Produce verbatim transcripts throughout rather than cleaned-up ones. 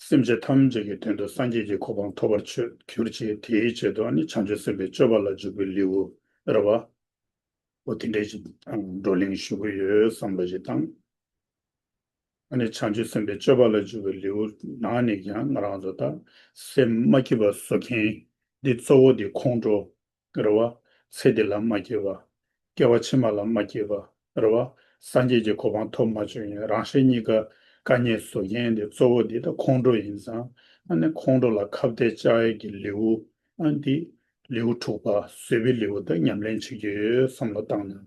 སེམས་ཅན་ཐམས་ཅད་ཀྱི་དོན་དུ་སངས་རྒྱས་ཀྱི་གོ་འཕང་ཐོབ་པར་གྱུར་ཅིག་དེའི་ཆེད་དུ་ཨ་ནི་བྱང་ཆུབ་སེམས་དཔའི་སྤྱོད་པ་ལ་འཇུག་པའི་ལེའུ་རེད་བ། འོ་དེ་འདྲའི་ཞིག་བགྲོ་གླེང་ཞུ་གི་ཡོད་བསམ་བློ་ཞིག་བཏང་། ཨ་ནི་བྱང་ཆུབ་སེམས་དཔའི་སྤྱོད་པ་ལ་འཇུག་པའི་ལེའུ་ནང་ནས་ཀྱང་ང་རང་ཚོ་ད་སེམས་མ་སྐྱིད་པ་བཟོ་མཁན་འདི་གཙོ་བོ་འདི་ཁོང་ཁྲོ་རེད་བ། ཚེ་འདི་ལ་མ་སྐྱིད་པ། སྐྱེ་བ་ཕྱི་མ་ལ་མ་སྐྱིད་པ་རེད་བ། སངས་རྒྱས་ཀྱི་གོ་འཕང་ཐོབ་མ་བྱུང་ཡང་རང་གཞན་གཉིས་ཀ་དཀའ་ངལ་བཟོ་མཁན་འདི་གཙོ་བོ་འདི་ད་ཁོང་ཁྲོ་ཡིན་ཙང་ཨ་ནི་ཁོང་ཁྲོ་ལ་ཁ་གཏད་བཅག་ཡས་ཀྱི་ལེའུ་ཨ་འདི་ལེའུ་དྲུག་པ་བཟོད་པའི་ལེའུ་ད་ཉམས་ལེན་བྱེད་ཀྱི་ཡོད་བསམ་བློ་བཏང་ན།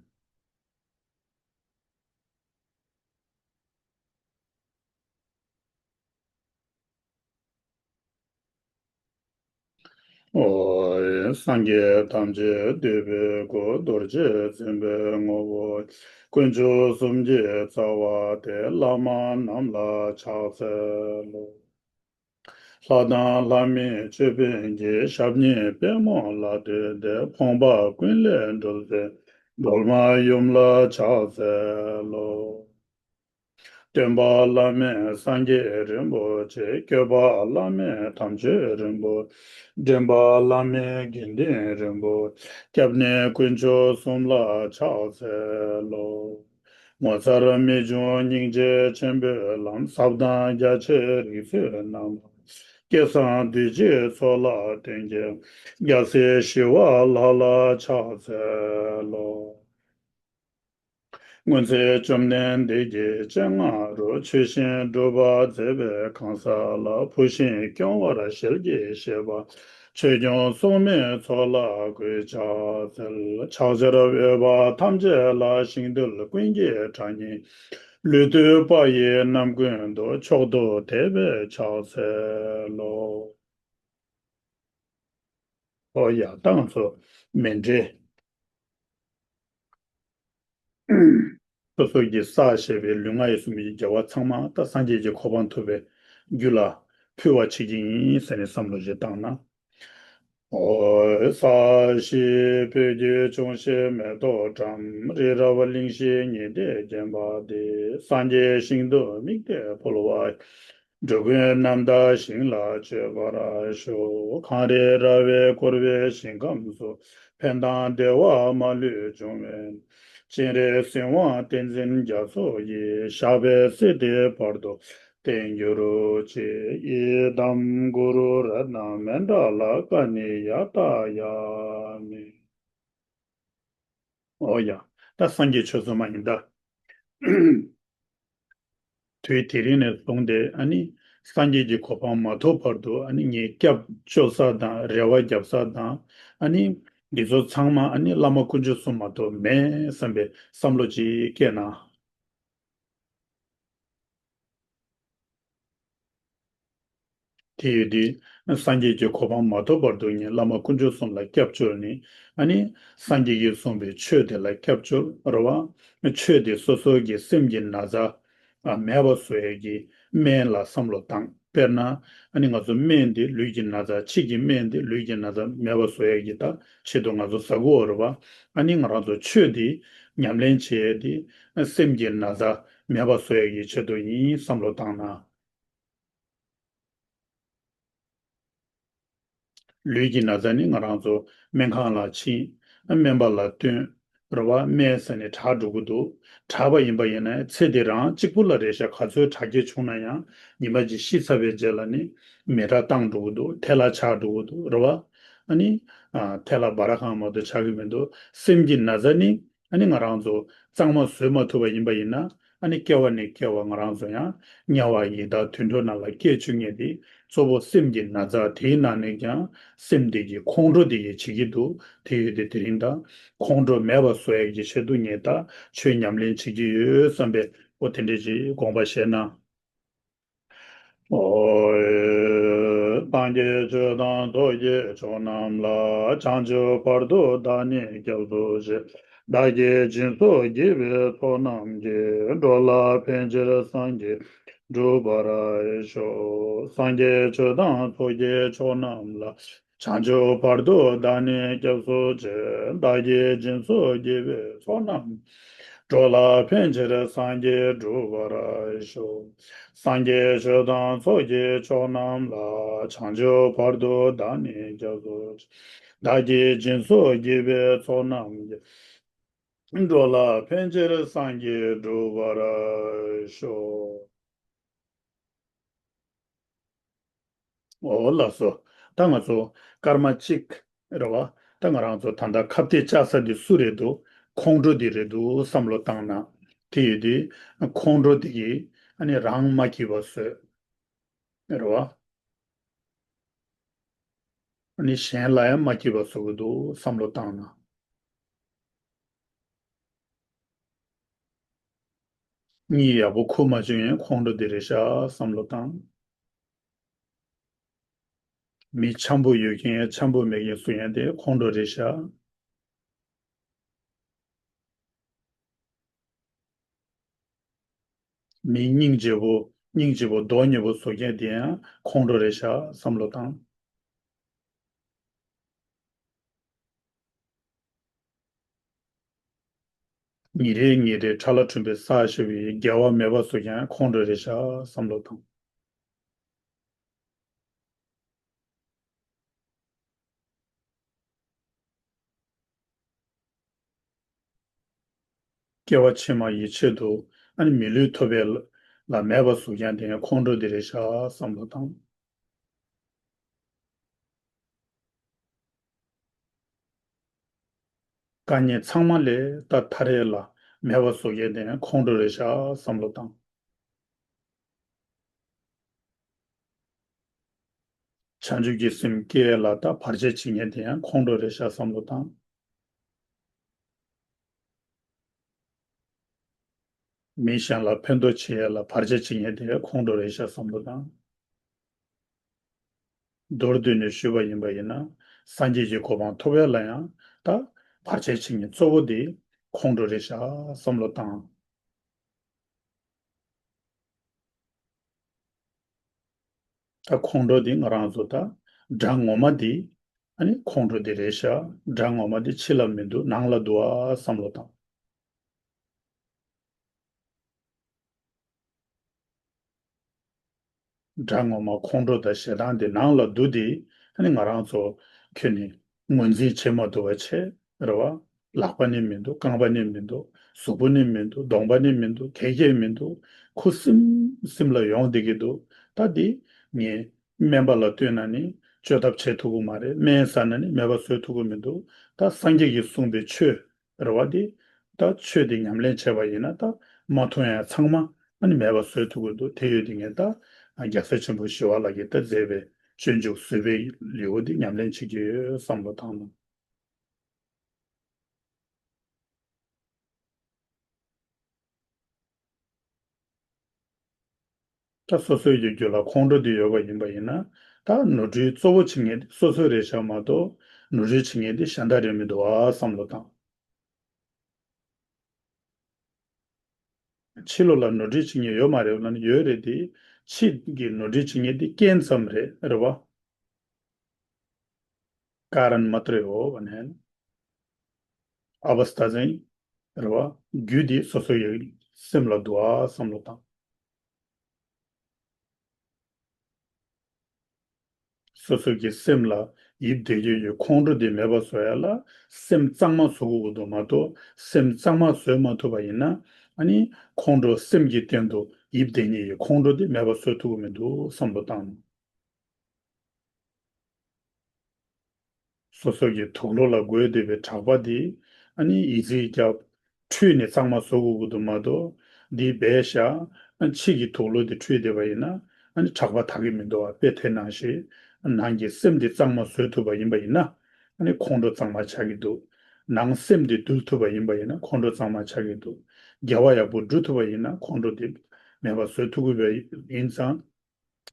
ཨོ། སངས་རྒྱས་ཐམས་ཅད་འདུས་པའི་སྐུ། རྡོ་རྗེ་འཛིན་པའི་ངོ་བོ། དཀོན་མཆོག་གསུམ་གྱི་རྩ་བ་སྟེ། བླ་མ་རྣམས་ལ་ཕྱག་འཚལ་ལོ། ལྷ་དང་ལྷ་མིན་ཅོད་པན་གྱི། ཞབས་གཉིས་པད་མོ་ལ་བཏུད་དེ། ཕོངས་པ་ཀུན་ལས་སྒྲོལ་མཛད། སྒྲོལ་མ་ཡུམ་ལ་ཕྱག་འཚལ་ལོ། སྟོན་པ་བླ་མེད་སངས་རྒྱས་རིན་པོ་ཆེ། སྐྱོབ་པ་བླ་མེད་དམ་ཆོས་རིན་པོ། འདྲེན་པ་བླ་མེད་དགེ་འདུན་རིན་པོ། སྐྱབས་གནས་དཀོན་མཆོག་གསུམ་ལ་ཕྱག་འཚལ་ལོ། ངོ་མཚར་རྨད་བྱུང་སྙིང་རྗེ་ཆེན་པོའི་ལམ། ཟབ་དང་རྒྱ་ཆེའི་རིག་ཚུལ་རྣམས། སྐལ་བཟང་བདུད་རྩིའི་མཚོ་ལ་བརྟེན་ཅིང་། རྒྱལ་སྲས་ཞི་བ་ལྷ་ལ་ཕྱག་འཚལ་ལོ། སྔོན་ཚེ་བཅོམ་ལྡན་འདས་ཀྱི་སྤྱན་སྔ་རུ། ཆོས་བཞིན་སྒྲུབ་པ་མཛད་པའི་གང་ཟག་ལ། བུ་བཞིན་སྐྱོང་བར་ཞལ་གྱིས་བཞེས་པ། ཆོས་སྐྱོང་སྲུང་མའི་ཚོགས་ལ་གུས་ཕྱག་འཚལ། ཕྱག་བྱར་འོས་པ་ཐམས་ཅད་ལ། ཞིང་རྡུལ་ཀུན་གྱི་གྲངས་སྙེད་ལུས་བཏུད་པ་ཡི་རྣམ་ཀུན་ཏུ། མཆོག་ཏུ་དད་པས་ཕྱག་འཚལ་ལོ། ཨོ་ཡ། ད་ང་ཚོ་མཎྜལ། སོ་སོ་གིས་བསགས་བཞག་པའི་ལུས་ངག་ཡིད་གསུམ་གྱི་དགེ་བ་ཚང་མ་ད་སངས་རྒྱས་ཀྱི་གོ་འཕང་ཐོབ་པའི་རྒྱུ་ལ་ཕུལ་བ་བྱེད་ཀྱི་ཡིན་ཟེར་ནས་བསམ་བློ་ཞིག་བཏང་ན། ཨོ། ས་གཞི་སྤོས་ཀྱིས་ཕྱུང་ཞིང་མེ་ཏོག་བཀྲམ། རི་རབ་གླིང་བཞི་ཉི་ཟླས་བརྒྱན་པ་འདི། སངས་རྒྱས་ཞིང་དུ་དམིགས་ཏེ་འཕོ་བ། འགྲོ་ཀུན་རྣམ་དག་ཞིང་ལ་སྤྱོད་པར་ཤོག། གངས་རི་ར་བས་བསྐོར་བའི་ཞིང་ཁམས་སུ། ཕན་དང་བདེ་བ་མ་ལུས་འབྱུང་བའི། སྤྱན་རས་གཟིགས་དབང་བསྟན་འཛིན་རྒྱ་མཚོ་ཡི། ཞབས་པད་སྲིད་མཐའི་བར་དུ་བརྟན་གྱུར་ཅིག། ཨི་དཾ་གུ་རུ་རཏྣ་མཎྜ་ལ་ཀ་ཎི་ཡ་ཏ་ཡ་མི། ཨོ་ཡ། ད་སངས་རྒྱས་ཆོས་ཚོགས་མ་ཡིན་ད། དུས་དེ་རིང་ནས་བཟུང་སྟེ་ཨ་ནི་སངས་རྒྱས་ཀྱི་གོ་འཕང་མ་ཐོབ་བར་དུ་ཨ་ནི་ངས་སྐྱབས་བཅོལ་ས་དང་རེ་བ་རྒྱབ་ས་དང་ཨ་ནི་འདི་ཚོ་ཚང་མ་ཨ་ནི་བླ་མ་དཀོན་མཆོག་གསུམ་མ་གཏོགས་མེད་བསམ་པའི་བསམ་བློ་ཅིག་སྐྱེས་ན། དེ་ཡོད་དུས། སངས་རྒྱས་ཀྱི་གོ་འཕང་མ་ཐོབ་བར་དུ་ངས་བླ་མ་དཀོན་མཆོག་གསུམ་ལ་སྐྱབས་བཅོལ་ནས། ཨ་ནི་སངས་རྒྱས་ཀྱིས་གསུངས་པའི་ཆོས་དེ་ལ་སྐྱབས་བཅོལ་རེད་བ། ཆོས་དེ་སོ་སོ་གི་སེམས་ཀྱི་ན་ཚ་མེད་པ་བཟོ་ཡས་ཀྱི་སྨན་ལ་བསམ་བློ་བཏང་། དཔེར་ན། ཨ་ནི་ང་ཚོ་སྨན་དེ་ལུས་ཀྱི་ན་ཚ། ཕྱི་གི་སྨན་དེ་ལུས་ཀྱི་ན་ཚ་མེད་པ་བཟོ་ཡས་ཀྱི་ད་ཆེད་དུ་ང་ཚོ་ཟ་གི་ཡོད་རེད་བ། ཨ་ནི་ང་རང་ཚོ་ཆོས་དེ་ཉམས་ལེན་བྱེད་ཡས་དེ་སེམས་ཀྱི་ན་ཚ་མེད་པ་བཟོ་ཡས་ཀྱི་ཆེད་དུ་ཡིན་བསམ་བློ་བཏང་ན། ལུས་ཀྱི་ན་ཚ་ནི་ང་རང་ཚོ་སྨན་ཁང་ལ་ཕྱིན། སྨན་པ་ལ་སྟོན། རེད་བ། སྨན་ཟ་ནས་དྲག་འགྲོ་གི་འདུག། དྲག་པ་ཡིན་པ་ཡིན་ན་ཚེ་འདི་རང་གཅིག་པུ་ལ་རེད་ཤག། ག་ཚོད་དྲག་སྐྱེད་བྱུང་ན་ཡང་ཉི་མ་གཅིག་ཤི་ཚར་བའི་རྗེས་ལ་ནི་མེ་དྲག་བཏང་འགྲོ་གི་འདུག། ཐལ་བ་ཆགས་འགྲོ་གི་འདུག། རེད་བ། ཨ་ནི། ཨ། ཐལ་བ་སྦ་ར་གང་མ་གཏོགས་ཆགས་ཀྱི་མི་འདུག། སེམས་ཀྱི་ན་ཚ་ནི། ཨ་ནི་ང་རང་ཚོ་གཙང་མ་བཟོས་མ་ཐུབ་པ་ཡིན་པ་ཡིན་ན། ཨ་ནི་སྐྱེ་བ་ནས་སྐྱེ་བ་ང་རང་ཚོ་ཡང་དམྱལ་བ་ཡི་དྭགས་དུད་འགྲོ་ནང་ལ་སྐྱེ་བཅུག་མཁན་དེ་གཙོ་བོ་སེམས་ཀྱི་ན་ཚ་དེའི་ནང་ནས་ཀྱང་སེམས་དེ་གི་ཁོང་ཁྲོ་དེ་གི་བྱེད་ཀྱི་འདུག། དེ་ཡོད་དེ་དེ་རིང་ད་ཁོང་ཁྲོ་མེད་པ་བཟོ་ཡག་གི་ཆེད་དུ་ངས་ད་ཆོས་ཉམས་ལེན་བྱེད་ཀྱི་ཡོད་བསམ་པའི་འོ་དེ་འདྲས་ཀྱི་དགོངས་པ་བཞེས་ན། ཨོ། སངས་རྒྱས་ཆོས་དང་ཚོགས་ཀྱི་མཆོག་རྣམས་ལ། བྱང་ཆུབ་བར་དུ་བདག་ནི་སྐྱབས་སུ་མཆི། བདག་གིས་སྦྱིན་སོགས་བགྱིས་པའི་ཚོགས་རྣམས་ཀྱིས། འགྲོ་ལ་ཕན་ཕྱིར་སངས་རྒྱས་འགྲུབ་པར་ཤོག། སངས་རྒྱས་ཆོས་དང་ཚོགས་ཀྱི་མཆོག་རྣམས་ལ། བྱང་ཆུབ་བར་དུ་བདག་ནི་སྐྱབས་སུ་མཆི། བདག་གིས་སྦྱིན་སོགས་བགྱིས་པའི་ཚོགས་རྣམས། འགྲོ་ལ་ཕན་ཕྱིར་སངས་རྒྱས་འགྲུབ་པར་ཤོག། སངས་རྒྱས་ཆོས་དང་ཚོགས་ཀྱི་མཆོག་རྣམས་ལ། བྱང་ཆུབ་བར་དུ་བདག་ནི་སྐྱབས་སུ་མཆི། བདག་གིས་སྦྱིན་སོགས་བགྱིས་པའི་ཚོགས་རྣམས་ཀྱིས། འགྲོ་ལ་ཕན་ཕྱིར་སངས་རྒྱས་འགྲུབ་པར་ཤོག། འོ་ལགས་སོ། ད་ང་ཚོ་སྐར་མ་གཅིག་རེད་བ། ད་ང་རང་ཚོ་ད་ལྟ་ཁ་གཏད་བཅག་ས་འདི་སུ་རེད་འདུག། ཁོང་ཁྲོ་འདི་རེད་འདུག་བསམ་བློ་བཏང་ན། དེ་ཡོད་དུས་ཁོང་ཁྲོ་འདི་གིས་ཨ་ནི་རང་མ་སྐྱིད་པ་བཟོས། རེད་བ། ཨ་ནི་གཞན་ལ་ཡང་མ་སྐྱིད་པ་བཟོ་གི་འདུག་བསམ་བློ་བཏང་ན། གཉིད་ཡག་པོ་ཁུག་མ་བྱུང་ཡང་ཁོང་ཁྲོ་འདི་རེད་ཤག་བསམ་བློ་བཏང་། མི་འཆམ་པོ་ཡོད་མཁན་འཆམ་པོ་མེད་མཁན་བཟོ་མཁན་དེ་ཁོང་ཁྲོ་རེད་ཤག། མི་སྙིང་རྗེ་པོ་སྙིང་རྗེ་པོ་མདོག་ཉེས་པོ་བཟོ་མཁན་དེ་ཡང་ཁོང་ཁྲོ་རེད་ཤག་བསམ་བློ་བཏང་། ཉིན་རེ་ཉིན་རེ་ཁྲ་ལ་ཁྲུན་པའི་ས་ཞེ་བའི་དགེ་བ་མེད་པ་བཟོ་མཁན་ཁོང་ཁྲོ་རེད་ཤག་བསམ་བློ་བཏང་། སྐྱེ་བ་ཕྱི་མ་ཡི་ཆེད་དུ་ཨ་ནི་མི་ལུས་ཐོབ་པའི་ལ་མེད་པ་བཟོ་མཁན་དེ་ཁོང་ཁྲོ་འདི་རེད་ཤག་བསམ་བློ་བཏང་། དཀའ་ངལ་ཚང་མ་ལས་ད་ཐར་ཡས་ལ་མེད་པ་བཟོ་མཁན་དེ་ཁོང་ཁྲོ་རེད་ཤག་བསམ་བློ་བཏང་། བྱང་ཆུབ་ཀྱི་སེམས་སྐྱེ་ཡས་ལ་ད་བར་ཆད་བྱེད་མཁན་དེ་ཡང་ཁོང་ཁྲོ་རེད་ཤག་བསམ་བློ་བཏང་། མི་གཞན་ལ་ཕན་ཐོགས་བྱེད་ཡས་ལ་བར་ཆད་བྱེད་མཁན་དེ་ཁོང་ཁྲོ་རེད་ཤག་བསམ་བློ་བཏང་། མདོར་བསྡུས་ནས་ཞུས་པ་ཡིན་པ་ཡིན་ན། སངས་རྒྱས་ཀྱི་གོ་འཕང་ཐོབ་ཡས་ལ་ཡང་ད་བར་ཆད་བྱེད་མཁན་གཙོ་བོ་དེ་ཁོང་ཁྲོ་རེད་ཤག་བསམ་བློ་བཏང་། ད་ཁོང་ཁྲོ་འདི་ང་རང་ཚོ་ད་དགྲ་ངོ་མ་འདི་ཨ་ནི་ཁོང་ཁྲོ་འདི་རེད་ཤག། དགྲ་ངོ་མ་འདི་ཕྱི་ལ་མི་འདུག། ནང་ལ་འདུག་ཨ་བསམ་བློ་བཏང་། དགྲ་ངོ་མ་ཁོང་ཁྲོ་དང་ཞེ་སྡང་འདི་ནང་ལ་འདུག་སྟེ། ཨ་ནི་ང་རང་ཚོ་ཁྱོན་ནས་ངོས་འཛིན་བྱེད་མ་ཐུབ་པ་བྱས་རེད་བ། ལག་པ་ནི་མི་འདུག། རྐང་པ་ནི་མི་འདུག། གཟུགས་པོ་ནི་མི་འདུག། གདོང་པ་ནི་མི་འདུག། གད་རྒྱས་མི་འདུག། ཁུ་སིམ་སིམ་ལ་ཡོང་བསྡད་ཀྱི་འདུག། ད་འདི་ངས་སྨན་པ་ལ་ལྟོས་ན་ནི་བཅོས་ཐབས་བྱེད་ཐུབ་ཀྱི་མ་རེད། སྨན་ཟ་ན་ནི་མེད་པ་བཟོ་ཐུབ་ཀྱི་མི་འདུག། ད་སངས་རྒྱས་ཀྱིས་གསུངས་པའི་ཆོས་རེད་བ། འདི་ད་ཆོས་འདི་ཉམས་ལེན་བྱས་པ་ཡིན་ན་ད་མ་མཐོང་ཡ་ཚང་མ་ཨ་ནི་མེད་པ་བཟོ་ཐུབ་ཀྱི་འདུག། དེ་ཡོད་དེ་ངས་ད་རྒྱལ་སྲས་ཆེན་པོ་ཞི་བ་ལྷ་གིས་ད་མཛད་པའི་སྤྱོད་འཇུག་བཟོད་པའི་ལེའུ་འདི་ཉམས་ལེན་བྱེད་ཀྱི་ཡོད་བསམ་བློ་བཏང་ན། ད་སོ་སོའི་རྒྱུད་ལ་ཁོང་ཁྲོ་འདི་ཡོད་པ་ཡིན་པ་ཡིན་ན། ད་ནོར་འཁྲུལ་གཙོ་བོ་བྱེད་མཁན་དེ་སོ་སོ་རེད་ཤག་མ་གཏོགས་ནོར་འཁྲུལ་བྱེད་མཁན་དེ་གཞན་དག་རེད་མི་འདུག་ཨ་བསམ་བློ་བཏང་། ཕྱི་ལོགས་ལ་ནོར་འཁྲུལ་བྱེད་མཁན་ཡོད་མ་རེད་ལབ་ན་ཡོད་རེད་དེ། ཕྱི་གི་ནོར་འཁྲུལ་བྱེད་མཁན་དེ་རྐྱེན་ཙམ་རེད། རེད་བ། कारण मात्रै हो भने होइन। अवस्था चाहिँ རེད་བ། རྒྱུ་དེ་སོ་སོ་ཡི་སེམས་ལ་འདུག་ཨ་བསམ་བློ་བཏང་། སོ་སོ་གི་སེམས་ལ་ཡིབ་བསྡད་ཀྱི་ཡོད་ཁོང་ཁྲོ་དེ་མེད་པ་བཟོ་ཡ་ལ་སེམས་གཙང་མ་བཟོ་དགོས་ཀྱི་འདུག་མ་གཏོགས་སེམས་གཙང་མ་བཟོས་མ་ཐུབ་པ་ཡིན་ན། ཨ་ནི་ཁོང་ཁྲོ་སེམས་ཀྱི་སྟེང་དུ་ཡིབ་བསྡད་མཁན་གྱི་ཁོང་ཁྲོ་དེ་མེད་པ་བཟོ་ཐུབ་ཀྱི་མི་འདུག་བསམ་བློ་བཏང་། སོ་སོ་གི་དུག་ལོག་ལ་འགོས་བསྡད་པའི་ཁྲག་པ་དེ་ཨ་ནི་ཡི་ཙི་རྒྱབ་འཁྲུས་ནས་གཙང་མ་བཟོ་དགོས་ཀྱི་འདུག་མ་གཏོགས་འདི་སྦས་བཞག་ཨ་ཕྱི་གི་དུག་ལོག་དེ་འཁྲུས་བསྡད་པ་ཡིན་ན་ཨ་ནི་ཁྲག་པ་དག་གི་མི་འདུག་བ། དཔེ་དེ་ནང་བཞིན་ནང་གི་སེམས་དེ་གཙང་མ་བཟོ་ཐུབ་པ་ཡིན་པ་ཡིན་ན་ཨ་ནི་ཁོང་ཁྲོ་གཙང་མ་ཆགས་ཀྱི་འདུག། ནང་སེམས་དེ་འདུལ་ཐུབ་པ་ཡིན་པ་ཡིན་ན་ཁོང་ཁྲོ་གཙང་མ་ཆགས་ཀྱི་འདུག། དགེ་བ་ཡག་པོ་སྒྲུབ་ཐུབ་པ་ཡིན་ན་ཁོང་ཁྲོ་དེ་མེད་པ་བཟོ་ཐུབ་ཀྱི་ཡིན་ཙང་།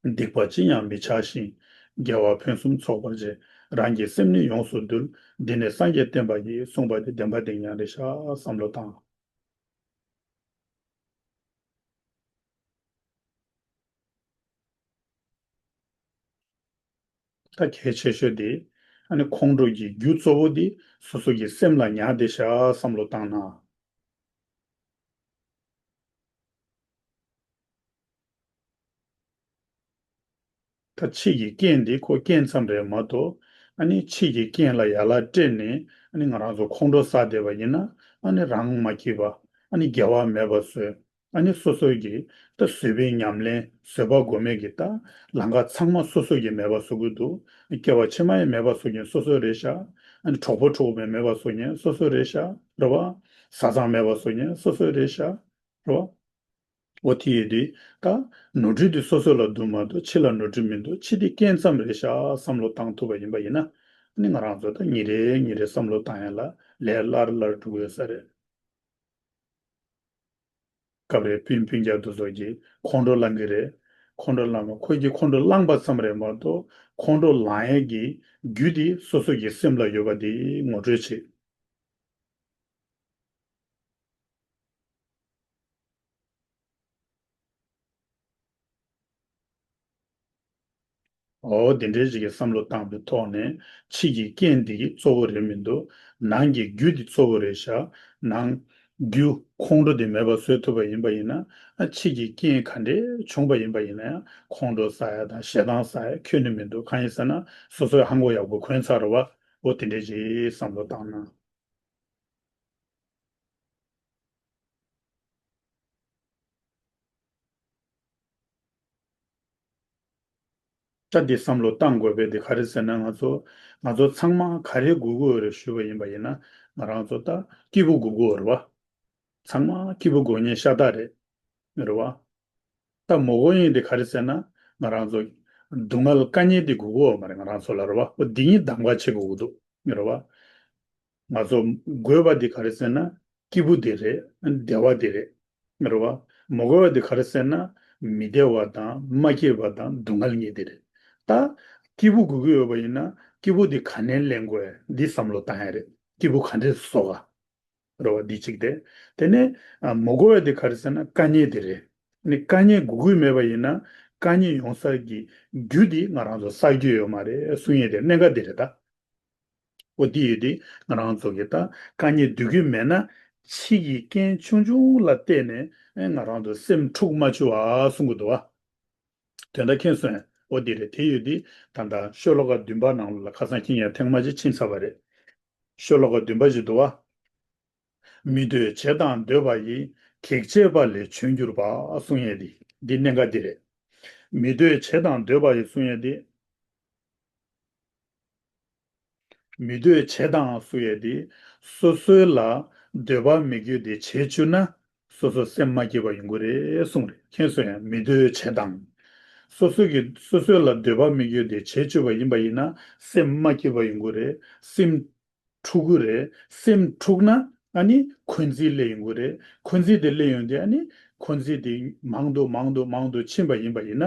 སྡིག་པ་ཅི་ཡང་མི་བྱ་ཞིང་། དགེ་བ་ཕུན་སུམ་ཚོགས་པར་བྱེད། རང་གི་སེམས་ནི་ཡོངས་སུ་འདུལ། འདི་ནི་སངས་རྒྱས་བསྟན་པ་ཡིན། གསུངས་པ་འདི་བདེན་པ་བདེན་ཡང་རེད་ཤག་བསམ་བློ་བཏང་། ད་གལ་ཆེ་ཤོས་དེ་ཨ་ནི་ཁོང་ཁྲོ་གི་རྒྱུ་གཙོ་བོ་དེ་སོ་སོ་གི་སེམས་ལ་ཉར་བསྡད་ཤག་བསམ་བློ་བཏང་ན། ད་ཕྱི་གི་རྐྱེན་འདི་ཁོ་རྐྱེན་ཙམ་རེད་མ་གཏོགས། ཨ་ནི་ཕྱི་གི་རྐྱེན་ལ་ཡ་ལ་སྤྲད་ནས་ཨ་ནི་ང་རང་ཚོ་ཁོང་ཁྲོ་ཟ་བསྡད་པ་ཡིན་ན། ཨ་ནི་རང་མ་སྐྱིད་པ། ཨ་ནི་དགེ་བ་མེད་པ་བཟོས། ཨ་ནི་སོ་སོའི་གི་ད་བཟོད་པའི་ཉམས་ལེན། བཟོད་པ་སྒོམ་མེད་ཀྱི་ད་ལམ་ཁ་ཚང་མ་སོ་སོ་གི་མེད་པ་བཟོ་གི་འདུག་སྐྱེ་བ་ཕྱི་མ་ཡི་མེད་པ་བཟོ་མཁན་སོ་སོ་རེད་ཤག་ཨ་ནི་གྲོགས་པོ་གྲོགས་མེད་མེད་པ་བཟོ་མཁན་སོ་སོ་རེད་ཤག་རེད་བ། བཟའ་ཚང་མེད་པ་བཟོ་མཁན་སོ་སོ་རེད་ཤག་རེད་བ། འོ་དེ་ཡོད་དུས་ད་ནོར་འཁྲུལ་དེ་སོ་སོ་ལ་འདུག་མ་གཏོགས་ཕྱི་ལ་ནོར་འཁྲུལ་མི་འདུག་ཕྱི་དེ་རྐྱེན་ཙམ་རེད་ཤག་བསམ་བློ་བཏང་ཐུབ་པ་ཡིན་པ་ཡིན་ན། ཨ་ནི་ང་རང་ཚོ་ད་ཉིན་རེ་ཉིན་རེ་བསམ་བློ་བཏང་ཡ་ལ་ལས་སླ་རུ་སླ་རུ་འགྲོ་གི་ཡོད་ས་རེད། སྐབས་རེ་སྤུན་སྤུན་ཀྱག་དེ་ཚོ་གིས་ཁོང་ཁྲོ་ལངས་གི་རེད། ཁོང་ཁྲོ་ལངས་པ། ཁོ་གིས་ཁོང་ཁྲོ་ལངས་པ་ཙམ་རེད་མ་གཏོགས་ཁོང་ཁྲོ་ལངས་ཡས་ཀྱི་རྒྱུ་དེ་སོ་སོ་གི་སེམས་ལ་ཡོད་པ་དེ་ངོ་སྤྲོད་བྱེད། འོ་དེ་འདྲའི་ཞིག་གི་བསམ་བློ་བཏང་པའི་ཐོག་ནས་ཕྱི་གི་རྐྱེན་འདི་གཙོ་བོ་རེད་མི་འདུག་ནང་གི་རྒྱུ་འདི་གཙོ་བོ་རེད་ཤག་ནང་རྒྱུ་ཁོང་ཁྲོ་འདི་མེད་པ་བཟོས་ཐུབ་པ་ཡིན་པ་ཡིན་ན། ཨ་ཕྱི་གི་རྐྱེན་ག་འདྲས་བྱུང་པ་ཡིན་པ་ཡིན་ན་ཡང་ཁོང་ཁྲོ་ཟ་ཡ་དང་ཞེ་སྡང་ཟ་ཡ་ཁྱོན་ནས་མི་འདུག་གང་ཡིན་ཟེར་ན་སོ་སོའི་ཧང་གོ་ཡག་པོ་གོན་ཚར་བ། འོ་དེ་འདྲའི་ཞིག་བསམ་བློ་བཏང་ན། ད་འདི་བསམ་བློ་བཏང་དགོས་པའི་དེ་ག་རེ་ཟེར་ན། ང་ཚོ་ང་ཚོ་ཚང་མ་ག་རེ་དགོས་ཀྱི་ཡོད་རེད་ཞུས་པ་ཡིན་པ་ཡིན་ན། ང་རང་ཚོ་ད་སྐྱིད་པོ་དགོས་ཀྱི་ཡོད་རེད་བ། ཚང་མ་སྐྱིད་པོ་དགོས་མཁན་ཤ་སྟག་རེད། རེད་བ། ད་མ་དགོས་མཁན་དེ་ག་རེ་ཟེར་ན། ང་རང་ཚོ་སྡུག་བསྔལ་དཀའ་ངལ་དེ་དགོས་ཀྱི་ཡོད་མ་རེད། ང་རང་ཚོ་ལ་རེད་བ། འོ་འདི་གཉིས་གདམ་ག་བྱེད་དགོས་ཀྱི་འདུག་རེད་བ། ང་ཚོ་དགོས་པ་འདི་ག་རེ་ཟེར་ན། སྐྱིད་པོ་འདི་རེད། བདེ་བ་འདི་རེད། རེད་བ། མ་དགོས་པ་འདི་ག་རེ་ཟེར་ན། མི་བདེ་བ་དང་མ་སྐྱིད་པ་དང་སྡུག་བསྔལ་གཉིས་འདི་རེད། ད་སྐྱིད་པོ་དགོས་ཀྱི་ཡོད་པ་ཡིན་ན་སྐྱིད་པོ་འདི་ག་ནས་ལེན་དགོས་འདི་བསམ་བློ་བཏང་ཡ་རེད། སྐྱིད་པོ་ག་འདྲས་བཟོ་ག་རེད་བ། འདི་གཅིག་དེ། དེ་ནས་ཨ་མ་དགོས་པ་འདི་ག་རེ་ཟེར་ན་དཀའ་ངལ་འདི་རེད། ནི་དཀའ་ངལ་དགོས་ཀྱི་མེད་པ་ཡིན་ན་དཀའ་ངལ་ཡོང་ས་གི་རྒྱུ་འདི་ང་རང་ཚོ་བསགས་རྒྱུ་ཡོད་མ་རེད་གསུང་ཡས་དེ་གནད་འགག་འདི་རེད་ད། འོ་འདི་ཡོད་དེ་ང་རང་ཚོ་གི་ད་དཀའ་ངལ་འདོད་ཀྱི་མེད་ན་ཕྱི་གི་རྐྱེན་ཆུང་ཆུང་ལ་བལྟས་ནས་ཨེ་ང་རང་ཚོ་སེམས་འཁྲུག་མ་བཅུག་ཨ་གསུང་གི་འདུག་བ། དོན་དག་མཁྱེན་སོང་ངས། འོ་འདི་རེད། དེ་ཡོད་དེ་ད་ལྟ་ཤོ་ལོ་ཀ་བདུན་པ་ནང་ལ་ཁ་སང་ཁྱེད་ཡང་ཐེངས་མ་གཅིག་ཕྱིན་ཚར་བ་རེད། ཤོ་ལོ་ཀ་བདུན་པ་ཞིག་འདུག་བ། མི་འདོད་བྱས་དང་འདོད་པ་ཡི། གེགས་བྱེད་པ་ལས་བྱོན་གྱུར་པ་གསུང་ཡས་འདི། འདི་གནད་འགག་འདི་རེད། མི་འདོད་བྱས་དང་འདོད་པ་ཡི་གསུང་ཡས་འདི། མི་འདོད་བྱས་དང་གསུང་ཡས་འདི། སོ་སོའི་ལ་འདོད་པ་མི་དགོས་འདི་བྱས་བཅུག་ན། སོ་སོ་སེམས་མ་སྐྱིད་པ་ཡོང་གི་རེད་གསུང་རེད། མཁྱེན་སོང་ངས། མི་འདོད་བྱས་དང་། སོ་སོ་གི་སོ་སོའི་ལ་འདོད་པ་མི་དགོས་འདི་བྱས་བཅུག་པ་ཡིན་པ་ཡིན་ན་སེམས་མ་སྐྱིད་པ་ཡོང་གི་རེད། སེམས་འཁྲུག་གི་རེད། སེམས་འཁྲུག་ན་ཨ་ནི་འཁོན་འཛིན་སླེབས་ཡོང་གི་རེད། འཁོན་འཛིན་དེ་སླེབས་ཡོང་དུས་ཨ་ནི་འཁོན་འཛིན་དེ་མང་དུ་མང་དུ་མང་དུ་ཕྱིན་པ་ཡིན་པ་ཡིན་ན་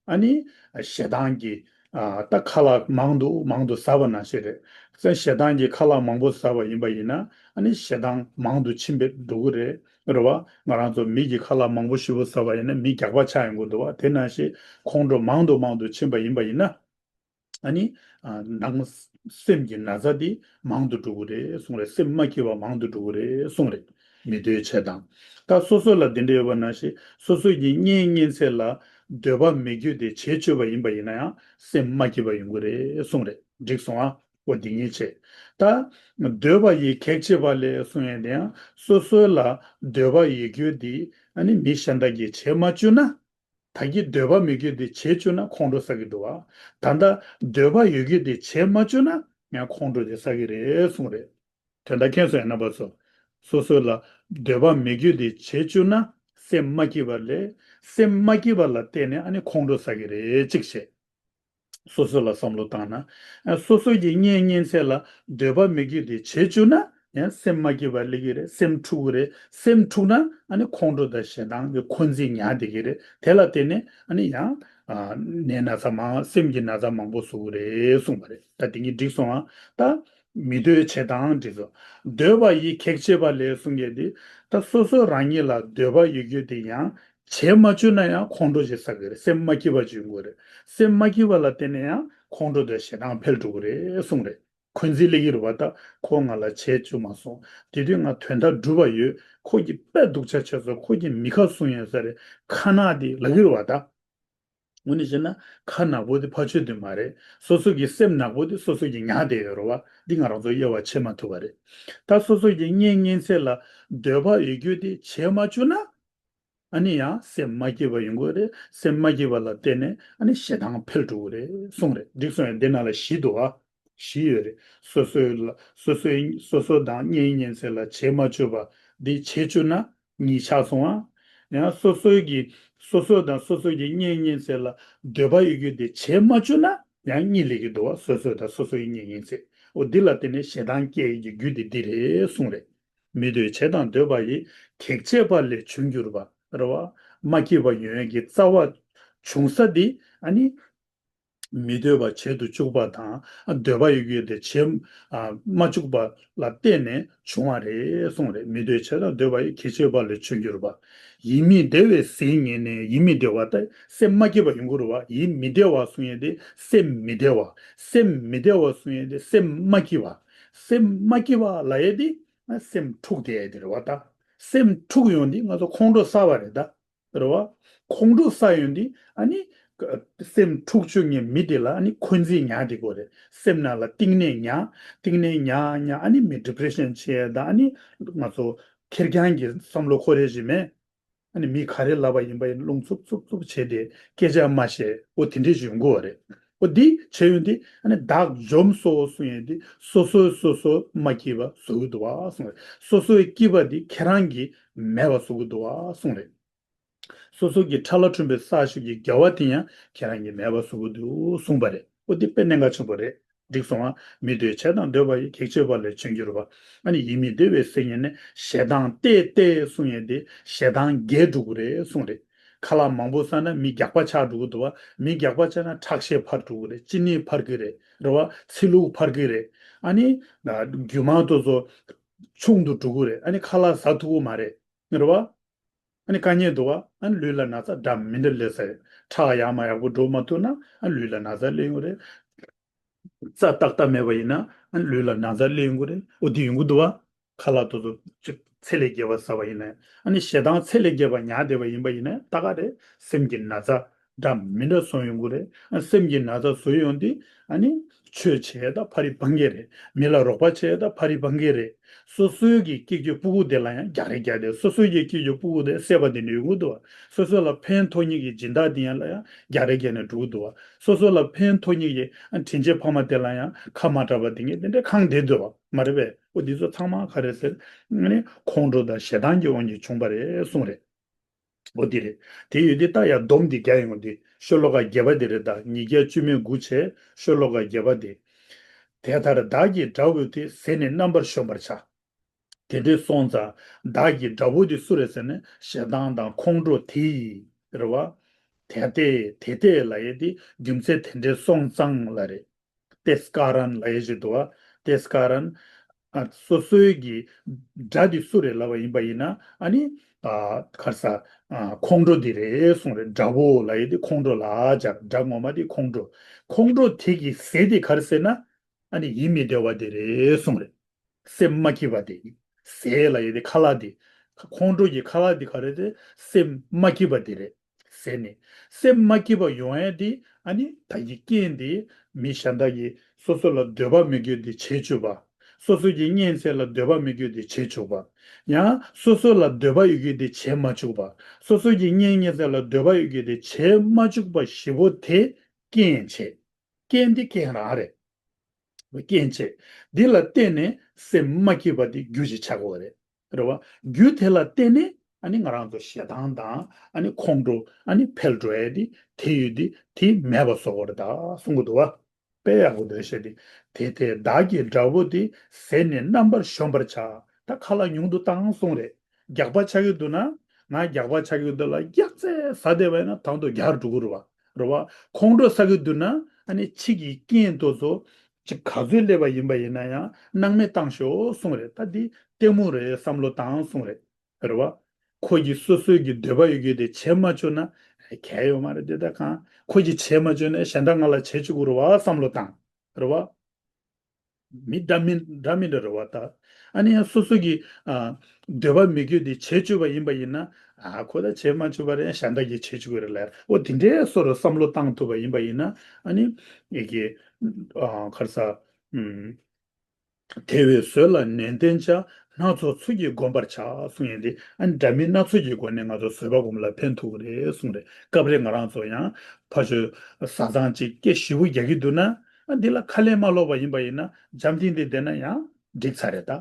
ཨ་ནི་ཞེ་སྡང་གི་ཨ་ད་ཁ་ལག་མང་དུ་མང་དུ་ཟ་བ་ནང་བཞིན་རེད། ཞེ་སྡང་གི་ཁ་ལག་མང་པོ་ཟ་བ་ཡིན་པ་ཡིན་ན་ཨ་ནི་ཞེ་སྡང་མང་དུ་ཕྱིན་པའི་འགྲོ་གི་རེད། རེད་བ། ང་རང་ཚོ་མི་གི་ཁ་ལག་མང་པོ་ཞེ་པོ་ཟ་བ་ཡིན་ན་མི་རྒྱགས་པ་ཆགས་ཡོང་གི་འདུག་བ། དེ་ནང་བཞིན་ཁོང་ཁྲོ་མང་དུ་མང་དུ་ཕྱིན་པ་ཡིན་པ་ཡིན་ན། ཨ་ནི། ཨ་ནང་སེམས་ཀྱི་ན་ཚ་འདི་མང་དུ་འགྲོ་གི་རེད་གསུང་རེད། སེམས་མ་སྐྱིད་པ་མང་དུ་འགྲོ་གི་རེད་གསུང་རེད། མི་འདོད་བྱས་དང་། ད་སོ་སོ་ལ་འདི་འདྲ་ཡོད་པ་ནང་བཞིན་སོ་སོ་ཡི་གཉེན་ཉེ་ཚན་ལ་འདོད་པ་མི་དགོས་དེ་བྱས་བཅུག་པ་ཡིན་པ་ཡིན་ན་ཡང་སེམས་མ་སྐྱིད་པ་ཡོང་གི་རེད་གསུང་རེད། འགྲིག་སོང་ཨ། འོ་འདི་ངས་བྱས། ད་འདོད་པ་ཡི་གེགས་བྱེད་པ་ལས་གསུང་ཡས་དེ་ཡང་སོ་སོ་ལ་འདོད་པ་ཡི་དགོས་དེ་ཨ་ནི་མི་གཞན་དག་གིས་བྱས་མ་བཅུག་ན། ད་གི་འདོད་པ་མི་དགོས་དེ་བྱས་བཅུག་ན་ཁོང་ཁྲོ་ཟ་གི་འདུག་བ། ད་ལྟ་འདོད་པ་ཡོད་དགོས་དེ་བྱས་མ་བཅུག་ན་ཡང་ཁོང་ཁྲོ་དེ་ཟ་གི་རེད་གསུངས་རེད། དོན་དག་མཁྱེན་སོང་ངས་རྣམ་པ་ཚོ། སོ་སོ་ལ་འདོད་པ་མི་དགོས་དེ་བྱས་བཅུག་ན་སེམས་མ་སྐྱིད་པ་ལས། སེམས་མ་སྐྱིད་པ་ལ་བརྟེན་ནས་ཨ་ནི་ཁོང་ཁྲོ་ཟ་གི་རེད་གཅིག་བྱས། སོ་སོ་ལ་བསམ་བློ་བཏང་ན། ཨ་སོ་སོ་གི་གཉེན་ཉེ་ཚན་ལ་འདོད་པ་མི་དགོས་དེ་བྱས་བཅུག་ན་ཡང་སེམས་མ་སྐྱིད་པ་སླེབས་ཀྱི་རེད། སེམས་འཁྲུག་གི་རེད། སེམས་འཁྲུག་ན་ཨ་ནི་ཁོང་ཁྲོ་དང་ཞེ་སྡང་གི་འཁོན་འཛིན་ཉར་བསྡད་ཀྱི་རེད། དེ་ལ་བརྟེན་ནས་ཨ་ནི་ཡང་ཨ་ནད་ན་ཚ་མང་། སེམས་ཀྱི་ན་ཚ་མང་པོ་བཟོ་གི་རེད་གསུངས་པ་རེད། ད་དེ་གཉིས་འགྲིག་སོང་ཨ། ད་མི་འདོད་བྱས་དང་འགྲིག་སོང་། འདོད་པ་ཡི་གེགས་བྱེད་པ་ལས་གསུང་གི་འདི། ད་སོ་སོ་རང་ཉིད་ལ་འདོད་པ་ཡོད་རྒྱུ་དེ་ཡང་བྱས་མ་བཅུག་ན་ཡང་ཁོང་ཁྲོ་ཞིག་ཟ་གི་རེད། སེམས་མ་སྐྱིད་པ་ཅིག་ཡོང་གི་རེད། སེམས་མ་སྐྱིད་པ་ལ་བརྟེན་ནས་ཡང་ཁོང་ཁྲོ་དང་ཞེ་སྡང་འཕེལ་འགྲོ་གི་རེད་གསུངས་རེད། འཁོན་འཛིན་སླེབས་ཀྱི་རེད་བ། ད་ཁོ་ང་ལ་བྱས་བཅུག་མ་སོང་། དེ་དུས་ང་དོན་དག་སྒྲུབ་པ་ཡོད། ཁོ་གིས་དཔེ་སྡུག་ཅག་བྱས་སོང་། ཁོ་གིས་མི་ཁ་བཟུང་ཡོད་ས་རེད། ཁ་ནག་དེ་ལབ་ཀྱི་རེད་བ། ད་ དངོས་གནས་བྱས་ན་ཁ་ནག་པོ་དེ་ཕ་ཆོས་དེ་མ་རེད། སོ་སོ་གི་སེམས་ནག་པོ་དེ་སོ་སོ་གིས་ཉར་བསྡད་ཡོད་རེད་བ། འདི་ང་རང་ཚོ་དབྱེ་བ་ཕྱེ་མ་ཐུབ་པ་རེད། ད་སོ་སོ་གི་གཉེན་ཉེ་ཚན་ལ་འདོད་པ་ཡོད་རྒྱུ་དེ་བྱེད་མ་བཅུག་ན། ཨ་ནི་ཡང་སེམས་མ་སྐྱིད་པ་ཡོང་གི་རེད། སེམས་མ་སྐྱིད་པ་ལ་བརྟེན་ནས་ཨ་ནི་ཞེ་སྡང་འཕེལ་འགྲོ་གི་རེད་གསུངས་རེད། འགྲིག་སོང་ཡ། འདི་ནང་ལ་བཞི་འདུག་ཨ། བཞི་ཡོད་རེད། སོ་སོའི་ལ་སོ་སོའི་སོ་སོ་དང་གཉེན་ཉེ་ཚན་ལ་བྱེད་མ་བཅུག་པ་འདི་བྱེད་བཅུག་ན་གཉིས་ཆགས་སོང་ཨ། ཡང་སོ་སོའི་གི་སོ་སོ་དང་སོ་སོ་གི་གཉེན་ཉེ་ཚན་ལ་འདོད་པ་ཡོད་རྒྱུ་དེ་བྱེད་མ་བཅུག་ན་ཡང་གཉིས་སླེབས་ཀྱི་འདུག་ཨ། སོ་སོ་དང་སོ་སོ་གི་གཉེན་ཉེ་ཚན། འོ་འདི་ལ་བརྟེན་ནས་ཞེ་སྡང་སྐྱེ་ཡི་གི་རྒྱུ་དེ་འདི་རེད་གསུངས་རེད། མི་འདོད་བྱས་དང་འདོད་པ་ཡི། གེགས་བྱེད་པ་ལས་བྱུང་གྱུར་པ། རེད་བ། མ་སྐྱིད་པ་ཡོང་ཡས་ཀྱི་རྩ་བ་བྱུང་ས་འདི་ཨ་ནི། མི་འདོད་པ་བྱེད་དུ་བཅུག་པ་དང་ཨ་འདོད་པ་ཡོད་རྒྱུ་དེ་བྱེད་ཨ་མ་བཅུག་པ་ལ་བརྟེན་ནས་བྱུང་བ་རེད་གསུངས་རེད། མི་འདོད་བྱས་དང་འདོད་པ་ཡི། གེགས་བྱེད་པ་ལས་བྱུང་གྱུར་པ། ཡིད་མི་བདེ་བའི་ཟས་ངན་ནི། ཡིད་མི་བདེ་བ་ད་སེམས་མ་སྐྱིད་པ་ཡོང་གི་རེད་བ། ཡིད་མི་བདེ་བ་གསུང་ཡས་དེ་སེམས་མི་བདེ་བ། སེམས་མི་བདེ་བ་གསུང་ཡས་དེ་སེམས་མ་སྐྱིད་པ། སེམས་མ་སྐྱིད་པ་ལབ་ཡས་དེ། ཨ་སེམས་འཁྲུགས་བསྡད་ཡས་དེ་རེད་བ་ད། སེམས་འཁྲུགས་ཡོང་དུས་ང་ཚོ་ཁོང་ཁྲོ་ཟ་བ་རེད་ད། རེད་བ། ཁོང་ཁྲོ་ཟ་ཡོང་དུས་ཨ་ནི། སེམས་འཁྲུག་བཅུག་མཁན་མི་དེ་ལ་ཨ་ནི་འཁོན་འཛིན་ཉར་བསྡད་དགོས་རེད། སེམས་ནང་ལ་གཏིང་ནས་ཉར། གཏིང་ནས་ཉར་ཉར་ཨ་ནི་མི་ཌི་པི་རེ་ཤན་བྱས་དང་ཨ་ནི། ང་ཚོ་ཁེར་རྐྱང་གི་བསམ་བློ་འཁོར་རེ་ཞིག་མེད། ཨ་ནི་མི་ག་རེ་ལབ་པ་ཡིན་པ་ཡིན་རླུང་འཚུབ་འཚུབ་འཚུབ་བྱས་ཏེ་སྐད་ཆ་མ་བཤད། འོ་དེ་འདྲས་ཞིག་ཡོང་གི་ཡོད་རེད། འོ་འདི་བྱས་ཡོང་དུས་ཨ་ནི་བདག་འཇོམས་སོ་གསུང་ཡས་དེ་སོ་སོས་སོ་སོ་མ་སྐྱིད་པ་བཟོ་གི་འདུག་བ་གསུངས་རེད། སོ་སོའི་སྐྱིད་པ་དེ་ཁྱེད་རང་གིས་མེད་པ་བཟོ་གི་འདུག་བ་གསུངས་རེད། སོ་སོ་གི་ཁྲ་ལ་ཁྲོན་པའི་ས་ཞིག་གི་དགེ་བ་དེ་ཡང་ཁྱེད་རང་གིས་མེད་པ་བཟོ་གི་འདུག་གསུངས་པ་རེད། འོ་འདི་དཔེ་གནད་འགག་ཆེན་པོ་རེད། འགྲིག་སོང་ང་། མི་འདོད་བྱས་དང་འདོད་པ་ཡི། གེགས་བྱེད་པ་ལས་བྱུང་གྱུར་པ། ཨ་ནི་ཡིད་མི་བདེ་བའི་ཟས་ངན་ནི། ཞེ་སྡང་བལྟས་བལྟས་གསུང་ཡས་དེ་ཞེ་སྡང་རྒྱས་འགྲོ་གི་རེད་གསུངས་རེད། ཁ་ལག་མང་པོ་ཟ་ན་མི་རྒྱགས་པ་ཆགས་འགྲོ་གི་འདུག་བ། མི་རྒྱགས་པ་ཆགས་ན་ཁྲག་ཤེད་འཕར་འགྲོ་གི་རེད། གཅིན་སྙི་འཕར་གི་རེད། རེད་བ། ཚིལ་ལུག་འཕར་གི་རེད། ཨ་ནི། རྒྱུ་མ་དེ་ཚོ་ཆུང་དུ་འགྲོ་གི་རེད། ཨ་ནི་ཁ་ལག་ཟ་ཐུབ་ཀྱི་མ་རེད། རེད་བ། ཨ་ནི་དཀའ་ངལ་འདུག་བ། ཨ་ནི་ལུས་ལ་ན་ཚ་འདྲ་མི་འདྲ་སླེབས་ས་རེད། ཁྲག་ཡག་མ་ཡག་པོ་འགྲོ་མ་ཐུབ་ན་ཨ་ནི་ལུས་ལ་ན་ཚ་སླེབས་ཡོང་རེད། རྩ་ཏག་ཏག་མེད་པ་ཡིན་ན་ཨ་ནི་ལུས་ལ་ན་ཚ་སླེབས་ཡོང་གི་རེད། འོ་དེ་ཡོང་གི་འདུག་བ། ཁ་ལག་དེ་ཚོ་ཅིག་ཚད་ལས་བརྒལ་བ་ཟ་བ་ཡིན་ན། ཨ་ནི་ཞེ་སྡང་ཚད་ལས་བརྒལ་བ་ཉར་བསྡད་པ་ཡིན་པ་ཡིན་ན་ད་ག་རེད། སེམས་ཀྱི་ན་ཚ་འདྲ་མི་འདྲ་བཟོ་ཡོང་གི་རེད། ཨ་སེམས་ཀྱི་ན་ཚ་བཟོ་ཡོང་དུས་ཨ་ནི། ཆོས་བྱས་ད་ཕ་རི་བང་གི་རེད། མི་ལ་རོགས་པ་བྱས་ད་ཕ་རི་བང་གི་རེད། སོ་སོའི་གི་སྐྱིད་སྐྱིད་སྤུ་གུ་དེ་ལ་ཡང་རྒྱག་རེས་རྒྱག་དེ་སོ་སོའི་གི་སྐྱིད་སྐྱིད་སྤུ་གུ་དེ་བསད་པ་དེ་འདྲ་ཡོང་གི་འདུག་བ། སོ་སོ་ལ་ཕན་ཐོགས་མཁན་གྱི་སྦྱིན་བདག་དེ་ཡང་ལ་ཡང་རྒྱག་རེས་རྒྱག་ནས་འགྲོ་གི་འདུག་བ། སོ་སོ་ལ་ཕན་ཐོགས་མཁན་གྱི་ཨ་དྲིན་ཆེན་ཕ་མ་དེ་ལ་ཡང་ཁ་མ་གྲགས་པ་དེ་ངས་དེ་འདྲ་ཁེངས་བསྡད་འདུག་བ་མ་རེད་པས། འོ་འདི་ཚོ་ཚང་མ་ག་རེ་ཟེར། ཨ་ནི་ཁོང་ཁྲོ་དང་ཞེ་སྡང་གི་དབང་གིས་བྱུང་བ་རེད་གསུངས་རེད། འོ་འདི་རེད། དེ་ཡོད་དེ་ད་ཡར་སྡོམ་འདི་རྒྱག་ཡོང་དེ་ཤོ་ལོ་ཀ་བརྒྱད་པ་དེ་རེད། ད་ཉིས་བརྒྱ་བཅུ་མེད་དགུ་བྱས་ཤོ་ལོ་ཀ་བརྒྱད་པ་དེ། དེ་ལྟར་བདག་གི་དགྲ་བོ་དེ། ཟས་ནི་རྣམ་པར་གཞོམ་པར་བྱ། དེ་འདྲ་སོང་ཙང་བདག་གི་དགྲ་བོ་དེ་སུ་རེད་ཟེར་ན་ཞེ་སྡང་དང་ཁོང་ཁྲོ་དེ་ཡིས་རེད་བ། དེ་ལྟས་དེ་ལྟས་ལབ་ཡས་དེ་རྒྱུ་མཚན་དེ་འདྲ་སོང་ཙང་ལ་རེད། ཏེས་ཀ་རན་ལབ་ཡས་ཅིག་འདུག་བ། ཏེས་ཀ་རན། ཨ་སོ་སོའི་གི་དགྲ་དེ་སུ་རེད་ལབ་པ་ཡིན་པ་ཡིན་ན་ཨ་ནི། ཨ་ག་རེ་ཟ། ཨ་ཁོང་ཁྲོ་དེ་རེད་གསུངས་རེད། དགྲ་བོ་ལབ་ཡས་དེ་ཁོང་ཁྲོ་ལ་སྦྱར། དགྲ་ངོ་མ་དེ་ཁོང་ཁྲོ། ཁོང་ཁྲོ་དེ་གི་ཟས་དེ་ག་རེ་ཟེར་ན་ཨ་ནི་ཡིད་མི་བདེ་བ་དེ་རེད་གསུངས་རེད། སེམས་མ་སྐྱིད་པ་དེ། ཟས་ལབ་ཡས་དེ་ཁ་ལག་དེ། ཁོང་ཁྲོ་གི་ཁ་ལག་དེ་ག་རེ་རེད། སེམས་མ་སྐྱིད་པ་དེ་རེད། ཟས་ནི། སེམས་མ་སྐྱིད་པ་ཡོང་ཡས་དེ་ཨ་ནི་ད་གི་རྐྱེན་དེ་མི་གཞན་དག་གིས་སོ་སོ་ལ་འདོད་པ་མི་དགོས་དེ་བྱེད་བཅུག་པ། སོ་སོ་གི་གཉེན་ཚན་ལ་འདོད་པ་མི་དགོས་དེ་བྱེད་བཅུག་པ། ཡང་སོ་སོ་ལ་འདོད་པ་ཡོད་རྒྱུ་དེ་བྱེད་མ་བཅུག་པ། སོ་སོ་གི་གཉེན་ཉེ་ཚན་ལ་འདོད་པ་ཡོད་རྒྱུ་དེ་བྱེད་མ་བཅུག་པ་བཞི་པོ་དེ་རྐྱེན་བྱེད། རྐྱེན་དེ་རྐྱེན་རང་རེད། རྐྱེན་བྱེད། འདི་ལ་བརྟེན་ནས་སེམས་མ་སྐྱིད་པ་དེ་རྒྱུ་ཞིག་ཆགས་དགོས་པ་རེད། རེད་བ། རྒྱུ་དེ་ལ་བརྟེན་ནས་ཨ་ནི་ང་རང་ཚོ་ཞེ་སྡང་དང་ཨ་ནི་ཁོང་ཁྲོ་ཨ་ནི་འཕེལ་འགྲོ་ཡས་དེ་དེ་ཡོད་དེ་དེ་མེད་པ་བཟོ་དགོས་རེད་ད་གསུང་གི་འདུག་བ། དཔེ་ཡག་པོ་འདོད་བཤད་དེ། དེ་ལྟས་བདག་གི་དགྲ་བོ་དེ། ཟས་ནི་རྣམ་པར་གཞོམ་པར་བྱ། ད་ཁ་ལག་ཉུང་དུ་བཏང་གསུང་རེད། རྒྱགས་པ་ཆགས་ཀྱི་འདུག་ན། ང་རྒྱགས་པ་ཆགས་ཀྱི་འདུག་ལ་རྒྱགས་ཚད་ཟ་བསྡད་པ་ཡིན་ན་དང་དུ་རྒྱགས་འགྲོ་གི་རེད་བ། རེད་བ། ཁོང་ཁྲོ་ཟ་གི་འདུག་ན་ཨ་ནི་ཕྱི་གི་རྐྱེན་དེ་ཚོ་ཅིག་ག་ཚོད་སླེབས་པ་ཡིན་པ་ཡིན་ན་ཡང་སྣང་མེད་བཏང་ཤོག་གསུང་རེད། ད་འདི་ལྟད་མོ་རེད་བསམ་བློ་བཏང་གསུང་རེད། རེད་བ། ཁོ་གིས་སོ་སོའི་གི་འདོད་པ་ཡོད་རྒྱུ་དེ་བྱེད་མ་བཅུག་ན་གལ་ཡོད་མ་རེད་དེ། ད་གང་ཁོ་གིས་བྱེད་མ་བཅུག་ན་གཞན་དག་ང་ལ་བྱེད་བཅུག་གི་རེད་བ་བསམ་བློ་བཏང་། རེད་བ། མི་འདྲ་མི་འདྲ་མི་འདྲ་རེད་བ་ད། ཨ་ནི་ཡང་སོ་སོ་གི་ཨ་འདོད་པ་མི་དགོས་དེ་བྱེད་བཅུག་པ་ཡིན་པ་ཡིན་ན། ཨ་ཁོ་ད་བྱེད་མ་བཅུག་པ་རེད། གཞན་དག་གིས་བྱེད་བཅུག་གི་རེད་ལབ། འོ་དེ་འདྲའི་བཟོ་འདྲ་བསམ་བློ་བཏང་ཐུབ་པ་ཡིན་པ་ཡིན་ན། ཨ་ནི་ཡི་གེ་ཨ་ག་རེ་ཟ། ཨུམ། དེ་བས་བཟོད་ལ་ནན་ཏན་བྱ། སྣ་ཚོགས་ཚུལ་གྱིས་བསྒོམ་པར་བྱ། གསུངས་ཡོད་དེ། ཨ་ནི་འདྲ་མིན་སྣ་ཚོགས་ཀྱི་སྒོ་ནས་ང་ཚོ་བཟོད་པ་སྒོམ་ལ་ཕན་ཐོགས་ཀྱི་རེད་གསུངས་རེད། སྐབས་རེ་ང་རང་ཚོ་ཡང་ཕ་ཆོས་བཟའ་ཚང་གཅིག་སྐད་ཞེ་པོ་རྒྱག་གི་འདུག་ན། ཨ་འདི་ལ་ཁ་ལན་མ་སློག་པ་ཡིན་པ་ཡིན་ན། འཇམ་ཐིང་ཐིང་བསྡད་ན་ཡང་འགྲིག་ཚར་རེད་ད།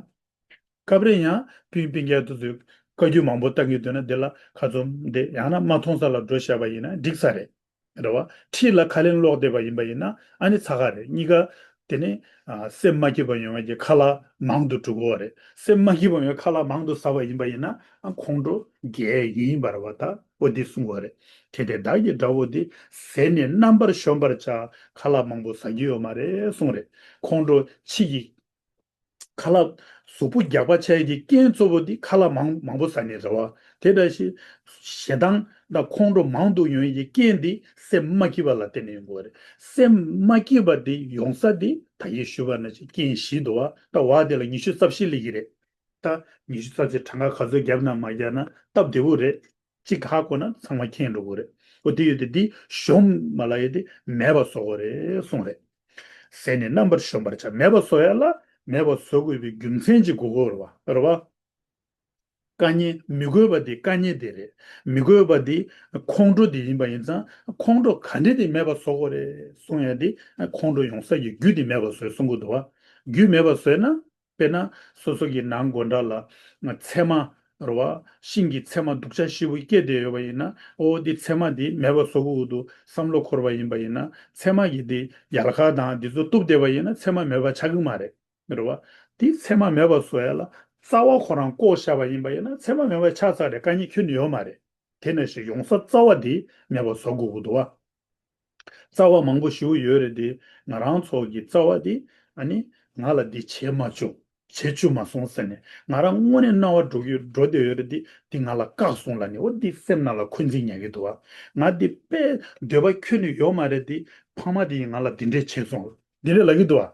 སྐབས་རེ་ཡང་སྤུན་སྤུན་ཀྱག་དེ་ཚོས་བཀའ་བཀྱོན་མང་པོ་བཏང་གི་འདུག་ན། འདི་ལ་ཁ་བཙུམ་བསྡད། ཡང་ན་མ་མཐོང་ས་ལ་འགྲོ་བཞག་པ་ཡིན་ན་འགྲིག་ས་རེད། རེད་བ། འཁྲིས་ལ་ཁ་ལན་སློག་བསྡད་པ་ཡིན་པ་ཡིན་ན། ཨ་ནི་ཚ་ཁ་རེད། གཉིས་ཀ་དེ་ནི་ཨ་སེམས་མ་སྐྱིད་པ་ཡོང་བའི་གི་ཁ་ལག་མང་དུ་འགྲོ་གི་ཡོད་རེད། སེམས་མ་སྐྱིད་པ་ཡོང་བའི་ཁ་ལག་མང་དུ་ཟ་བ་ཡིན་པ་ཡིན་ན། ཨ་ཁོང་ཁྲོ་རྒྱས་ཡིན་པ་རེད་བ་ད། འོ་འདི་གསུང་གི་ཡོད་རེད། གལ་ཏེ་བདག་གི་དགྲ་བོ་འདི། ཟས་ནི་རྣམ་པར་གཞོམ་པར་བྱ། ཁ་ལག་མང་པོ་ཟ་རྒྱུ་ཡོད་མ་རེད་གསུངས་རེད། ཁོང་ཁྲོ་ཕྱི་གི་ཁ་ལག་གཟུགས་པོ་རྒྱགས་པ་ཆགས་ཀྱི་རྐྱེན་གཙོ་བོ་འདི་ཁ་ལག་མང་མང་པོ་ཟ་ནི་རེད་བ། དེ་འདྲ་ཞིག་ཞེ་སྡང་དང་ཁོང་ཁྲོ་མང་དུ་ཡོང་ཡི་རྐྱེན་འདི་སེམས་མ་སྐྱིད་པ་ལ་བརྟེན་ནས་ཡོང་གི་ཡོད་རེད། སེམས་མ་སྐྱིད་པ་འདི་ཡོང་ས་འདི་ད་གིན་ཞུས་པ་ནང་བཞིན་རྐྱེན་བཞི་འདུག་བ། ད་བ་དེ་ལ་ཉི་ཤུ་རྩ་བཞི་སླེབས་ཀྱི་རེད། ད་ཉི་ཤུ་རྩ་བཞི་གྲངས་ཀ་ག་ཚོད་བརྒྱབ་ན་མ་བརྒྱབ་ན་སྟབས་བདེ་པོ་རེད། གཅིག་ཧ་གོ་ན་ཚང་མ་མཁྱེན་འགྲོ་གི་རེད། འོ་དེ་ཡོད་དེ་འདི་གཞོམ་མ་ལ་ཡོད་དེ་མེད་པ་བཟོ་དགོས་རེད་གསུངས་རེད། ཟས་ནི་རྣམ་པར་གཞོམ་པར་བྱ། མེད་པ་བཟོ་ཡ་ལ་མེད་པ་བཟོ་དགོས་པའི་རྒྱུ་མཚན་ཅིག་དགོས་ཀྱི་ཡོད་རེད་བ། རེད་བ། དཀའ་ངལ་མི་དགོས་པ་འདི་དཀའ་ངལ་དེ་རེད། མི་དགོས་པ་འདི་ཁོང་ཁྲོ་དེ་ཡིན་པ་ཡིན་ཙང་ཁོང་ཁྲོ་ག་འདྲ་དེ་མེད་པ་བཟོ་དགོས་རེད་གསུང་ཡ་དེ། ཁོང་ཁྲོ་ཡོང་ས་ཀྱི་རྒྱུ་དེ་མེད་པ་བཟོས་གསུང་གི་འདུག་བ། རྒྱུ་མེད་པ་བཟོས་ན། དཔེར་ན་སོ་སོ་གི་ནང་སྒོ་འགྲམ་ལ་ཚེར་མ་རེད་བ། ཤིང་གི་ཚེར་མ་སྡུག་ཅག་ཞེ་པོ་སྐྱེས་བསྡད་ཡོད་པ་ཡིན་ན། ཨོ་འདི་ཚེར་མ་འདི་མེད་པ་བཟོ་དགོས་འདུག་བསམ་བློ་འཁོར་བ་ཡིན་པ་ཡིན་ན། ཚེར་མ་གི་འདི་ཡལ་ག་དང་འདི་ཚོ་གཏུབ་བསྡད་པ་ཡིན་ན་ཚེར་མ་མེད་པ་ཆགས་ཀྱི་མ་རེད། རེད་བ། འདི་ཚེར་མ་མེད་པ་བཟོ་ཡ་ལ་རྩ་བ་ཁོ་རང་བཀོག་བཞག་པ་ཡིན་པ་ཡིན་ན་ཚེར་མ་མེད་པ་ཆགས་ཚར་རེད། དཀའ་ངལ་ཁྱོན་ནས་ཡོད་མ་རེད། དེ་ནང་བཞིན་ཡོང་ས་རྩ་བ་འདི་མེད་པ་བཟོ་དགོས་ཀྱི་འདུག་བ། རྩ་བ་མང་པོ་ཞེ་པོ་ཡོད་རེད་དེ། ང་རང་ཚོ་གི་རྩ་བ་འདི་ཨ་ནི་ང་ལ་འདི་བྱེད་མ་བཅུག་བྱེད་བཅུག་མ་སོང་ཟེར་ནས་ང་རང་དངོས་གནས་རྣ་བ་འགྲོ་གི་འགྲོ་བསྡད་ཡོད་རེད་དེ། འདི་ང་ལ་བཀག་སོང་ལབ་ནས་འོ་འདི་སེམས་ནང་ལ་འཁོན་འཛིན་ཉར་གི་འདུག་བ། ང་འདི་དཔེ་འདོད་པ་ཁྱོན་ནས་ཡོད་མ་རེད་དེ། ཕ་མ་དེ་ཡིས་ང་ལ་འདི་འདྲས་བྱས་སོང་འདི་འདྲས་ལབ་ཀྱི་འདུག་བ།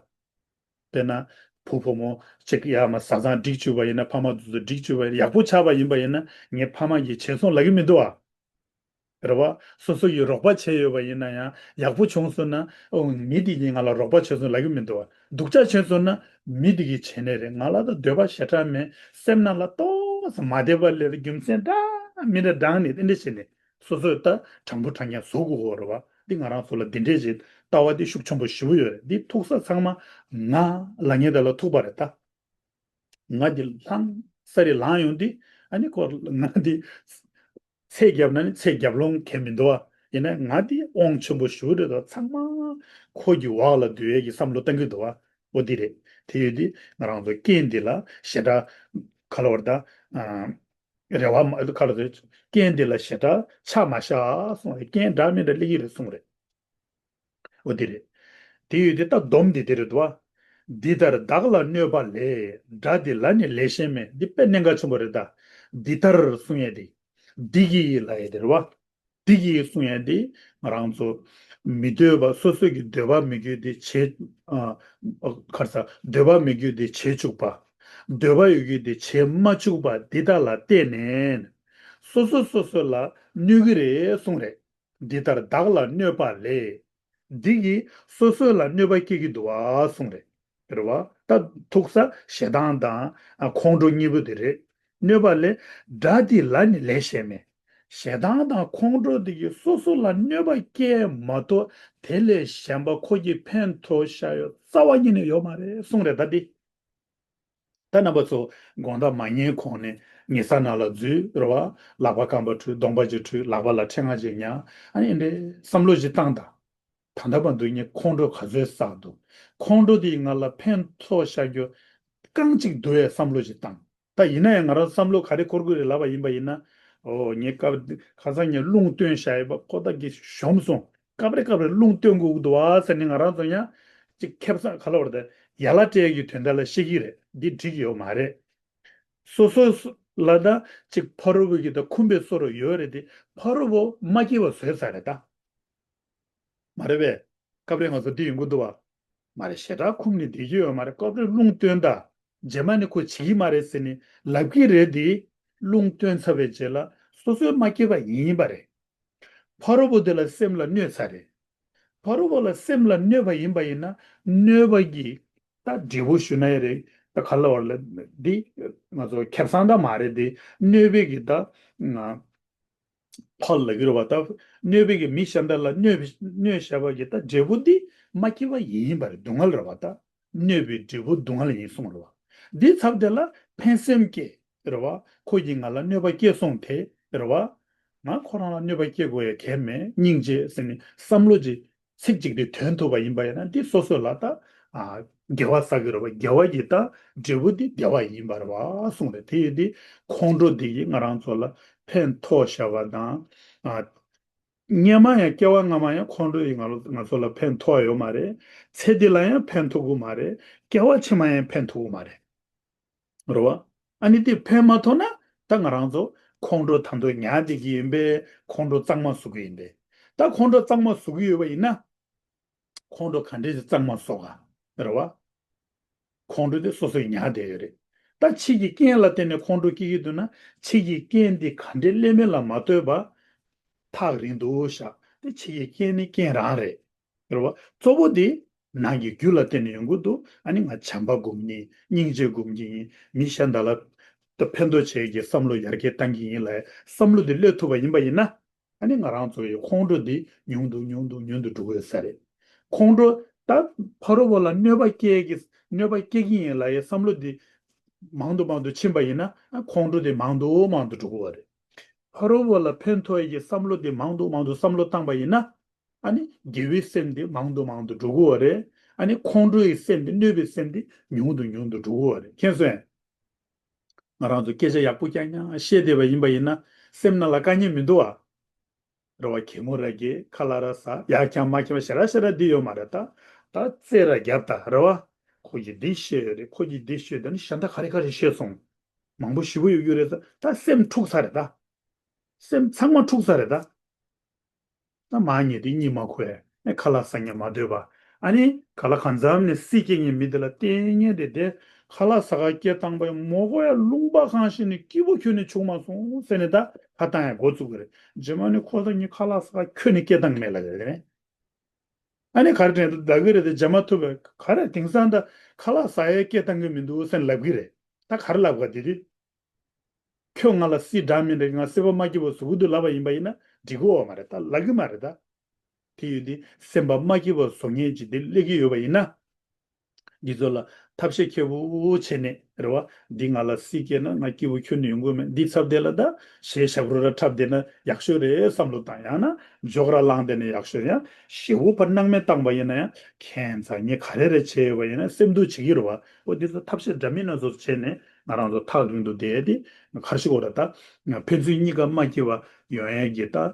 དཔེར་ན། བུ་བུ་མོ་གཅིག་ཡར་མར་བཟའ་ཚང་སྒྲིག་བཅུག་པ་ཡིན་ན། ཕ་མ་དེ་ཚོ་སྒྲིག་བཅུག་པ་ཡིན་ན། ཡག་པོ་ཆགས་པ་ཡིན་པ་ཡིན་ན་ངའི་ཕ་མ་གིས་བྱས་སོང་ལབ་ཀྱི་མི་འདུག་ཨ། རེད་བ། སོ་སོ་ཡིས་རོགས་པ་བྱས་ཡོད་པ་ཡིན་ན་ཡང་ཡག་པོ་བྱུང་སོང་ན། ཨོ་མི་དེ་གིས་ང་ལ་རོགས་པ་བྱས་སོང་ལབ་ཀྱི་མི་འདུག་ཨ། སྡུག་ཅག་བྱས་སོང་ན་མི་དེ་གིས་བྱས་ནི་རེད། ང་ལ་ད་འདོད་པ་ཞེ་དྲག་མེད། སེམས་ནང་ལ་ཏོག་ཙམ་མ་བདེ་བ་སླེབས་རྒྱུ་མཚན་འདྲ་མི་འདྲ་བགྲངས་ནས་དེ་འདྲ་བྱས་ནས། སོ་སོས་ད་དྲང་པོ་དྲང་རྐྱང་བཟོ་དགོས་ཀྱི་ཡོད་རེད་བ། འདི་ང་རང་ཚོ་ལ་འདི་འདྲས་ཅིག་ལྟ་བ་འདི་ཤུགས་ཆེན་པོ་ཞེ་པོ་ཡོད་རེད། འདི་ཐུག་ས་ཚང་མ་ང་ལབ་མཁན་དེ་ལ་ཐུག་པ་རེད་ད། ང་འདི་ལངས་ས་རེད་ལངས་ཡོང་དུས་ཨ་ནི་ཁོ་ང་འདི་ཚད་བརྒྱབ་ན་ནི་ཚད་བརྒྱབ་ལོང་གང་མི་འདུག་བ། ཡིན་ན་ང་འདི་དབང་ཆེན་པོ་ཞེ་པོ་རེད་དོ། ཚང་མ་ཁོ་གི་འོག་ལ་སྡོད་ཡས་ཀྱི་བསམ་བློ་གཏང་གི་འདུག་བ། འོ་འདི་རེད། དེ་ཡོད་དུས་ང་རང་ཚོ་རྐྱེན་འདི་ལ་ཞེ་དྲག་ག་ལབ་དགོས་རེད་ད། རེ་བ་མ་ཁ་ལ་རེ། རྐྱེན་འདི་ལ་ཞེ་དྲག་ཆགས་མ་བཞག་གསུངས་རེད། རྐྱེན་འདྲ་མི་འདྲ་སླེབས་ཀྱི་རེད་གསུངས་རེད། འོ་དེ་རེད། དེ་ཡོད་དེ་ད་སྡོམ་འདི་དེ་རེད་དོ། འདི་ལྟར་བདག་ལ་གནོད་པ་ལས། དགྲ་འདི་ལ་ནི་ལས་གཞན་མེད། འདི་དཔེ་གནད་འགག་ཆེན་པོ་རེད་ད། འདི་ལྟར་གསུང་ཡས་དེ། འདི་གིས་ལབ་ཡས་དེ་རེད་བ། འདི་གིས་གསུང་ཡས་དེ་ང་རང་ཚོ་མི་འདོད་པ། སོ་སོ་གི་འདོད་པ་མི་དགོས་དེ་བྱེད། ཨ། ཨ། ག་རེ་ཟ། འདོད་པ་མི་དགོས་དེ་བྱེད་བཅུག་པ། འདོད་པ་ཡོད་རྒྱུ་དེ་བྱེད་མ་བཅུག་པ་འདི་དག་ལ་བརྟེན་ནས་སོ་སོ་སོ་སོ་ལ་གནོད་ཀྱི་རེད་གསུངས་རེད། འདི་ལྟར་བདག་ལ་གནོད་པ་ལས། འདི་གིས་སོ་སོ་ལ་གནོད་པ་སྐྱེལ་གྱི་འདུག་བ་གསུངས་རེད། རེད་བ། ད་ཐུག་ས་ཞེ་སྡང་དང་ཁོང་ཁྲོ་གཉིས་པོ་དེ་རེད། གནོད་པ་ལས། དགྲ་འདི་ལ་ནི་ལས་གཞན་མེད། ཞེ་སྡང་དང་ཁོང་ཁྲོ་འདི་གིས་སོ་སོ་ལ་གནོད་པ་སྐྱེལ་མ་གཏོགས་དེ་ལས་གཞན་པ་ཁོ་གིས་ཕན་ཐོགས་བཞག་ཡ་རྩ་བ་ཉིད་ནས་ཡོད་མ་རེད་གསུངས་རེད་ད་འདི། ད་རྣམ་པ་ཚོ་དགོང་དག་མ་ཉལ་གོང་ནས་ཉལ་ས་ནང་ལ་འཛུལ་རེད་བ། ལག་པ་རྐང་པ་འཁྲུད། གདོང་པ་ཅིག་འཁྲུད། ལག་པ་ལ་ཕྲེང་བ་ཅིག་ཉར། ཨ་ནི་འདི་འདྲའི་བསམ་བློ་ཞིག་བཏང་དང་། ད་ལྟ་བར་དུ་ངས་ཁོང་ཁྲོ་ག་ཚོད་བསགས་འདུག་ཁོང་ཁྲོ་དེ་ང་ལ་ཕན་ཐོགས་བཞག་རྒྱུ་རྐང་གཅིག་འདུག་གས་བསམ་བློ་ཞིག་བཏང་། ད་ཡིན་ན་ཡང་ང་རང་བསམ་བློ་ག་རེ་འཁོར་གྱི་རེད་ལབ་པ་ཡིན་པ་ཡིན་ན། ཨོ་ངས་སྐབས་ཁ་སང་ངས་རླུང་བཏོན་བཞག་ཡོད་པ་ཁོ་ཐག་གིས་གཞོམ་སོང་། སྐབས་རེ་སྐབས་རེ་རླུང་བཏོན་དགོས་ཀྱི་འདུག་བ་ཟེར་ནས་ང་རང་ཚོ་ཡང་ཅིག་ཁེ་བཟང་ག་ལབ་དགོས་རེད་ད། ཡ་ལ་སྤྲད་ཀྱི་དོན་དག་ལ་བཤད་ཀྱི་རེད། འདི་འགྲིག་གི་ཡོད་མ་རེད། སོ་སོ་ལ་ད་ཅིག་ཕ་རོལ་པོ་གི་ད་འཁུམས་པའི་བཟོ་འདྲ་ཡོད་རེད་དེ། ཕ་རོལ་པོ་མ་སྐྱིད་པ་བཟོས་ཚར་རེད་ད། མ་རེད་པས། སྐབས་རེ་ང་ཚོ་འདི་ཡོང་གི་འདུག་བ། མ་རེད། ཞེ་དྲག་ཁུམ་ནས་བསྡད་ཀྱི་ཡོད་མ་རེད། སྐབས་རེ་རླུང་བཏོན་ད། རྗེས་མ་ནི་ཁོ་བྱེད་ཀྱི་མ་རེད་ཟེར་ནས་ལབ་ཀྱི་རེད་དེ། རླུང་བཏོན་ཚར་བའི་རྗེས་ལ་སོ་སོའི་མ་སྐྱེས་པ་ཡིན་པ་རེད། ཕ་རོལ་པོ་དེ་ལ་སེམས་ལ་གནོད་ཚར་རེད། ཕ་རོལ་པོ་ལ་སེམས་ལ་གནོད་པ་ཡིན་པ་ཡིན་ན་གནོད་པ་གི་ད་འབྲས་བུ་ཞུ་ན་ཡང་རེད། ད་ག་ལ་བར་ལ་འདི་ང་ཚོ་ཁེ་བཟང་ད་མ་རེད་དེ། གནོད་པའི་གི་ད་ང་ཕར་ལ་གི་རེད་བ། ད་གནོད་པའི་གི་མི་གཞན་དག་ལ་གནོད་གནོད་བྱ་བ་གི་ད་འབྲས་བུ་འདི་མ་སྐྱེས་པ་ཡིན་པ་རེད། སྡུག་བསྔལ་རེད་བ། ད་གནོད་པའི་འབྲས་བུ་སྡུག་བསྔལ་ཡིན་གསུངས་རེད་བ། འདི་ཚབ་དེ་ལ་ཕན་སེམས་སྐྱེ་རེད་བ། ཁོ་གིས་ང་ལ་གནོད་པ་སྐྱེལ་སོང་དེ་རེད་བ། ང་ཁོ་རང་ལ་གནོད་པ་སྐྱེལ་དགོས་ཡ་གལ་མེད། སྙིང་རྗེ་ཟེར་ནས་བསམ་བློ་ཅིག་ཚིག་གཅིག་དེ་ཐོན་ཐུབ་པ་ཡིན་པ་ཡིན་ན་འདི་སོ་སོ་ལ་ད་ཨ་དགེ་བ་བསགས་ཀྱི་རེད་བ། དགེ་བ་གི་ད་འབྲས་བུ་འདི་བདེ་བ་ཡིན་པ་རེད་བ་གསུངས་རེད། དེ་ཡིན་དུས་ཁོང་ཁྲོ་འདི་གིས་ང་རང་ཚོ་ལ་ཕན་ཐོགས་བྱ་བ་དང་ཨ། སྔ་མ་ཡང་སྐྱེ་བ་སྔ་མ་ཡང་ཁོང་ཁྲོ་ཡིས་ང་ལ་ང་ཚོ་ལ་ཕན་ཐོགས་ཡོད་མ་རེད། ཚེ་འདི་ལ་ཡང་ཕན་ཐོགས་ཀྱི་མ་རེད། སྐྱེ་བ་ཕྱི་མ་ཡང་ཕན་ཐོགས་ཀྱི་མ་རེད། རེད་བ། ཨ་ནི་དེ་ཕན་མ་ཐོགས་ན་ད་ང་རང་ཚོ་ཁོང་ཁྲོ་ད་དུང་ཉར་བསྡད་ཀྱི་ཡིན་པས། ཁོང་ཁྲོ་གཙང་མ་བཟོ་གི་ཡིན་པས། ད་ཁོང་ཁྲོ་གཙང་མ་བཟོ་གི་ཡོད་པ་ཡིན་ན། ཁོང་ཁྲོ་ག་འདྲས་ཀྱི་གཙང་མ་བཟོ་ག་རེད་བ། ཁོང་ཁྲོ་དེ་སོ་སོས་ཉར་བསྡད་ཡོད་རེད། ད་ཕྱི་གི་རྐྱེན་ལ་བརྟེན་ནས་ཁོང་ཁྲོ་སྐྱེ་གི་འདུག་ན། ཕྱི་གི་རྐྱེན་དེ་ག་འདྲས་སླེབས་མིན་ལ་མ་ལྟོས་པ་ཐག་རིང་དུ་བཞག་དེ་ཕྱི་གི་རྐྱེན་ནི་རྐྱེན་རང་རེད། རེད་བ། གཙོ་བོ་དེ་ནང་གི་རྒྱུ་ལ་བརྟེན་ནས་ཡོང་གི་འདུག་ཨ་ནི་ང་བྱམས་པ་སྒོམ་གྱི་ཡིན། སྙིང་རྗེ་སྒོམ་གྱི་ཡིན། མི་གཞན་དག་ལ་ད་ཕན་ཐོགས་བྱེད་ཀྱི་བསམ་བློ་ཡར་རྒྱས་གཏང་གི་ཡིན་ལབ་བསམ་བློ་དེ་སླེབས་ཐུབ་པ་ཡིན་པ་ཡིན་ན། ཨ་ནི་ང་རང་ཚོ་ཡི་ཁོང་ཁྲོ་འདི་ཉུང་དུ་ཉུང་དུ་ཉུང་དུ་འགྲོ་གི་ཡོད་ས་རེད། ཁོང་ཁྲོ་ད་ཕ་རོལ་པོ་ལ་གནོད་པ་སྐྱེལ་གི་གནོད་པ་སྐྱེལ་གི་ཡིན་ལབ་ཡའི་བསམ་བློ་འདི་མང་དུ་མང་དུ་ཕྱིན་པ་ཡིན་ན། ཨ་ཁོང་ཁྲོ་འདི་མང་དུ་མང་དུ་འགྲོ་གི་ཡོད་རེད། ཕ་རོལ་པོ་ལ་ཕན་ཐོགས་ཡི་བསམ་བློ་འདི་མང་དུ་མང་དུ་བསམ་བློ་བཏང་པ་ཡིན་ན། ཨ་ནི་དགེ་བའི་སེམས་འདི་མང་དུ་མང་དུ་འགྲོ་གི་ཡོད་རེད། ཨ་ནི་ཁོང་ཁྲོ་ཡི་སེམས་འདི་གནོད་པའི་སེམས་འདི་ཉུང་དུ་ཉུང་དུ་འགྲོ་གི་ཡོད་རེད། མཁྱེན་སོང་ངས། ང་རང་ཚོ་སྐད་ཆ་ཡག་པོ་རྐྱང་རྐྱང་བཤད་བསྡད་པ་ཡིན་པ་ཡིན་ན་སེམས་ནང་ལ་དཀའ་ངལ་མི་འདུག་ཨ། རེད་བ། གད་མོ་ར་གད། ཁ་ལག་ར་ཟ། ཡར་འཁྱམ་མར་འཁྱམ་ཞེ་དྲག་ཞེ་དྲག་འདི་ཡོད་མ་རེད་ད། ད་རྩེད་ར་རྒྱབ་ད། རེད་བ། ཁོ་གིས་འདི་བཤད་ཡོད་རེད། ཁོ་གིས་འདི་བཤད། ད་ནི་གཞན་དག་ག་རེ་ག་རེ་བཤད་སོང་། མང་པོ་ཞེ་པོ་ཡོད་རྒྱུ་རེད་ད། ད་སེམས་འཁྲུགས་ཚར་རེད་ད། སེམས་ཚང་མ་འཁྲུགས་ཚར་རེད་ད། ད་མ་ཉེས་དེ་གཉིད་མ་ཁུག་ཨེ། ཁ་ལག་ཟ་སྙིང་མ་འདོད་པ། ཨ་ནི་ག་ལ་གང་འཚམ་ནས་སྲིད་སྐྱེ་ངེས་མི་དེ་ལ་ལྟས་ངན་དེ་དེ་ཁ་ལག་ཟ་ག་སྐད་བཏང་པ་ཡང་མོ་གོ་ཡ་ལུང་པ་གང་ཞིག་ནས་སྐྱིད་པོ་ཁྱོན་ནས་བྱུང་མ་སོང་ཟེར་ནས་ད་ཁ་བཏང་ཡ་འགོ་བཙུགས་གི་རེད། རྗེས་མ་ནས་ཁོ་ད་ངས་ཁ་ལག་ཟ་ག་ཁྱོན་ནས་སྐད་བཏང་གི་མེད་ལབ་གི་རེད། ཨ་ནི་ག་རེ་དྲན་འདུག་ད་གི་རེད་དེ་མཇལ་མ་ཐུབ་པས། ག་རེ་དེང་སང་ད་ཁ་ལག་ཟ་ཡའི་སྐད་བཏང་གི་མི་འདུག་ཟེར་ནས་ལབ་གི་རེད། ད་ག་རེ་ལབ་ག་དེ་དུས། ཁྱོད་ང་ལ་སྲིད་འདྲ་མི་འདྲ་ང་སྲིད་པ་མ་སྐྱིད་པ་བཟོ་གི་འདུག་ལབ་པ་ཡིན་པ་ཡིན་ན་འགྲིག་གི་ཡོད་མ་རེད་ད། ལབ་གི་མ་རེད་ད། དེ་ཡོད་དུས་སེམས་པ་མ་སྐྱིད་པ་བཟོ་མཁན་ཅིག་དེ་སླེབས་ཀྱི་ཡོད་པ་ཡིན་ན། འདི་ཚོ་ལ་ཐབས་ཤེས་མཁས་པོ་བྱས་ནས་རེད་བ། འདི་ང་ལ་སྲིད་སྐྱེས་ན་ང་སྐྱིད་པོ་ཁྱོན་ནས་ཡོང་གི་མེད། འདི་ཚབ་དེ་ལ་ད་གཞས་ཞབས་བྲོ་ར་འཁྲབ་བསྡད་ན་ཡག་ཤོས་རེད་བསམ་བློ་བཏང་། ཡང་ན་འཇོག་ར་བླངས་བསྡད་ན་ཡག་ཤོས། ཡང་ཞེ་པོ་ཕར་སྣང་མེད་བཏང་པ་ཡིན་ན་ཡང་ཁྱད་མཚར་ངས་ག་རེ་རེ་བྱས་ཡོད་པ་ཡིན་ན་སེམས་སྡུག་བྱེད་ཀྱི་རེད་བ། འོ་འདི་ཚོ་ཐབས་ཤེས་འདྲ་མིན་སྣ་ཚོགས་བྱས་ནས་ང་རང་ཚོ་ཐག་རིང་དུ་བསྡད་དེ་གར་ཞིག་འོ་ར་ད་ཕན་ཚུན་གཉིས་ཀ་མ་སྐྱིད་པ་ཡོང་ཡས་ཀྱི་ད།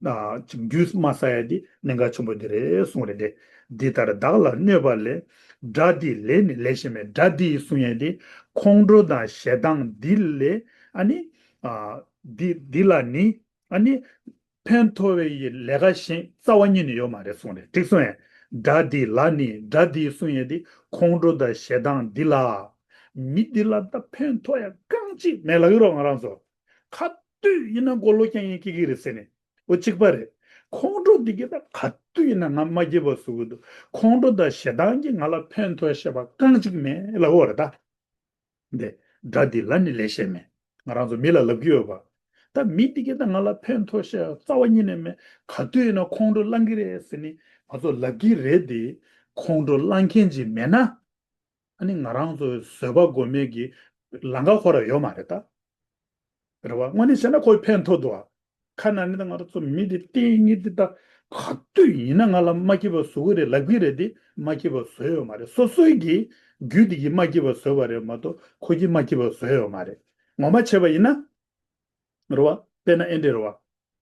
ཨ་ཅིག་རྒྱུས་མ་ཟ་ཡ་འདི་གནད་འགག་ཆེན་པོ་འདི་རེད་གསུངས་རེད་དེ། འདི་ལྟར་བདག་ལ་གནོད་པ་ལས། དགྲ་འདིས་ལས་ནི་ལས་ཤེས་མེད། དགྲ་འདིས་གསུང་ཡས་འདི་ཁོང་ཁྲོ་དང་ཞེ་སྡང་འདི་ལས། ཨ་ནི་ཨ་འདི་འདི་ལ་ནི་ཨ་ནི་ཕན་ཐོགས་པའི་ཡི་ལས་ཀ་གཞན་རྩ་བ་ཉིད་ནས་ཡོད་མ་རེད་གསུངས་རེད། འགྲིག་སོང་ངས། དགྲ་འདི་ལ་ནི་དགྲ་འདིས་གསུང་ཡས་འདི་ཁོང་ཁྲོ་དང་ཞེ་སྡང་འདི་ལ། མི་འདི་ལ་ད་ཕན་ཐོགས་ཡ་རྐང་གཅིག་མེད་ལབ་ཀྱི་རོགས་ང་རང་ཚོ། ག་དུས་ཡིན་ན་མགོ་ལོག་རྐྱང་རྐྱང་སྐྱེ་གི་རེད་ཟེར་ནས། འོ་གཅིག་པ་རེད། ཁོང་ཁྲོ་འདི་གིས་ད་ག་དུས་ཡིན་ན་ང་མ་སྐྱིད་པ་བཟོ་གི་འདུག་ཁོང་ཁྲོ་དང་ཞེ་སྡང་གིས་ང་ལ་ཕན་ཐོགས་ཤེས་པ་རྐང་གཅིག་མེད་ལབ་ཀྱི་ཡོད་རེད་ད། འདི་དགྲ་འདི་ལ་ནི་ལས་ཤེས་མེད། ང་རང་ཚོ་མི་ལ་ལབ་ཀྱི་ཡོད་པ། ད་མི་འདི་གིས་ད་ང་ལ་ཕན་ཐོགས་ཤེས་རྩ་བ་ཉིད་ནས་མེད། ག་དུས་ཡིན་ན་ཁོང་ཁྲོ་ལངས་ཀྱི་རེད་ཟེར་ནས་ང་ཚོ་ལབ་ཀྱི་རེད་དེ། ཁོང་ཁྲོ་ལངས་མཁན་ཅིག་མེད་ན། ཨ་ནི་ང་རང་ཚོའི་བཟོད་པ་སྒོམ་མེད་ཀྱི་ལམ་ཁ་ཁོ་ར་ཡོད་མ་རེད་ད། རེད་བ། དངོས་གནས་བྱས་ན་ཁོས་ཕན་ཐོགས་འདུག་ཨ། ཁ་ན་ནི་ད་ང་རང་ཚོ་མི་དེ་ལྟས་ངན་དེ་ད་ག་དུས་ཡིན་ན་ང་ལ་མ་སྐྱིད་པ་བཟོ་གི་རེད་ལབ་ཀྱི་རེད་དེ། མ་སྐྱིད་པ་བཟོས་ཡོད་མ་རེད། སོ་སོའི་གི་རྒྱུད་དེ་གིས་མ་སྐྱིད་པ་བཟོས་པ་རེད་མ་གཏོགས་ཁོ་གིས་མ་སྐྱིད་པ་བཟོས་ཡོད་མ་རེད། ངོ་མ་བྱས་པ་ཡིན་ན། རེད་བ། དཔེར་ན་ཨེ་འདྲ་རེད་བ།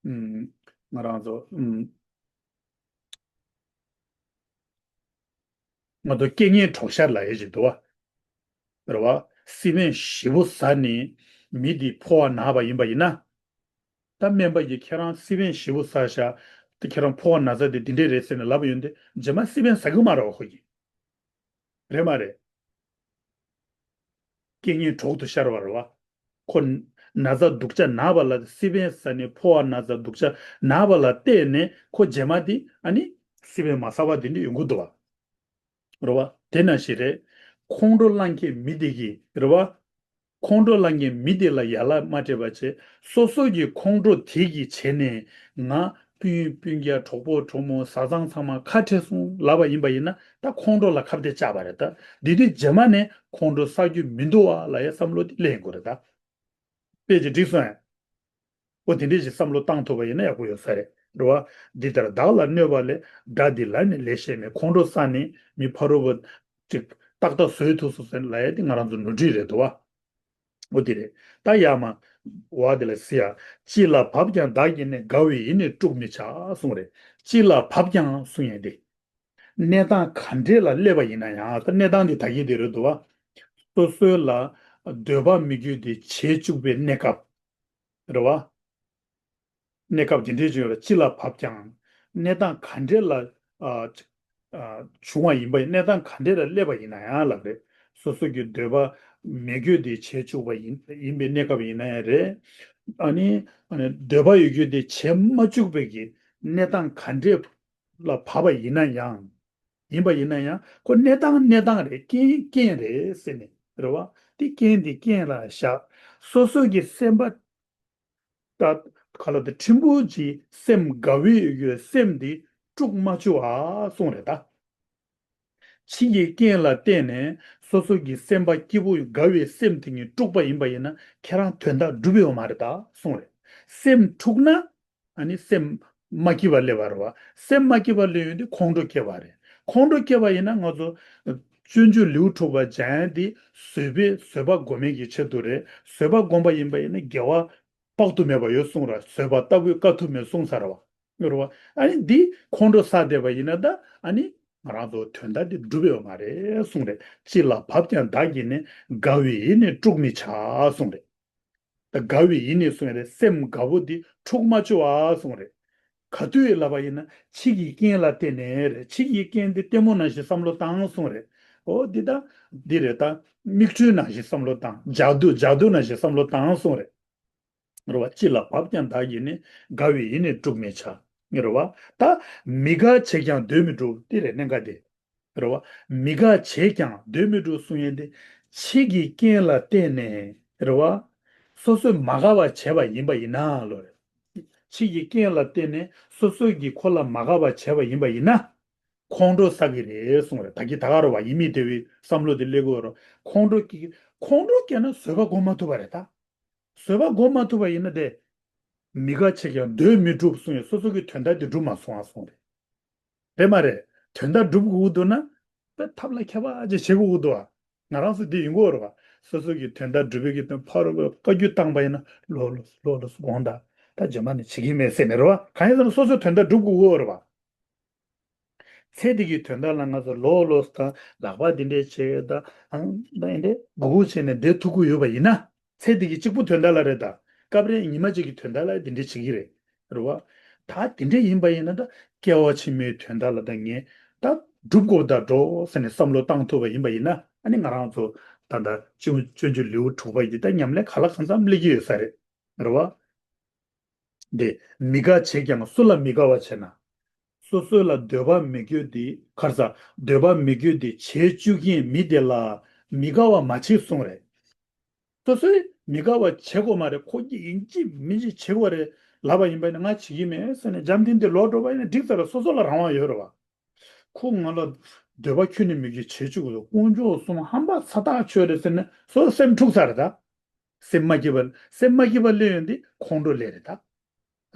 ཨུམ། ང་རང་ཚོ་ཨུམ། ང་ཚོ་རྐྱེན་ངན་གྲོགས་ཤར་ལབ་ཡས་ཅིག་འདུག་བ། རེད་བ། སི་པན་ཞེ་པོ་ཟ་ནས་མི་འདི་ཕོ་བ་ན་བ་ཡིན་པ་ཡིན་ན། ད་སྨན་པ་གིས་ཁྱེད་རང་སི་པན་ཞེ་པོ་ཟ་ཤག་དེ་ཁྱེད་རང་ཕོ་བ་ན་ཚ་དེ་འདི་འདྲས་རེད་ཟེར་ནས་ལབ་པ་ཡོང་དུས་རྗེས་མ་སི་པན་ཟ་གི་མ་རེད་བ་ཁོ་གིས། རེད་མ་རེད། རྐྱེན་ངན་གྲོགས་སུ་ཤར་བ་རེད་བ། ཁོ་ན་ཚ་སྡུག་ཅག་ན་བ་ལ་སི་པན་ཟ་ནས་ཕོ་བ་ན་ཚ་སྡུག་ཅག་ན་བ་ལ་བརྟེན་ནས་ཁོ་རྗེས་མ་དེ་ཨ་ནི་སི་པན་མ་ཟ་བ་དེ་འདྲ་ཡོང་གི་འདུག་བ། རེད་བ། དེ་ནང་བཞིན་རེད། ཁོང་ཁྲོ་ལངས་མཁན་མི་དེ་གིས་རེད་བ། ཁོང་ཁྲོ་ལངས་མཁན་མི་དེ་ལ་ཡ་ལན་མ་སྤྲད་པ་བྱས། སོ་སོ་གི་ཁོང་ཁྲོ་དེ་གིས་བྱས་ནས་ང་སྤུན་སྤུན་ཀྱག་གྲོགས་པོ་གྲོགས་མོ་བཟའ་ཚང་ཚང་མ་ཁ་བྲལ་སོང་ལབ་པ་ཡིན་པ་ཡིན་ན། ད་ཁོང་ཁྲོ་ལ་ཁ་གཏད་བཅག་པ་རེད་ད། དེ་དུས་རྗེས་མ་ནས་ཁོང་ཁྲོ་བསགས་རྒྱུ་མི་འདུག་བ་ལབ་ཡ་བསམ་བློ་དེ་སླེབས་ཡོང་གི་རེད་ད། དཔེ་ཅིག་འགྲིག་སོང་ཨ། འོ་དེ་འདྲས་ཞིག་བསམ་བློ་བཏང་ཐུབ་པ་ཡིན་ན་ཡག་པོ་ཡོད་ས་རེད། རེད་བ། འདི་ལྟར་བདག་ལ་གནོད་པ་ལས། དགྲ་འདི་ལ་ནི་ལས་བཤད་མེད། ཁོང་ཁྲོ་བསགས་ནས་མི་ཕ་རོལ་པོ་ཅིག་ཏག་ཏག་བཟོས་ཐུབ་སོང་ཟེར་ལབ་ཡ་དེ་ང་རང་ཚོ་ནོར་འཁྲུལ་རེད་འདུག་བ། འོ་དེ་རེད། ད་ཡར་མར་བ་དེ་ལ་གཟིགས་ཡ། ཅི་ལ་བབ་ཀྱང་བདག་གིས་ནི། དགའ་བའི་ཡིད་ནི་དཀྲུག་མི་བྱ་གསུངས་རེད། ཅི་ལ་བབ་ཀྱང་གསུང་ཡ་དེ། གནས་སྟངས་ག་འདྲས་ལ་སླེབས་པ་ཡིན་ན་ཡང་། ད་གནས་སྟངས་འདི་ད་གིན་དེ་རེད་འདུག་བ། སོ་སོའི་ལ་འདོད་པ་མི་འགྱུར་དེ་བྱེད་བཅུག་པའི་གནས་སྐབས། རེད་བ། གནས་སྐབས་དེ་འདྲའི་ཅིག་ཡོད་ལ། ཅི་ལ་བབ་ཀྱང་། གནས་སྟངས་ག་འདྲས་ལ་ཨ་ཨ་བྱུང་བ་ཡིན་པ་ཡིན། གནས་སྟངས་ག་འདྲས་ལ་སླེབས་པ་ཡིན་ན་ཡང་ལབ་རེད། སོ་སོ་གི་འདོད་པ་མི་འགྱུར་དེ་བྱེད་བཅུག་པ་ཡིན་ཡིན་པའི་གནས་སྐབས་ཡིན་ན་ཡང་རེད། ཨ་ནི་ཨ་ནི་འདོད་པ་ཡོད་རྒྱུ་དེ་བྱེད་མ་བཅུག་པའི་གི་གནས་སྟངས་ག་འདྲས་ལ་བབ་པ་ཡིན་ན་ཡང་། ཡིན་པ་ཡིན་ན་ཡང་ཁོ་གནས་སྟངས་གནས་སྟངས་རེད། རྐྱེན་རྐྱེན་རེད་ཟེར་ནས་རེད་བ། དེ་རྐྱེན་དེ་རྐྱེན་ལ་བཞག། སོ་སོ་གི་སེམས་པ་ད་ག་ལ་དེ་ཕྲན་བུ་ཅིག་སེམས་དགའ་བའི་ཡོད་སེམས་དེ་དཀྲུག་མ་བཅུག་ཨ་གསུངས་རེད་ད། ཕྱི་ཡི་རྐྱེན་ལ་བརྟེན་ནས་སོ་སོ་གི་སེམས་པ་སྐྱིད་པོ་དགའ་བའི་སེམས་དེ་ཉིད་དཀྲུགས་པ་ཡིན་པ་ཡིན་ན། ཁྱེད་རང་དོན་དག་འགྲུབ་ཡོད་མ་རེད་ད་གསུངས་རེད། སེམས་འཁྲུགས་ན་ཨ་ནི་སེམས་མ་སྐྱིད་པ་སླེབས་པ་རེད་བ། སེམས་མ་སྐྱིད་པ་སླེབས་ཡོང་དུས་ཁོང་ཁྲོ་སྐྱེ་བ་རེད། ཁོང་ཁྲོ་སྐྱེ་བ་ཡིན་ན་ང་ཚོ་སྤྱོད་འཇུག་ལེའུ་དྲུག་པ་སྦྱང་ཡ་དེ་བཟོད་པས་བཟོད་པ་སྒོམ་མེད་ཀྱི་ཆེད་དུ་རེད། བཟོད་པ་སྒོམ་པ་ཡིན་པ་ཡིན་ན་དགེ་བ་དཔག་ཏུ་མེད་པ་ཡོད་གསུངས་ར། བཟོད་པ་ལྟ་བུའི་དཀའ་ཐུབ་མེད་གསུངས་ཚར་བ། ཡོད་རེད་བ། ཨ་ནི་འདི་ཁོང་ཁྲོ་ཟ་བསྡད་པ་ཡིན་ན་ད་ཨ་ནི་ང་རང་ཚོ་དོན་དག་འདི་འགྲུབ་ཡོད་མ་རེད་གསུངས་རེད། ཅི་ལ་བབ་ཀྱང་བདག་གིས་ནི། དགའ་བའི་ཡིད་ནི་དཀྲུག་མི་བྱ་གསུངས་རེད། ད་དགའ་བའི་ཡིད་ནི་གསུངས་རེད། སེམས་དགའ་བོ་འདི་འཁྲུག་མ་བཅུག་ཨ་གསུངས་རེད། ག་དུས་ལབ་པ་ཡིན་ན་ཕྱི་གི་རྐྱེན་ལ་བརྟེན་ནས་རེད། ཕྱི་གི་རྐྱེན་འདི་ལྟད་མོ་ནང་བཞིན་བསམ་བློ་བཏང་གསུངས་རེད། འོ་འདི་ད་འདི་རེད་ད། མིག་འཕྲུལ་ནང་བཞིན་བསམ་བློ་བཏང་། ཇ་དུ་ཇ་དུ་ནང་བཞིན་བསམ་བློ་བཏང་གསུངས་རེད། རེད་བ། ཅི་ལ་བབ་ཀྱང་བདག་གིས་ནི། དགའ་བའི་ཡིད་ནི་དཀྲུག་མི་བྱ། རེད་བ། ད་མི་དགའ་བྱས་ཀྱང་འདོད་མི་འགྲུབ་དེ་རེད་གནད་འགག་དེ། རེད་བ། མི་དགའ་བྱས་ཀྱང་འདོད་མི་འགྲུབ་གསུང་ཡས་དེ། ཕྱི་གི་རྐྱེན་ལ་བརྟེན་ནས་རེད་བ། སོ་སོས་མ་དགའ་བ་བྱས་པ་ཡིན་པ་ཡིན་ན་ལོ་རེད། ཕྱི་གི་རྐྱེན་ལ་བརྟེན་ནས་སོ་སོ་གིས་ཁོ་ལ་མ་དགའ་བ་བྱས་པ་ཡིན་པ་ཡིན་ན། ཁོང་ཁྲོ་ཟ་གི་རེད་གསུངས་རེད། ད་གི་ད་ག་རེད་བ། ཡིན་མིན་དེ་བའི་བསམ་བློ་དེ་སླེབས་དགོས་རེད། ཁོང་ཁྲོ་སྐྱེ་ཁོང་ཁྲོ་སྐྱེས་ན་བཟོད་པ་སྒོམ་མ་ཐུབ་པ་རེད་ད། བཟོད་པ་སྒོམ་མ་ཐུབ་པ་ཡིན་ན་དེ། མི་དགའ་བྱས་ཀྱང་འདོད་མི་འགྲུབ་གསུངས་ཡས་སོ་སོ་གི་དོན་དག་དེ་འགྲུབ་མ་སོང་ཨ་གསུངས་རེད། རེད་མ་རེད། དོན་དག་འགྲུབ་དགོས་འདུག་ན། དཔེ་ཐབས་ལ་མཁས་པ་ཅིག་བྱེད་དགོས་འདུག་ཨ། ང་རང་ཚོ་འདི་ཡིན་དགོས་རེད་བ། སོ་སོ་གི་དོན་དག་འགྲུབ་པའི་གི་དོན་ཕ་རོལ་པོས་བཀའ་བཀྱོན་བཏང་པ་ཡིན་ན་ལོ་ལོ་ལོ་ལོ་དགོངས་དག་ད་རྗེས་མ་ནས་བྱེད་ཀྱི་མེད་ཟེར་ནས་རེད་བ། གང་ཡིན་ཟེར་ན་སོ་སོའི་དོན་དག་འགྲུབ་དགོས་རེད་བ། ཚེ་འདི་གི་དོན་དག་ལ་ང་ཚོ་ལོ་ལོ་དང་ལག་པ་འདི་འདྲས་བྱས་ད་ཨང་ད་འདི་འདྲས་སྒུག་སྒུག་བྱས་ནས་བསྡད་ཐུབ་ཀྱི་ཡོད་པ་ཡིན་ན། ཚེ་འདི་གི་གཅིག་པུ་དོན་དག་ལ་རེད་ད། སྐབས་རེ་ཉི་མ་གཅིག་གི་དོན་དག་ལ་འདི་འདྲས་བྱེད་ཀྱི་རེད། རེད་བ། ད་འདི་འདྲས་ཡིན་པ་ཡིན་ན་ད་སྐྱེ་བ་ཕྱི་མའི་དོན་དག་ལ་ད་ངས་ད་སྒྲུབ་དགོས་ད་འགྲོ་ཟེར་ནས་བསམ་བློ་བཏང་ཐུབ་པ་ཡིན་པ་ཡིན་ན། ཨ་ནི་ང་རང་ཚོ་ད་ལྟ་སྤྱོད་སྤྱོད་འཇུག་ལེའུ་དྲུག་པ་ཡི་ད་ཉམས་ལེན་གང་ལ་གང་འཚམ་སླེབས་ཀྱི་ཡོད་ས་རེད། རེད་བ། དེ། མི་དགའ་བྱས་ཀྱང་སུ་ལ་མི་དགའ་བ་བྱས་ན། སོ་སོ་ལ་འདོད་པ་མི་དགོས་དེ་ཁར་ས་འདོད་པ་མི་དགོས་དེ་བྱེད་བཅུག་མཁན་མི་དེ་ལ་མི་དགའ་བ་མ་བྱེད་གསུངས་རེད། སོ་སོས་མི་དགའ་བ་བྱེད་དགོས་མ་རེད། ཁོ་གིས་ཡིན་གཅིག་མིན་གཅིག་བྱེད་དགོས་རེད་ལབ་པ་ཡིན་པ་ཡིན་ན་ང་བྱེད་ཀྱི་མེད་ཟེར་ནས་འཇམ་ཐིང་ཐིང་ལོག་འགྲོ་བ་ཡིན་ན་འགྲིག་ཚར་རེད། སོ་སོ་ལ་རང་དབང་ཡོད་རེད་བ། ཁོ་ང་ལ་འདོད་པ་ཁྱོན་ནས་མི་དགོས་བྱེད་བཅུག་གི་འདུག་དཀོན་མཆོག་གསུམ་ཧམ་པ་ཚ་ཐག་ཆོད་རེད་ཟེར་ནས་སོ་སོ་སེམས་འཁྲུག་ཚར་རེད་ད། སེམས་མ་སྐྱིད་པ་སེམས་མ་སྐྱིད་པ་སླེབས་ཡོང་དུས་ཁོང་ཁྲོ་སླེབས་རེད་ད།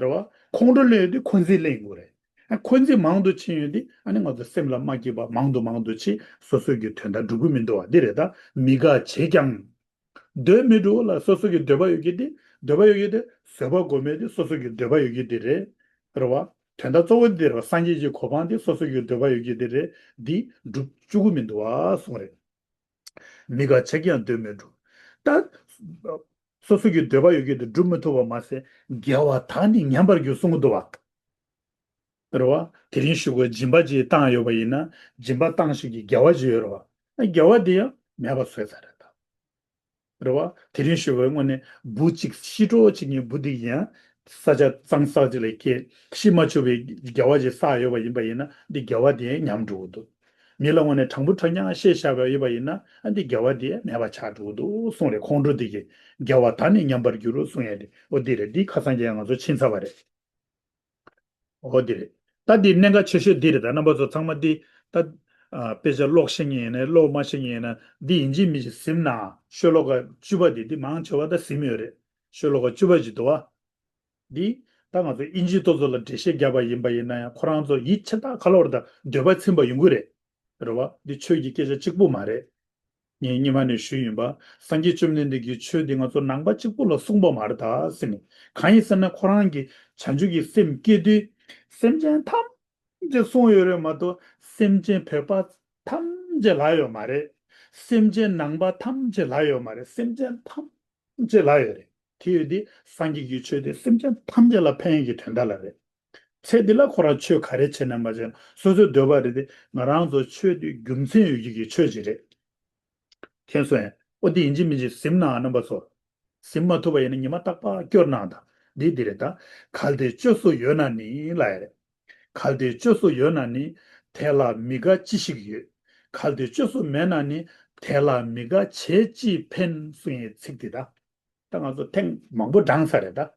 རེད་བ། ཁོང་ཁྲོ་སླེབས་ཡོང་དུས་འཁོན་འཛིན་སླེབས་ཡོང་གི་རེད། ཨ་འཁོན་འཛིན་མང་དུ་ཕྱིན་ཡོང་དུས་ཨ་ནི་ང་ཚོ་སེམས་ལ་མ་སྐྱིད་པ་མང་དུ་མང་དུ་ཕྱིན། སོ་སོ་གི་དོན་དག་འགྲུབ་ཀྱི་མི་འདུག་བ་འདི་རེད་ད། མི་དགའ་བྱས་ཀྱང་། འདོད་མི་འགྲུབ་ལ་སོ་སོ་གི་འདོད་པ་ཡོད་ཀྱི་དེ། འདོད་པ་ཡོད་ཀྱི་དེ་བཟོད་པ་སྒོམ་མེད་དེ་སོ་སོ་གི་འདོད་པ་ཡོད་ཀྱི་དེ་རེད། རེད་བ། དོན་དག་གཙོ་བོ་དེ་རེད་བ། སངས་རྒྱས་ཀྱི་གོ་འཕང་དེ་སོ་སོ་གི་འདོད་པ་ཡོད་ཀྱི་དེ་རེད། འདི་འགྲུབ་བཅུག་གི་མི་འདུག་བ་གསུངས་རེད། མི་དགའ་བྱས་ཀྱང་འདོད་མི་འགྲུབ། ད། སོ་སོ་གི་འདོད་པ་ཡོད་ཀྱི་དེ་འགྲུབ་མི་ཐུབ་པ་མ་ཟད་དགེ་བ་དག་ནི་ཉམས་པར་འགྱུར་གསུང་གི་འདུག་བ། རེད་བ། དེ་རིང་ཞུ་དགོས་སྦྱིན་པ་ཅིག་བཏང་ཡོད་པ་ཡིན་ན་སྦྱིན་པ་བཏང་ཞིག་གི་དགེ་བ་ཅིག་ཡོད་རེད་བ། ཨ་དགེ་བ་དེ་ཡང་མེད་པ་བཟོས་ཚར་རེད་ད། རེད་བ། དེ་རིང་ཞུས་པའི་དངོས་གནས་བུ་གཅིག་ཤི་འགྲོ་བྱེད་མཁན་བུ་དེ་ཡང་ས་ཆ་གཙང་ས་ཅིག་ལ་སྐྱེས་ཤི་མ་བཅུག་པའི་དགེ་བ་ཅིག་བསགས་ཡོད་པ་ཡིན་པ་ཡིན་ན་འདི་དགེ་བ་དེ་ཉམས་འགྲོ་གི་འདུག་མི་ལ་དངོས་གནས་དྲང་པོ་དྲང་རྐྱང་བཤད་བཞག་པ་ཡོད་པ་ཡིན་ན་ཨ་འདི་དགེ་བ་དེ་མེད་པ་ཆགས་འགྲོ་གི་འདུག་གསུངས་རེད། ཁོང་ཁྲོ་འདི་གིས་དགེ་བ་ད་ནི་ཉམས་པར་འགྱུར་རོ་གསུང་ཡ་དེ་ཨོ་འདི་རེད། འདི་ཁ་སང་རྐྱང་ང་ཚོ་ཕྱིན་ཚར་བ་རེད། འོ་དེ་རེད། ད་འདི་གནད་འགག་ཆེ་ཤོས་འདི་རེད། ད་རྣམ་པ་ཚོ་ཚང་མ་འདི་ད་ཨ་དཔེ་ཆ་ཀློག་ཤེས་མཁན་ཡིན་ནའི་ཀློག་མ་ཤེས་མཁན་ཡིན་ན་འདི་ཡིན་གཅིག་མིན་གཅིག་ཟིན་ན། ཤོ་ལོ་ཀ་བཅུ་པ་འདི་འདི་མང་ཆེ་བ་ད་ཟིན་ཡོད་རེད། ཤོ་ལོ་ཀ་བཅུ་པ་ཅིག་འདུག་བ། འདི་ད་ང་ཚོ་ཨིན་ཇི་ཏོག་ཙམ་ལ་འགྲེལ་བཤད་བརྒྱབ་པ་ཡིན་པ་ཡིན་ན་ཡང་ཁོ་རང་ཚོ་ཡིད་ཆེས་དང་ཁ་ལོ་བ་དང་འདོད་པ་ཚིམ་པ་ཡོང་གི་རེད། རེད་བ། འདི་ཆོས་ཀྱི་སྐད་ཆ་གཅིག་པུ་མ་རེད། ངས་སྔོན་མ་ནས་ཞུས་ཡིན་པ། སངས་རྒྱས་བཅོམ་ལྡན་འདས་ཀྱིས་ཆོས་འདི་ང་ཚོ་ནང་པ་གཅིག་པུ་ལ་གསུངས་པ་མ་རེད་ད་ཟེར་ནས། གང་ཡིན་ཟེར་ན་ཁོ་རང་གིས་བྱང་ཆུབ་ཀྱི་སེམས་བསྐྱེད་དུས་སེམས་ཅན་ཐམས་ཅད་གསུངས་ཡོད་རེད་མ་གཏོགས་སེམས་ཅན་བོད་པ་ཐམས་ཅད་ལ་ཡོད་མ་རེད། སེམས་ཅན་ནང་པ་ཐམས་ཅད་ལ་ཡོད་མ་རེད། སེམས་ཅན་ཐམས་ཅད་ལ་ཡོད་རེད། དེ་ཡོད་དུས་སངས་རྒྱས་ཀྱི་ཆོས་དེ་སེམས་ཅན་ཐམས་ཅད་ལ་ཕན་ཡོན་གྱི་དོན་དག་ལ་རེད། ཚེ་འདི་ལ་ཁོ་རང་ཆོས་ག་རེ་བྱས་ན་མ་བྱས་ན་སོ་སོའི་འདོད་པ་རེད་དེ། ང་རང་ཚོ་ཆོས་འདི་རྒྱུ་མཚན་ཡོད་རྒྱུ་གི་ཆོས་ཅིག་རེད། མཁྱེན་སོང་ངས། ཨོ་འདི་ཡིན་གཅིག་མིན་གཅིག་ཟིན་ན་རྣམ་པ་ཚོ། ཟིན་མ་ཐུབ་པ་ཡིན་ན་ཉི་མ་རྟག་པར་སྐྱོར་གནང་དང་། འདི་འདི་རེད་ད། གལ་ཏེ་བཅོས་སུ་ཡོད་ན་ནི་ལབ་ཡ་རེད། གལ་ཏེ་བཅོས་སུ་ཡོད་ན་ནི། དེ་ལ་མི་དགའ་ཅི་ཞིག་ཡོད། གལ་ཏེ་བཅོས་སུ་མེད་ན་ནི། དེ་ལ་མི་དགའ་བྱས་ཅི་ཕན་གསུང་ཡའི་ཚིག་འདི་ད། ད་ང་ཚོ་ཐེངས་མང་པོ་བགྲངས་ཚར་རེད་ད།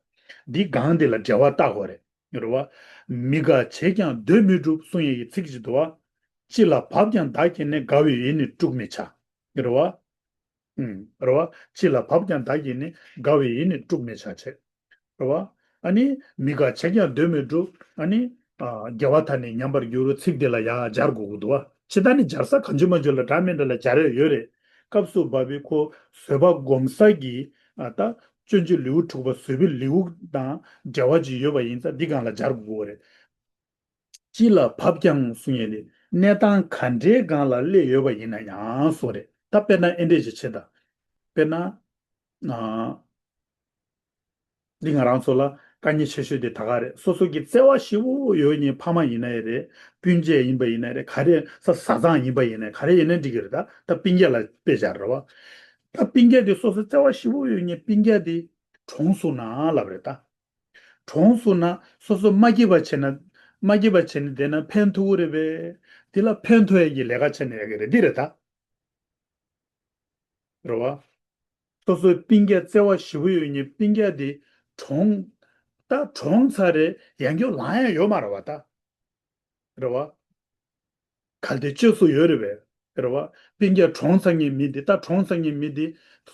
འདི་སྒང་འདི་ལ་འགྲེལ་བ་བལྟ་དགོས་རེད། རེད་བ། མི་དགའ་བྱས་ཀྱང་འདོད་མི་འགྲུབ་གསུང་ཡས་ཀྱི་ཚིག་ཅིག་འདུག་བ། ཅི་ལ་བབ་ཀྱང་བདག་གིས་ནི། དགའ་བའི་ཡིད་ནི་དཀྲུག་མི་བྱ། རེད་བ། ཨུམ། རེད་བ། ཅི་ལ་བབ་ཀྱང་བདག་གིས་ནི། དགའ་བའི་ཡིད་ནི་དཀྲུག་མི་བྱ་བྱས། རེད་བ། ཨ་ནི་མི་དགའ་བྱས་ཀྱང་འདོད་མི་འགྲུབ། ཨ་ནི་ཨ་དགེ་བ་དག་ནི་ཉམས་པར་འགྱུར་རོ། ཚིག་འདི་ལ་ཡ་སྦྱར་དགོས་ཀྱི་འདུག་བ། ཇི་ལྟར་ནི་སྦྱར་ས་གང་བྱུང་མང་བྱུང་ལ་འདྲ་མི་འདྲ་ལ་སྦྱར་ཡ་ཡོད་རེད། སྐབས་སུ་བབ་པའི་ཁོ་བཟོད་པ་སྒོམ་ས་གི་ཨ་ད་སྤྱོད་འཇུག་ལེའུ་དྲུག་པ་བཟོད་པའི་ལེའུ་དང་འབྲེལ་བ་ཅིག་ཡོད་པ་ཡིན་ཙང་འདི་སྒང་ལ་སྦྱར་དགོས་ཀྱི་རེད། ཅི་ལ་བབ་ཀྱང་གསུང་ཡས་ལས་གནས་སྟངས་ག་འདྲའི་སྒང་ལ་སླེབས་ཡོད་པ་ཡིན་ན་ཡང་གསུང་རེད། ད་དཔེར་ན་ཨེ་འདྲས་ཅིག་བྱེད་དང་། དཔེར་ན། ཨ། འདི་ང་རང་ཚོ་ལ་དཀའ་ངལ་ཆེ་ཤོས་དེ་ད་ག་རེད། སོ་སོ་གི་བརྩེ་བ་ཞེ་པོ་ཡོད་མཁན་ཕ་མ་ཡིན་ན་ཡང་རེད། སྤུན་མཆེད་ཡིན་པ་ཡིན་ན་རེད། ག་རེ་ས་བཟའ་ཚང་ཡིན་པ་ཡིན་ན་ག་རེ་ཡིན་ན་འགྲིག་གི་རེད། ད་ད་སྤུན་ཀྱག་ལ་དཔེ་བཞག་རེད་བ། ད་སྤུན་ཀྱག་དེ་སོ་སོ་བརྩེ་བ་ཞེ་པོ་ཡོད་མཁན་སྤུན་ཀྱག་དེ་གྲོངས་སོང་ན་ལབ་རེད་ད། གྲོངས་སོང་ན་སོ་སོ་མ་སྐྱིད་པ་བྱས་ན། མ་སྐྱིད་པ་བྱས་ནས་བསྡད་ན་ཕན་ཐོགས་ཀྱི་རེད་པས། དེ་ལ་ཕན་ཐོགས་ཡས་ཀྱི་ལས་ཀ་བྱས་ན་ཡག་གི་རེད། འདི་རེད་ད། རེད་བ། སོ་སོའི་སྤུན་ཀྱག་བརྩེ་བ་ཞེ་པོ་ཡོད་མཁན་སྤུན་ཀྱག་དེ་གྲོངས། ད་གྲོངས་ཚར་རེད། ཡང་བསྐྱར་ལངས་ཡ་ཡོད་མ་རེད་བ་ད། རེད་བ། གལ་ཏེ་བཅོས་སུ་ཡོད་རེད་པས། རེད་བ། སྤུན་ཀྱག་གྲོངས་ཚར་མཁན་མི་འདི་ད་གྲོངས་ཚར་མཁན་མི་འདི་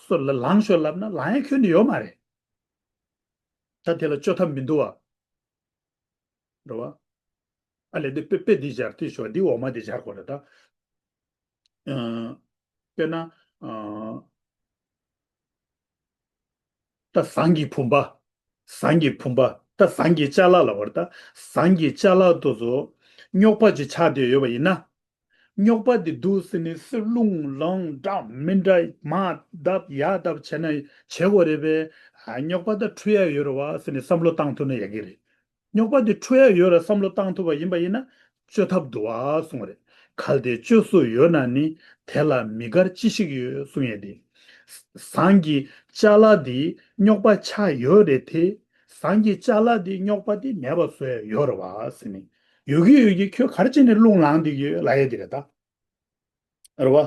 སོ་ལ་ལངས་ཤོག་ལབ་ན་ལངས་ཡ་ཁྱོན་ནས་ཡོད་མ་རེད། ད་དེ་ལ་བཅོས་ཐབས་མི་འདུག་བ། རེད་བ། ཨ་ལས་འདི་དཔེ་དཔེ་འདི་སྦྱར་དུས་ཞོག་འདི་འོག་མ་འདི་སྦྱར་དགོས་རེད་ད། ཨ། དཔེར་ན། ཨ། ད་ཟངས་ཀྱི་བུམ་པ། ཟངས་ཀྱི་བུམ་པ། ད་ཟངས་ཀྱི་ཅ་ལག་ལབ་པ་རེད་ད། ཟངས་ཀྱི་ཅ་ལག་དེ་ཚོ་རྙོག་པ་ཅིག་ཆགས་བསྡད་ཡོད་པ་ཡིན་ན། རྙོག་པ་འདི་འདུག་ཟེར་ནས་སུ་རླུང་ལངས་འདྲ་མི་འདྲ་མར་བརྡབ་ཡར་བརྡབ་བྱས་ན་བྱེད་དགོས་རེད་པས། ཨ། རྙོག་པ་ད་འཁྲུ་ཡ་ཡོད་རེད་བ་ཟེར་ནས་བསམ་བློ་བཏང་ཐུབ་ན་ཡག་གི་རེད། རྙོག་པ་འདི་འཁྲུ་ཡ་ཡོད་རེད་བསམ་བློ་བཏང་ཐུབ་པ་ཡིན་པ་ཡིན་ན་བཅོས་ཐབས་འདུག་བ་གསུངས་རེད། གལ་ཏེ་བཅོས་སུ་ཡོད་ན་ནི། དེ་ལ་མི་དགར་ཅི་ཞིག་ཡོད་གསུང་ཡས་དེ། ཟངས་ཀྱི་ཅ་ལག་འདི་རྙོག་པ་ཆགས་ཡོད་རེད་དེ། ཟངས་ཀྱི་ཅ་ལག་འདི་རྙོག་པ་འདི་མེད་པ་བཟོ་ཡ་ཡོད་རེད་བ་ཟེར་ནས། ཡོད་ཀྱི་ཡོད་ཀྱི་ཁྱོད་ག་རེ་བྱས་ནས་རླུང་ལངས་བསྡད་ཀྱི་ཡོད་ལབ་ཡས་དེ་རེད་ད། རེད་བ།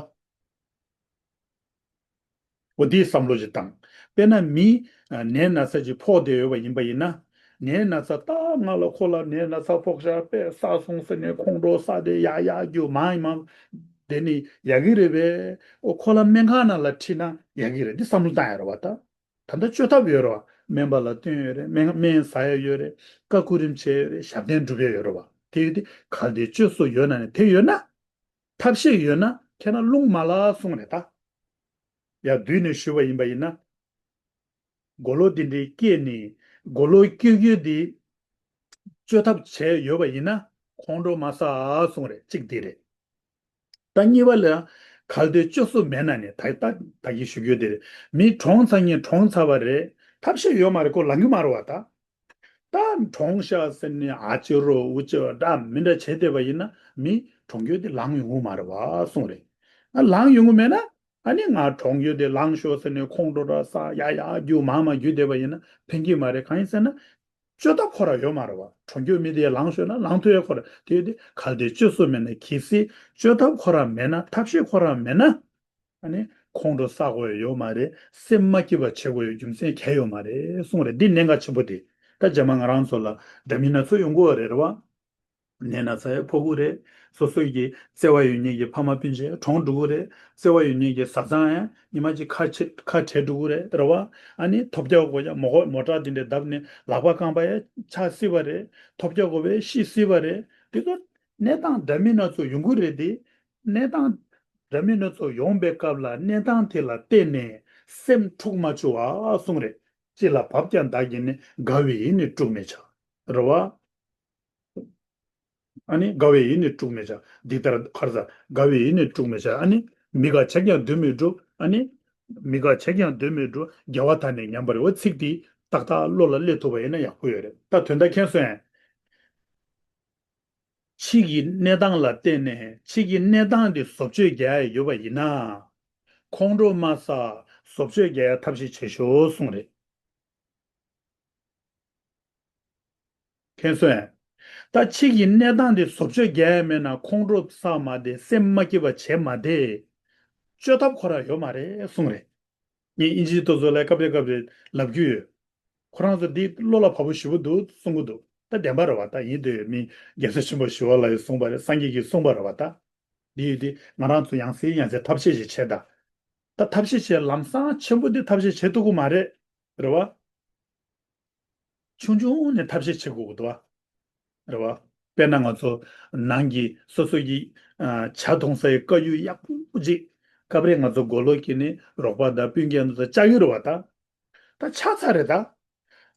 འོ་དེའི་བསམ་བློ་ཞིག་བཏང་། དཔེར་ན་མི་ནད་ན་ཚ་ཅིག་ཕོག་བསྡད་ཡོད་པ་ཡིན་པ་ཡིན་ན། ནད་ན་ཚ་ད་ང་ལ་ཁོ་ལ་ནད་ན་ཚ་ཕོག་ཤག་དཔེ་བསགས་སོང་ཟེར་ནས་ཁོང་ཁྲོ་ཟ་བསྡད་ཡག་ཡག་རྒྱུ་མང་ཡིན་མང་བསྡད་ནི་ཡག་གི་རེད་པས། འོ་ཁོ་ལ་སྨན་ཁང་ནང་ལ་ཁྲིད་ན་ཡག་གི་རེད། འདི་བསམ་བློ་བཏང་ཡ་རེད་བ་ད། ད་ལྟ་བཅོས་ཐབས་ཡོད་རེད་བ། སྨན་པ་ལ་སྟོན་ཡོད་རེད། སྨན་སྨན་ཟ་ཡ་ཡོད་རེད། བཀའ་ཁུ་རིམ་བྱས་ཡོད་རེད། ཞབས་བརྟན་སྒྲུབ་ཡ་ཡོད་རེད་བ། དེ་ཡོད་དེ་གལ་ཏེ་བཅོས་སུ་ཡོད་ན་ནི་དེ་ཡོད་ན། ཐབས་ཤེས་ཡོད་ན་ཁྱེད་རང་རླུང་མ་ལ་གསུངས་རེད་ད། ཡ་བསྡུས་ནས་ཞུས་པ་ཡིན་པ་ཡིན་ན། མགོ་ལོག་འདི་འདྲའི་སྐྱེས་ནས་མགོ་ལོག་སྐྱོ་སྐྱོ་འདི་བཅོས་ཐབས་བྱས་ཡོད་པ་ཡིན་ན་ཁོང་ཁྲོ་མ་ཟ་གསུངས་རེད། གཅིག་འདི་རེད། ད་གཉིས་པ་ལ་གལ་ཏེ་བཅོས་སུ་མེད་ན་ནི་ད་ད་ད་གིན་ཞུ་རྒྱུ་འདི་རེད། མི་གྲོངས་ཚར་མཁན་གྲོངས་ཚར་བ་རེད། ཐབས་ཤེས་ཡོད་མ་རེད། ཁོ་ལང་གི་མ་རེད་བ་ད། ད་གྲོངས་ཤག་ཟེར་ནས་ཨ་ཅེ་རོ་འུ་ཅེ་འདྲ་མི་འདྲ་བྱས་བསྡད་པ་ཡིན་ན་མི་གྲོངས་རྒྱུ་དེ་ལང་ཡོང་གི་མ་རེད་བ་གསུངས་རེད། ཨ་ལངས་ཡོང་གི་མེད་ན། ཨ་ནི་ང་གྲོངས་རྒྱུ་དེ་ལངས་ཤོག་ཟེར་ནས་ཁོང་ཁྲོ་ར་ཟ་ཡ་ཡ་རྒྱུ་མང་མ་རྒྱུ་བསྡད་པ་ཡིན་ན་ཕན་གྱི་མ་རེད། གང་ཡིན་ཟེར་ན། བཅོས་ཐབས་ཁོ་རང་ཡོད་མ་རེད་བ། གྲོངས་རྒྱུ་མི་དེ་ལངས་ཤོག་ན་ལངས་ཐུབ་ཡ་ཁོ་རང་དེ་ཡོད་དེ། གལ་ཏེ་བཅོས་སུ་མེད་ན། གལ་སྲིད་བཅོས་ཐབས་ཁོ་རང་མེད་ན། ཐབས་ཤེས་ཁོ་རང་མེད་ན། ཨ་ནི་ཁོང་ཁྲོ་ཟ་དགོས་ཡ་ཡོད་མ་རེད། སེམས་མ་སྐྱིད་པ་བྱེད་དགོས་ཡ་རྒྱུ་མཚན་གང་ཡང་ཡོད་མ་རེད་གསུངས་རེད། འདི་གནད་འགག་ཆེན་པོ་དེ། ད་རྗེས་མ་ང་རང་ཚོ་ལ་འདྲ་མིན་སྣ་ཚོགས་ཡོང་གི་ཡོད་རེད། རེད་བ། ནད་ན་ཚ་ཡང་ཕོག་གི་རེད། སོ་སོ་གི་བརྩེ་བ་ཡོད་མཁན་གྱི་ཕ་མ་སྤུན་མཆེད་གྲོངས་འགྲོ་གི་རེད། བརྩེ་བ་ཡོད་མཁན་གྱི་བཟའ་ཚང་ཡང་ཉི་མ་གཅིག་ཁ་ཆེ་ཁ་བྲལ་འགྲོ་གི་རེད། རེད་བ། ཨ་ནི་ཐོབ་རྒྱག་དགོས་ཀྱང་མོ་གོ་མོ་ཊ་དེ་འདྲས་བརྡབས་ནས་ལག་པ་རྐང་པ་ཡང་ཆག་སྲིད་པ་རེད། ཐོབ་རྒྱག་དགོས་པས་ཤི་སྲིད་པ་རེད། དེ་ཚོ་གནས་སྟངས་འདྲ་མིན་སྣ་ཚོགས་ཡོང་གི་རེད་དེ། གནས་སྟངས་འདྲ་མིན་སྣ་ཚོགས་ཡོང་པའི་སྐབས་ལ་གནས་སྟངས་དེ་ལ་བརྟེན་ནས་སེམས་འཁྲུག་མ་བཅུག་པ་གསུངས་རེད། ཅི་ལ་བབ་ཀྱང་བདག་གིས་ནི། དགའ་བའི་ཡིད་ནི་དཀྲུགས་མི་བྱ། རེད་བ། ཨ་ནི་དགའ་བའི་ཡིད་ནི་དཀྲུགས་མི་བྱ། འདི་ལྟར་ཁར་ས་དགའ་བའི་ཡིད་ནི་དཀྲུགས་མི་བྱ། ཨ་ནི་མི་དགའ་བྱས་ཀྱང་སྡོད་མི་འགྲོ། ཨ་ནི་མི་དགའ་བྱས་ཀྱང་སྡོད་མི་འགྲོ། དགེ་བ་དག་ནི་ཉམས་པར་འོ། ཚིག་འདི་ཏག་ཏག་བློ་ལ་སླེབས་ཐུབ་པ་ཡིན་ན་ཡག་པོ་ཡོད་རེད། ད་དོན་དག་མཁྱེན་སོང་ངས། ཕྱི་གི་གནས་སྟངས་ལ་བརྟེན་ནས་ཕྱི་གི་གནས་སྟངས་འདི་བཟོ་བཅོས་རྒྱག་ཡ་ཡོད་པ་ཡིན་ན། ཁོང་ཁྲོ་མ་ཟ། བཟོ་བཅོས་རྒྱག་ཡ་ཐབས་ཤེས་བྱེད་ཤོག་གསུངས་རེད། མཁྱེན་སོང་ངས། ད་ཕྱི་གི་གནས་སྟངས་དེ་བཟོ་བཅོས་རྒྱག་ཡ་མེད་ན་ཁོང་ཁྲོ་ཟ་མ་བསྡད། སེམས་མ་སྐྱིད་པ་བྱེད་མ་བསྡད། བཅོས་ཐབས་ཁོ་རང་ཡོད་མ་རེད་གསུངས་རེད། ངས་དབྱིན་ཇིའི་ལྟོ་ཚོ་ལ་སྐབས་རེ་སྐབས་རེ་ལབ་རྒྱུ་ཡོད། ཁོ་རང་ཚོ་འདི་བློ་ལ་བབ་པོ་ཞེ་པོ་འདུག་གསུང་གི་འདུག། ད་བདེན་པ་རེད་བ། ད་ཡིན་དུས་མི་རྒྱལ་སྲས་ཆེན་པོ་ཞི་བ་ལྷ་ཡིས་གསུངས་པ་རེད། སངས་རྒྱས་ཀྱིས་གསུངས་པ་རེད་བ། ད་འདི་ཡོད་དེ་ང་རང་ཚོ་ཡང་སེ་ཡང་སེ་ཐབས་ཤེས་ཤིག་བྱེད་ད། ད་ཐབས་ཤེས་བྱེད་ལམ་སང་ཆེན་པོ་འདི་ཐབས་ཤེས་བྱེད་ཐུབ་ཀྱི་མ་རེད། རེད་བ། ཆུང་ཆུང་ནས་ཐབས་ཤེས་བྱེད་དགོས་ཀྱི་འདུག་བ། རེད་བ། དཔེར་ན་ང་ཚོ་ནང་གི་སོ་སོ་གི་ཨ་ཇ་འཐུང་ས་ཡི་དཀར་ཡོལ་ཡག་པོ་ཅིག། སྐབས་རེ་ང་ཚོ་མགོ་ལོག་གི་ནི་རོགས་པ་དང་སྤུན་ཀྱག་ཚོ་བཅར་གྱི་རེད་བ། ད་ད་ཆགས་ཚར་རེད་ད།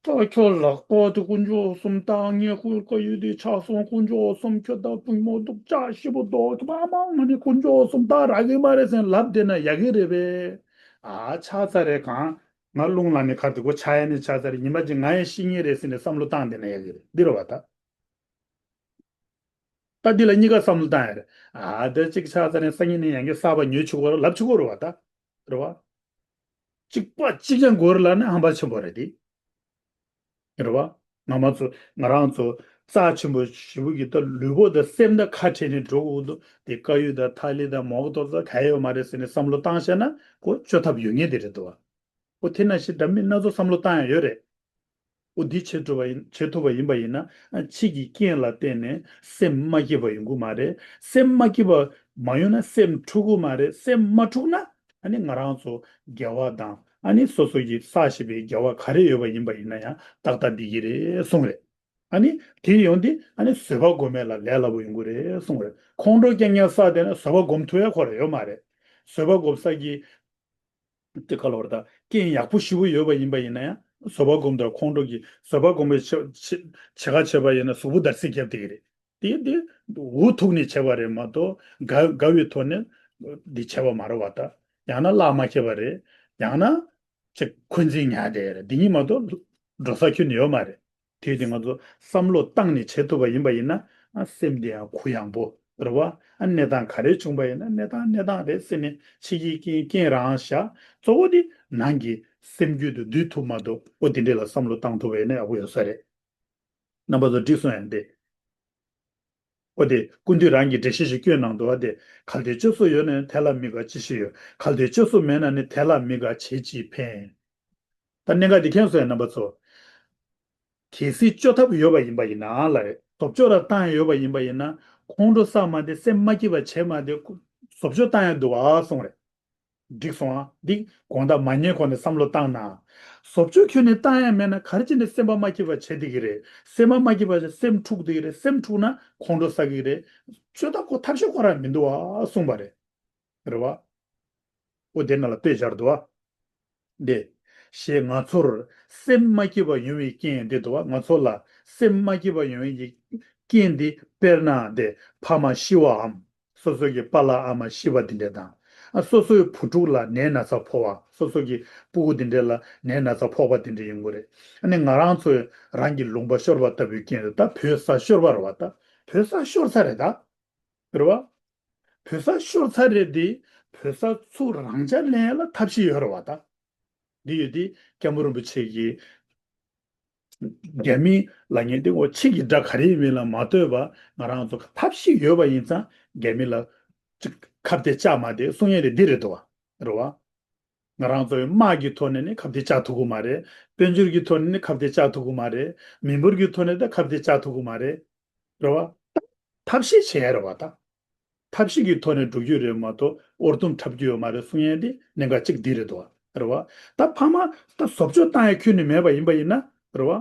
ད་ཁྱོད་ལག་པ་དེ་དཀོན་མཆོག་གསུམ་བཏང་། ངའི་ཁུ་དཀར་ཡོལ་དེ་ཆག་སོང་། དཀོན་མཆོག་གསུམ། ཁྱོད་ད་དཔུང་མོ་གདུག་ཅག་ཞེ་པོ་འདུག། ཁྱོད་ཕ་མ་ང་ནི་དཀོན་མཆོག་གསུམ་ད་རག་གི་མ་རེད་ཟེར་ལབ་བསྡད་ན་ཡག་གི་རེད་པས། ཨ་ཆགས་ཚར་རེད་གང་། ང་རླུང་ལངས་ནས་ཁར་དེ་གོ་ཆགས་ཡ་ནི་ཆགས་ཚར་རེད། ཉི་མ་གཅིག་ང་ཡང་ཤི་ངེས་རེད་ཟེར་ནས་བསམ་བློ་བཏང་བསྡད་ན་ཡག་གི་རེད། འདི་རེད་བ་ད། ད་འདི་ལ་གཉིས་ཀ་བསམ་བློ་བཏང་ཡ་རེད། ཨ་ད་གཅིག་ཆགས་ཚར་ནས་སང་ཉིན་ནས་ཡང་བསྐྱར་གསར་པ་ཉོས་བྱེད་དགོས་རེད་ལབ་བྱེད་དགོས་རེད་བ་ད། རེད་བ། གཅིག་པ་གཅིག་རྐྱང་དགོས་རེད་ལབ་ན་ཧམ་པ་ཆེན་པོ་རེད་དེ། རེད་བ། ང་མ་ཚོ་ང་རང་ཚོ་རྩ་ཆེན་པོ་ཞེ་པོ་གི་ད་ལུས་པོ་དང་སེམས་དང་ཁ་བྲལ་ནས་འགྲོ་དགོས་འདུག། དེ་དཀར་ཡོལ་དང་ཐ་ལི་དང་མོག་དོ་ཚོ་ག་ཡོད་མ་རེད་ཟེར་ནས་བསམ་བློ་བཏང་བྱས་ན་ཁོ་བཅོས་ཐབས་ཡོད་ངེས་དེ་རེད་འདུག་བ། ཨོ་དེ་ནང་བཞིན་འདྲ་མིན་སྣ་ཚོགས་བསམ་བློ་བཏང་ཡ་ཡོད་རེད། ཨོ་འདི་བྱེད་ཐུབ་པ་ཡིན། བྱེད་ཐུབ་པ་ཡིན་པ་ཡིན་ན་ཨ་ཕྱི་གི་རྐྱེན་ལ་བརྟེན་ནས་སེམས་མ་སྐྱིད་པ་ཡོང་གི་མ་རེད། སེམས་མ་སྐྱིད་པ་མ་ཡོང་ན་སེམས་འཁྲུག་གི་མ་རེད། སེམས་མ་འཁྲུག་ན་ཨ་ནི་ང་རང་ཚོ་དགེ་བ་དང་ཨ་ནི་སོ་སོ་གི་བསགས་བཞིན་པའི་དགེ་བ་ག་རེ་ཡོད་པ་ཡིན་པ་ཡིན་ན་ཡང་ཏག་ཏག་འགྲིག་གི་རེད་གསུངས་རེད། ཨ་ནི་དེ་ཡོང་དུས་ཨ་ནི་བཟོད་པ་སྒོམ་མེད་ལ་ལས་སླ་པོ་ཡོང་གི་རེད་གསུངས་རེད། ཁོང་ཁྲོ་རྐྱང་རྐྱང་བསགས་བསྡད་ན་བཟོད་པ་སྒོམ་ཐུབ་ཡ་ཁོ་རང་ཡོད་མ་རེད། བཟོད་པ་སྒོམ་ས་ཀྱི་དེ་ག་ལ་བར་ད་རྐྱེན་ཡག་པོ་ཞེ་པོ་ཡོད་པ་ཡིན་པ་ཡིན་ན་ཡང་བཟོད་པ་སྒོམ་དང་ཁོང་ཁྲོ་གི་བཟོད་པ་སྒོམ་པའི་ཆེ་ཆེ་ཆེ་ཁ་བྱས་པ་ཡིན་ན་གཟུགས་པོ་འདར་སིག་རྒྱབ་བསྡད་ཀྱི་རེད། དེ་དེ་འུ་ཐུག་ནས་བྱས་པ་རེད་མ་གཏོགས་དགའ་དགའ་བའི་ཐོག་ནས་འདི་བྱས་པ་མ་རེད་བ། ད་ཡང་ན་བརླག་མ་ཁྱེར་བ་རེད། ཡང་ན་ཅིག་འཁོན་འཛིན་ཉར་བསྡད་རེད། འདི་གཉིས་མ་གཏོགས་འགྲོ་ས་ཁྱོན་ནས་ཡོད་མ་རེད། དེ་དེ་ང་ཚོ་བསམ་བློ་བཏང་ནས་བྱེད་ཐུབ་པ་ཡིན་པ་ཡིན་ན་ཨ་སེམས་དེ་ཡང་གུ་ཡངས་པོ་རེད་བ། ཨ་གནས་སྟངས་ག་རེ་བྱུང་པ་ཡིན་ན་གནས་སྟངས་གནས་སྟངས་རེད་ཟེར་ནས་ཕྱི་གི་རྐྱེན་རྐྱེན་རང་བཞག། གཙོ་བོ་དེ་ནང་གི་སེམས་རྒྱུད་དུ་འདུས་ཐུབ་མ་གཏོགས་ཨོ་དེ་འདྲས་ལ་བསམ་བློ་བཏང་ཐུབ་པ་ཡིན་ན་ཡག་པོ་ཡོད་ས་རེད། རྣམ་པ་ཚོ་འགྲིག་སོང་ཡང་དེ། ཨོ་དེ་ཀུན་འདུས་རང་གི་འགྲེལ་བཤད་ཞིག་བསྐྱོན་གནང་འདུག་བ། དེ་གལ་ཏེ་བཅོས་སུ་ཡོད་ན་དེ་ལ་མི་དགའ་ཅི་ཞིག་ཡོད། གལ་ཏེ་བཅོས་སུ་མེད་ན་ནི་དེ་ལ་མི་དགའ་བྱས་ཅི་ཕན། ད་གནད་འགག་འདི་མཁྱེན་སོང་ཡ་རྣམ་པ་ཚོ། གལ་སྲིད་བཅོས་ཐབས་ཡོད་པ་ཡིན་པ་ཡིན་ན་ལ་རེད། བཟོ་བཅོས་ར་བཏང་ཡ་ཡོད་པ་ཡིན་པ་ཡིན་ན་ཁོང་ཁྲོ་ཟ་མ་བསྡད། སེམས་མ་སྐྱིད་པ་བྱས་མ་བསྡད། བཟོ་བཅོས་བཏང་ཡ་འདུག་ཨ་གསུངས་རེད། འགྲིག་སོང་ཨ། འདི་དགོང་དག་མ་ཉལ་གོང་ནས་བསམ་བློ་བཏང་ན། བཟོ་བཅོས་ཁྱོན་ནས་བཏང་ཡ་མེད་ན་ག་རེ་བྱས་ནས་སེམས་པ་མ་སྐྱིད་པ་བྱེད་བསྡད་ཀྱི་རེད། སེམས་པ་མ་སྐྱིད་པ་བྱས་སེམས་འཁྲུག་བསྡད་ཀྱི་རེད། སེམས་འཁྲུག་ན་ཁོང་ཁྲོ་ཟ་གི་རེད། བཅོས་ཐབས་ཁོ་ཐབས་ཤེས་ཁོ་རང་མི་འདུག་ཨ་གསུངས་པ་རེད། རེད་བ། ཨོ་དེ་ནང་ལ་དཔེ་སྦྱར་འདུག་བ། འདི། ཞེས་ང་ཚོར་སེམས་མ་སྐྱིད་པ་ཡོང་བའི་རྐྱེན་འདི་འདུག་བ། ང་ཚོ་ལ་སེམས་མ་སྐྱིད་པ་ཡོང་བའི་རྐྱེན་འདི་དཔེར་ན་འདི་ཕ་མ་ཤི་བའམ། སོ་སོ་གི་པཱ་ལགས་ཨ་མ་ཤི་བ་འདི་འདྲ་དང་། ཨ་སོ་སོའི་བུ་ཕྲུག་ལ་ནད་ན་ཚ་ཕོག་པ། སོ་སོ་གི་སྤུ་གུ་འདི་འདྲ་ལ་ནད་ན་ཚ་ཕོག་པ་འདི་འདྲ་ཡོང་གི་རེད། ཨ་ནི་ང་རང་ཚོས་རང་གི་ལུང་པ་ཤོར་བ་ལྟ་བུའི་རྐྱེན་རེད། ད་བོད་ས་ཤོར་བ་རེད་བ། ད་བོད་ས་ཤོར་ས་རེད་ད། རེད་བ། བོད་ས་ཤོར་ཚར་རེད་དེ། བོད་ས་ཚུར་རང་འཇགས་ལེན་ཡ་ལ་ཐབས་ཤེས་ཡོད་རེད་བ་ད། འདི་ཡོད་དེ་སྐྱབས་མགོན་རིན་པོ་ཆེ་གིས་རྒྱ་མི་ལབ་མཁན་དེ་ངོ་ཕྱི་གི་དགྲ་ག་རེ་ཡིན་མིན་ལ་མ་ལྟོས་པ། ང་རང་ཚོ་ཐབས་ཤེས་ཡོད་པ་ཡིན་ཙང་རྒྱ་མི་ལ་ཅིག་ཁ་གཏད་བཅག་མ་བསྡད་གསུང་ཡས་དེ་འདི་རེད་འདུག་བ། རེད་བ། ང་རང་ཚོའི་དམག་གི་ཐོག་ནས་ནི་ཁ་གཏད་བཅག་ཐུབ་ཀྱི་མ་རེད། དཔལ་འབྱོར་གྱི་ཐོག་ནས་ནི་ཁ་གཏད་བཅག་ཐུབ་ཀྱི་མ་རེད། མི་འབོར་གྱི་ཐོག་ནས་ད་ཁ་གཏད་བཅག་ཐུབ་ཀྱི་མ་རེད། རེད་བ། ཐབས་ཤེས་བྱེད་ཡ་རེད་བ་ད། ཐབས་ཤེས་ཀྱི་ཐོག་ནས་འགྲོ་རྒྱུ་རེད་མ་གཏོགས་དབུར་ཐུམ་འཁྲབ་རྒྱུ་ཡོད་མ་རེད་གསུང་ཡས་དེ་གནད་འགག་གཅིག་འདི་རེད་འདུག་བ། རེད་བ། ད་ཕ་མ་ད་བཟོ་བཅོས་བཏང་ཡ་ཁྱོན་ནས་མེད་པ་ཡིན་པ་ཡིན་ན། རེད་བ།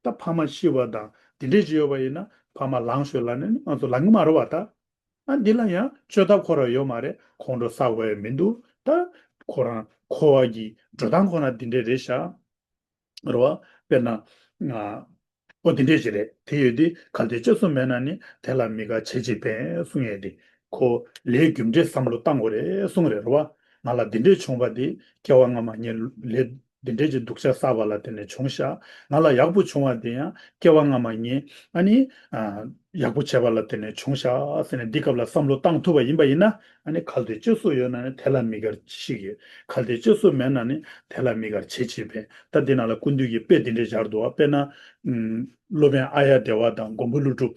ད་ཕ་མ་ཤི་བ་དང་དེ་འདྲས་ཅིག་ཡོད་པ་ཡིན་ན། ཕ་མ་ལངས་ཤོག་ལབ་ནས་ནི་ང་ཚོ་ལངས་ཀྱི་མ་རེད་བ་ད། ཨ་འདི་ལ་ཡང་བཅོས་ཐབས་ཁོ་རང་ཡོད་མ་རེད། ཁོང་ཁྲོ་ཟ་དགོས་ཡ་མི་འདུག་ད་ཁོ་རང་འཁོར་བ་གི་འགྲོ་སྟངས་ཁོ་རང་འདི་འདྲས་རེད་ཤག་རེད་བ། དཔེར་ན། ཨ། ཨོ་དེ་འདྲས་ཅིག་རེད། དེ་ཡོད་དེ་གལ་ཏེ་བཅོས་སུ་མེད་ན་ནི་དེ་ལ་མི་དགར་བྱས་ཅིག་ཕན་གསུང་ཡས་དེ། ཁོ་ལས་རྒྱུ་འབྲས་བསམ་བློ་བཏང་དགོས་རེད་གསུང་རེད། རེད་བ། ང་ལ་འདི་འདྲས་བྱུང་བ་དེ་སྐྱེ་བ་སྔ་མ་ངས་ལས་འདི་འདྲས་ཀྱི་སྡུག་ཅག་བསགས་པ་ལ་བརྟེན་ནས་བྱུང་ཤག་ང་ལ་ཡག་པོ་བྱུང་བ་དེ་ཡང་སྐྱེ་བ་སྔ་མ་ངས་ཨ་ནི། ཨ། ཡག་པོ་བྱས་པ་ལ་བརྟེན་ནས་བྱུང་ཤག་ཟེར་ནས་འདི་སྐབས་ལ་བསམ་བློ་བཏང་ཐུབ་པ་ཡིན་པ་ཡིན་ན། ཨ་ནི་གལ་ཏེ་བཅོས་སུ་ཡོད་ན་ནི་དེ་ལ་མི་དགར་ཞིག་ཡོད། གལ་ཏེ་བཅོས་སུ་མེད་ན་ནི་དེ་ལ་མི་དགར་བྱེད་ཅིག་ཕན། ད་འདི་ནང་ལ་སྐུ་མདུན་གྱིས་དཔེ་འདི་འདྲས་སྦྱར་འདུག་བ། དཔེར་ན། ཨུམ། སློབ་དཔོན་ཨཱརྱ་དེ་ཝ་དང་མགོན་པོ་ཀླུ་སྒྲུབ།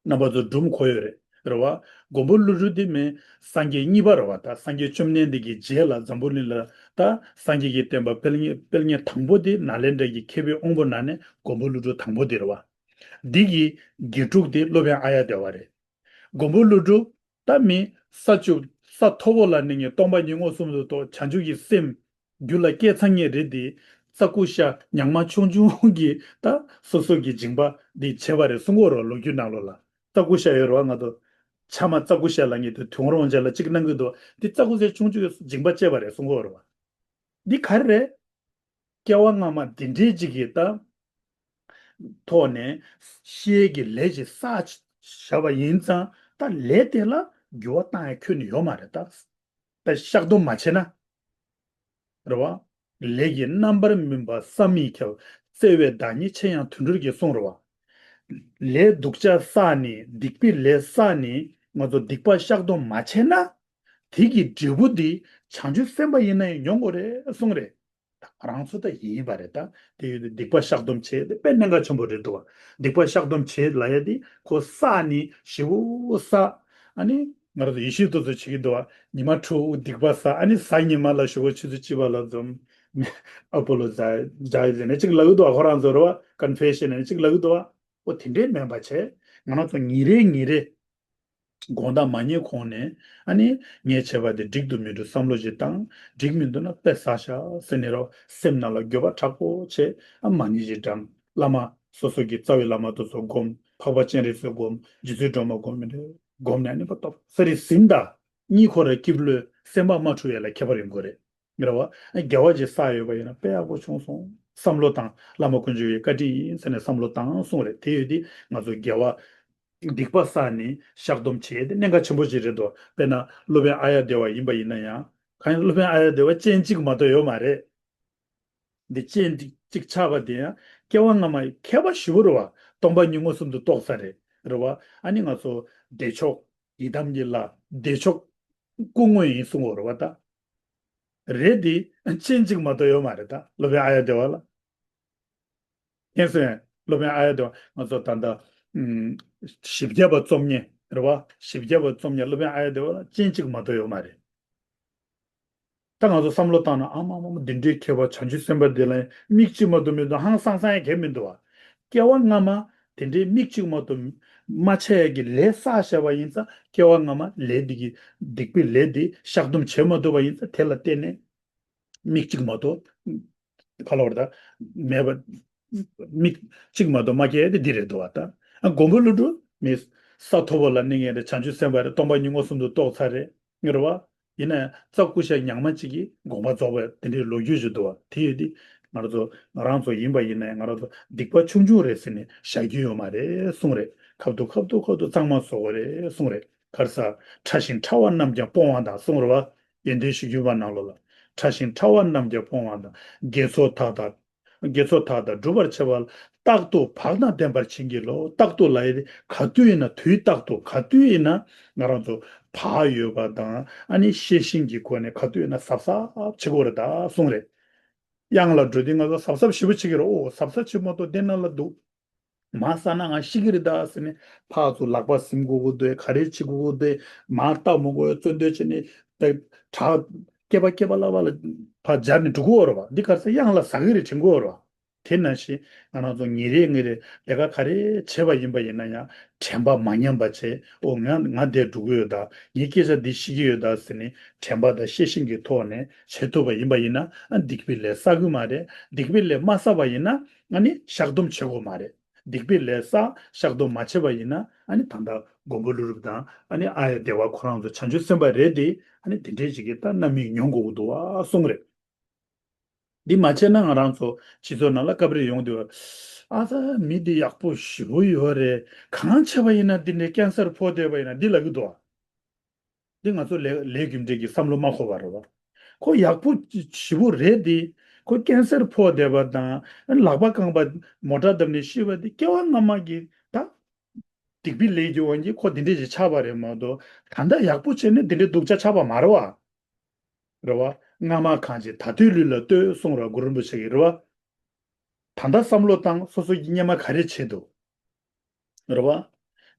རྣམ་པ་ཚོ་སྒྲུང་གོ་ཡོད་རེད། རེད་བ། མགོན་པོ་ཀླུ་སྒྲུབ་དེ་མིན་སངས་རྒྱས་གཉིས་པ་རེད་བ། ད་སངས་རྒྱས་བཅོམ་ལྡན་འདས་ཀྱི་རྗེས་ལ་འཛམ་བུ་གླིང་ལ་ད་སངས་རྒྱས་ཀྱི་བསྟན་པ་སྤེལ་མཁན་སྤེལ་མཁན་དང་པོ་དེ་ནཱ་ལེནྡྲ་གི་མཁས་པའི་དབང་པོ་ནང་ནས་མགོན་པོ་ཀླུ་སྒྲུབ་དང་པོ་དེ་རེད་བ། འདི་གི་དགེ་ཕྲུག་དེ་སློབ་དཔོན་ཨཱརྱ་དེ་ཝ་རེད། མགོན་པོ་ཀླུ་སྒྲུབ་ད་མི་ས་བཅུ། ས་མཐོ་པོ་ལ་གནས་མཁན་སྟོང་པ་ཉིད་མངོན་སུམ་དུ་རྟོགས། བྱང་ཆུབ་ཀྱི་སེམས་རྒྱུད་ལ་སྐྱེས་ཚར་མཁན་རེད་དེ། རྩྭ་ཀུ་ཤ་ཉག་མ་ཆུང་ཆུང་གིས་ད་སོ་སོ་གི་སྦྱིན་པ་འདི་བྱས་པ་རེད་གསུང་གི་ཡོད་རེད་བ། ལོ་རྒྱུས་ནང་ལོགས་ལ། རྩྭ་ཀུ་ཤ་ཡོད་རེད་བ། ང་ཚོ་ཆ་མ་རྩྭ་ཀུ་ཤ་ལབ་མཁན་དེ་དུང་རོང་ཅན་ལ་གཅིག་གནང་གི་འདུག་བ། འདི་རྩྭ་ཀུ་ཤ་ཆུང་ཆུང་གིས་སྦྱིན་པ་བྱས་པ་རེད་གསུང་གི་ཡོད་རེད་བ། འདི་ག་རེ་རེད། སྐྱེ་བ་སྔ་མ་འདི་འདྲའི་ཅིག་གི་ད་ཐོག་ནས་ཤེས་ཀྱི་ལས་ཅིག་བསགས་བཞག་པ་ཡིན་ཙང་། ད་ལས་དེ་ལ་འགྱུར་བ་བཏང་ཡ་ཁྱོན་ནས་ཡོད་མ་རེད་ད། ད་བཤགས་སྡོམ་མ་བྱས་ན། རེད་བ། ལས་ཀྱི་རྣམ་པར་སྨིན་པ་བསམ་མི་ཁྱབ། བརྩེ་བའི་བདག་ཉིད་ཆེ་ཡང་དུད་འགྲོར་སྐྱེ་གསུངས་རེད་བ། ལས་སྡུག་ཅག་བསགས་ནས། སྡིག་པའི་ལས་བསགས་ནས་ང་ཚོ་སྡིག་པ་བཤགས་སྡོམ་མ་བྱས་ན། དེ་གི་འབྲས་བུ་འདི་བྱང་ཆུབ་སེམས་དཔའ་ཡིན་ན་ཡང་མྱོང་དགོས་རེད་གསུངས་རེད། ད་ང་རང་ཚོ་ད་ཡིན་པ་རེད་ད། དེ་ཡོད་དུས་སྡིག་པ་བཤགས་སྡོམ་བྱེད་དེ་དཔེ་གནད་འགག་ཆེན་པོ་རེད་འདུག་བ། སྡིག་པ་བཤགས་སྡོམ་བྱེད་ལབ་ཡ་དེ་ཁོ་བསགས་ནས་ཞེ་པོ་བསགས། ཨ་ནི་ང་རང་ཚོ་ཡེ་ཤུའི་སྡོམ་ཚོ་བྱེད་ཀྱི་འདུག་བ། ཉི་མ་དྲུག་སྡིག་པ་བསགས། ཨ་ནི་གཟའ་ཉི་མ་ལ་ཞོགས་པ་ཆུ་ཚོད་གཅིག་པ་ལ་འཛོམས། ཨ་པོ་ལོ་ཛ་ཛ་ཡི་ཟེར་ནས་གཅིག་ལབ་ཀྱི་འདུག་བ། ཁོ་རང་ཚོ་རེད་བ། ཀོན་ཕེ་ཤན་ནས་གཅིག་ལབ་ཀྱི་འདུག་བ། ཨོ་དེ་འདྲའི་མིན་པ་བྱས། ང་རང་ཚོ་ཉིན་རེ་ཉིན་རེ་དགོང་དག་མ་ཉལ་གོང་ནས། ཨ་ནི་ངས་བྱས་པ་དེ་འགྲིག་འདུག་མི་འདུག་བསམ་བློ་ཞིག་བཏང་། འགྲིག་མི་འདུག་ན་དཔེ་བཟང་ཤག་ཟེར་ནས་རོ། སེམས་ནང་ལ་འགྱོད་པ་དྲག་པོ་བྱས། ཨ་མ་ཎི་ཞིག་བགྲང་། བླ་མ་སོ་སོ་གི་རྩ་བའི་བླ་མ་དེ་ཚོ་སྒོམ། འཕགས་པ་སྤྱན་རས་གཟིགས་སྒོམ། རྗེ་བཙུན་སྒྲོལ་མ་སྒོམ། མི་འདུག་སྒོམ་ནས་ཨ་ནི་པ་ཏོག་ཙམ་རེ་ཟིན་ད། གཉིད་ཁོ་ར་སྐྱིད་པོ་ལོས་སེམས་པ་མ་འཁྲུགས་ཡ་ལ་ཁྱད་པར་ཡོང་གི་རེད། རེད་བ། དགེ་བ་ཅིག་བསགས་ཡོད་པ་ཡིན་ན་དཔེ་ཡག་པོ་བྱུང་སོང་བསམ་བློ་བཏང་། བླ་མ་དཀོན་མཆོག་གི་བཀའ་དྲིན་ཡིན་ཟེར་ནས་བསམ་བློ་བཏང་གསུངས་རེད། དེ་ཡོད་དུས་ང་ཚོ་དགེ་བ་སྡིག་པ་བསགས་ནས་བཤགས་སྡོམ་བྱེད་དེ་གནད་འགག་ཆེན་པོ་ཞིག་རེད་དོ། དཔེར་ན་སློབ་དཔོན་ཨཱརྱ་དེ་ཝ་ཡིན་པ་ཡིན་ན་ཡང་། གང་ཡིན། སློབ་དཔོན་ཨཱརྱ་དེ་ཝ་སྤྱན་གཅིག་མ་གཏོགས་ཡོད་མ་རེད། འདི་སྤྱན་གཅིག་ཆགས་པ་དེ་ཡང་སྐྱེ་བ་སྔ་མ་མཁས་པ་ཞེ་པོ་རེད་བ། སྟོང་པ་ཉིད་མངོན་སུམ་དུ་རྟོགས་ཚར་རེད། རེད་བ། ཨ་ནི་ང་ཚོ་བདེ་མཆོག་ཡི་དམ་གྱི་ལྷ། བདེ་མཆོག་སྐུ་དངོས་ཡིན་གསུང་གི་ཡོད་རེད་བ་ད། རེད་དེ། སྤྱན་གཅིག་མ་གཏོགས་ཡོད་མ་རེད་ད། སློབ་དཔོན་ཨཱརྱ་དེ་ཝ་ལ། མཁྱེན་སོང་། སློབ་དཔོན་ཨཱརྱ་དེ་ཝ་ང་ཚོ་ད་ལྟ་ཨུམ་བཞི་བརྒྱ་པ་རྩོམ་མཁན་རེད་བ། བཞི་བརྒྱ་པ་རྩོམ་མཁན་སློབ་དཔོན་ཨཱརྱ་དེ་ཝ་ལ་སྤྱན་གཅིག་མ་གཏོགས་ཡོད་མ་རེད། ད་ང་ཚོ་བསམ་བློ་བཏང་ན། ཨ་མ་མ་མ། འདི་འདྲའི་མཁས་པ་བྱང་ཆུབ་སེམས་དཔའ་འདི་ལ་མིག་གཅིག་མ་གཏོགས་མི་འདུག་ཧང་སང་སང་ཡ་གང་ཡང་མི་འདུག་བ། སྐྱེ་བ་སྔ་མ་དེ་འདྲའི་མིག་གཅིག་མ་གཏོགས་མ་ཆགས་ཡ་གི་ལས་བསགས་བཞག་པ་ཡིན་ཙང་། སྐྱེ་བ་སྔ་མ་ལས་འདི་གི་སྡིག་པའི་ལས་འདི་བཤགས་སྡོམ་བྱེད་མ་ཐུབ་པ་ཡིན་ཙང་། དེ་ལ་བརྟེན་ནས་མིག་གཅིག་མ་གཏོགས། ག་ལ་བར་ད་མེད་པ། མིག་གཅིག་མ་གཏོགས་མ་སྐྱེ་ཡ་དེ་འདི་རེད་འདུག་བ་ད། ཨ་མགོན་པོ་ཀླུ་སྒྲུབ་མི་ས་མཐོ་པོ་ལ་གནས་མཁན་རེད། བྱང་ཆུབ་སེམས་དཔའ་རེད། སྟོང་པ་ཉིད་མངོན་སུམ་དུ་རྟོགས་ཚར་རེད། རེད་བ། ཡིན་ན་ཡང་རྩྭ་ཀུ་ཤ་ཉག་མ་གཅིག་གིས་དགོངས་པ་རྫོགས་པའི་དེ་འདྲའི་ལོ་རྒྱུས་ཤིག་འདུག་བ། དེ་ཡོད་དུས་ང་རང་ཚོ་ང་རང་ཚོ་ཡིན་པ་ཡིན་ན་ཡང་། ང་རང་ཚོ་སྡིག་པ་ཆུང་ཆུང་རེད་ཟེར་ནས་བཞག་རྒྱུ་ཡོད་མ་རེད་གསུངས་རེད། ཁབ་ཏུ་ཁབ་ཏུ་ཁབ་ཏུ་གཙང་མ་བཟོ་དགོས་རེད་གསུངས་རེད། ག་རེ་ཟ། ཕྲ་ཞིང་ཕྲ་བ་རྣམས་ཀྱང་སྤོང་བ་དང་གསུངས་རེད་བ། ཡོན་ཏན་གཞིར་གྱུར་པ་ནང་ལོགས་ལ། ཕྲ་ཞིང་ཕྲ་བ་རྣམས་ཀྱང་སྤོང་བ་དང་། དགེ་ཚོགས་དག་དང་། དགེ་ཚོགས་དག་དང་སྒྲུབ་པར་བྱེད་པ་ལ། རྟག་ཏུ་བག་དང་ལྡན་པར་བྱིན་གྱིས་རློབས། རྟག་ཏུ་ལབ་ཡས་དེ་ག་དུས་ཡིན་ན། དུས་རྟག་ཏུ་ག་དུས་ཡིན་ན་ང་རང་ཚོ་བག་ཡོད་པ་དང་། ཨ་ནི་ཤེས་བཞིན་གྱི་སྒོ་ནས་ག་དུས་ཡིན་ན་གཟབ་གཟབ་བྱེད་དགོས་རེད་ད་གསུངས་རེད། གཡང་ལ་འགྲོ་དུས་ང་ཚོ་གཟབ་གཟབ་ཞེ་པོ་བྱེད་ཀྱི་རེད། ཨོ་གཟབ་གཟབ་བྱེད་མ་གཏོགས་དེ་ནང་ལ་འདུག་མར་ཟག་ན་ང་ཤི་གི་རེད་ད་ཟེར་ནས་ཕར་ཚུར་ལག་པ་ཟིན་དགོས་ཀྱི་འདུག་ག་རེ་བྱེད་དགོས་ཀྱི་འདུག་མར་ལྟ་མི་དགོས། བཙོན་དོན་བྱས་ནས་བྲག་སྐེད་པ་སྐེད་པ་ལ་བ་ལ་ཕར་སྦྱར་ནས་འགྲོ་གི་ཡོད་རེད་བ། འདི་ག་རེ་ཟེར། གཡང་ལ་ཟག་གི་རེད་དྲན་གྱི་ཡོད་རེད་བ། དེ་ནང་བཞིན་ང་རང་ཚོ་ཉིན་རེ་ཉིན་རེ་ལས་ཀ་ག་རེ་བྱས་པ་ཡིན་པ་ཡིན་ན་ཡང་དྲན་པ་མ་ཉམས་པ་བྱས། ཨོ་ང་ང་འདིར་འགྲོ་གི་ཡོད་ད། ངའི་སྐད་ཆ་འདི་བཤད་ཀྱི་ཡོད་ད་ཟེར་ནས་དྲན་པ་དང་ཤེས་བཞིན་གྱི་ཐོག་ནས་བྱེད་ཐུབ་པ་ཡིན་པ་ཡིན་ན། ཨ་སྡིག་པའི་ལས་བསགས་ཀྱི་མ་རེད། སྡིག་པའི་ལས་མ་བསགས་པ་ཡིན་ན་ཨ་ནི་བཤགས་སྡོམ་བྱེད་དགོས་མ་རེད། སྡིག་པའི་ལས་བསགས་བཤགས་སྡོམ་མ་བྱས་པ་ཡིན་ན། ཨ་ནི་ད་ལྟ་མགོན་པོ་ཀླུ་སྒྲུབ་དང་ཨ་ནི་ཨཱརྱ་དེ་བ་ཁོ་རང་ཚོ་བྱང་ཆུབ་སེམས་དཔའ་རེད་དེ། ཨ་ནི་དེ་འདྲས་ཅིག་གི་ད་རྣམ་སྨིན་མྱོང་དགོས་ཀྱི་འདུག་བ་གསུངས་རེད། འདི་མ་བྱས་ན་ང་རང་ཚོ་སྤྱི་ཚོགས་ནང་ལ་སྐབས་རེ་ཡོང་དུས། ཨ་ཙི་མི་འདི་ཡག་པོ་ཞེ་པོ་ཡོད་རེད། གང་བྱས་པ་ཡིན་ན་འདི་འདྲའི་ཀན་སར་ཕོག་བསྡད་པ་ཡིན་ན་འདི་ལབ་ཀྱི་འདུག་བ། འདི་ང་ཚོ་ལས་ལས་རྒྱུ་འབྲས་ཀྱི་བསམ་བློ་མ་འཁོར་བ་རེད་བ། ཁོ་ཡག་པོ་ཞེ་པོ་རེད་དེ། ཁོ་ཀན་སར་ཕོག་བསྡད་པ་དང་ལག་པ་རྐང་པ་མོ་ཊ་བརྡབས་ནས་ཤི་བ་དེ་སྐྱེ་བ་སྔ་མ་གི་ད་སྡིག་པའི་ལས་ཀྱི་དབང་གིས་ཁོ་དེ་འདྲས་ཅིག་ཆགས་པ་རེད་མ་གཏོགས། ད་ལྟ་ཡག་པོ་བྱས་ནས་དེ་འདྲའི་སྡུག་ཅག་ཆགས་པ་མ་རེད་བ། རེད་བ། སྔ་མ་གང་བྱས་ད་ལྟའི་ལུས་ལ་ལྟོས་གསུངས་རེད་བ། གུ་རུ་རིན་པོ་ཆེ་གིས་རེད་བ། ད་ལྟ་བསམ་བློ་བཏང་། སོ་སོ་གིས་སྔོན་མ་ག་རེ་བྱས་འདུག་རེད་བ།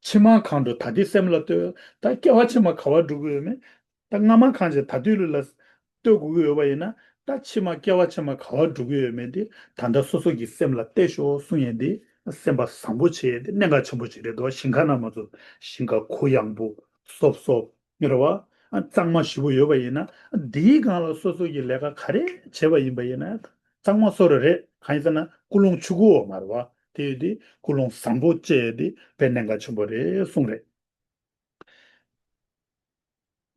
ཕྱི་མ་གང་འགྲོ་ད་ལྟའི་སེམས་ལ་ལྟོས། ད་སྐྱེ་བ་ཕྱི་མ་ག་པར་འགྲོ་གི་ཡོད་མེད། ད་སྔ་མ་གང་བྱས་ད་ལྟའི་ལུས་ལ་ལྟོས་དགོས་ཀྱི་ཡོད་པ་ཡིན་ན། ད་ཕྱི་མ་སྐྱེ་བ་ཕྱི་མ་ག་པར་འགྲོ་གི་ཡོད་མེད་དེ་ད་ལྟ་སོ་སོ་གི་སེམས་ལ་གཏད་ཤོག་གསུང་ཡས་དེ་སེམས་པ་བཟང་པོ་བྱེད་ཡས་དེ་གནད་འགག་ཆེན་པོ་ཅིག་རེད་འདུག་ཞིང་ཁ་ནང་མ་ཚོ་ཞིང་ཁ་གུ་ཡངས་པོ་སོབ་སོབ་རེད་བ། གཙང་མ་ཞེ་པོ་ཡོད་པ་ཡིན་ན། འདིའི་སྒང་ལ་སོ་སོ་གི་ལས་ཀ་ག་རེ་བྱས་པ་ཡིན་པ་ཡིན་ན་གཙང་མ་བཟོ་འདྲ་རེད། གང་ཡིན་ཟེར་ན་ཀུན་སློང་ཆུང་ཀུ་འོ་མ་རེད་བ། དེ་ཡོད་དེ་ཀུན་སློང་བཟང་པོ་བཅས་དེ་དཔེ་གནད་འགག་ཆེན་པོ་རེད་གསུངས་རེད།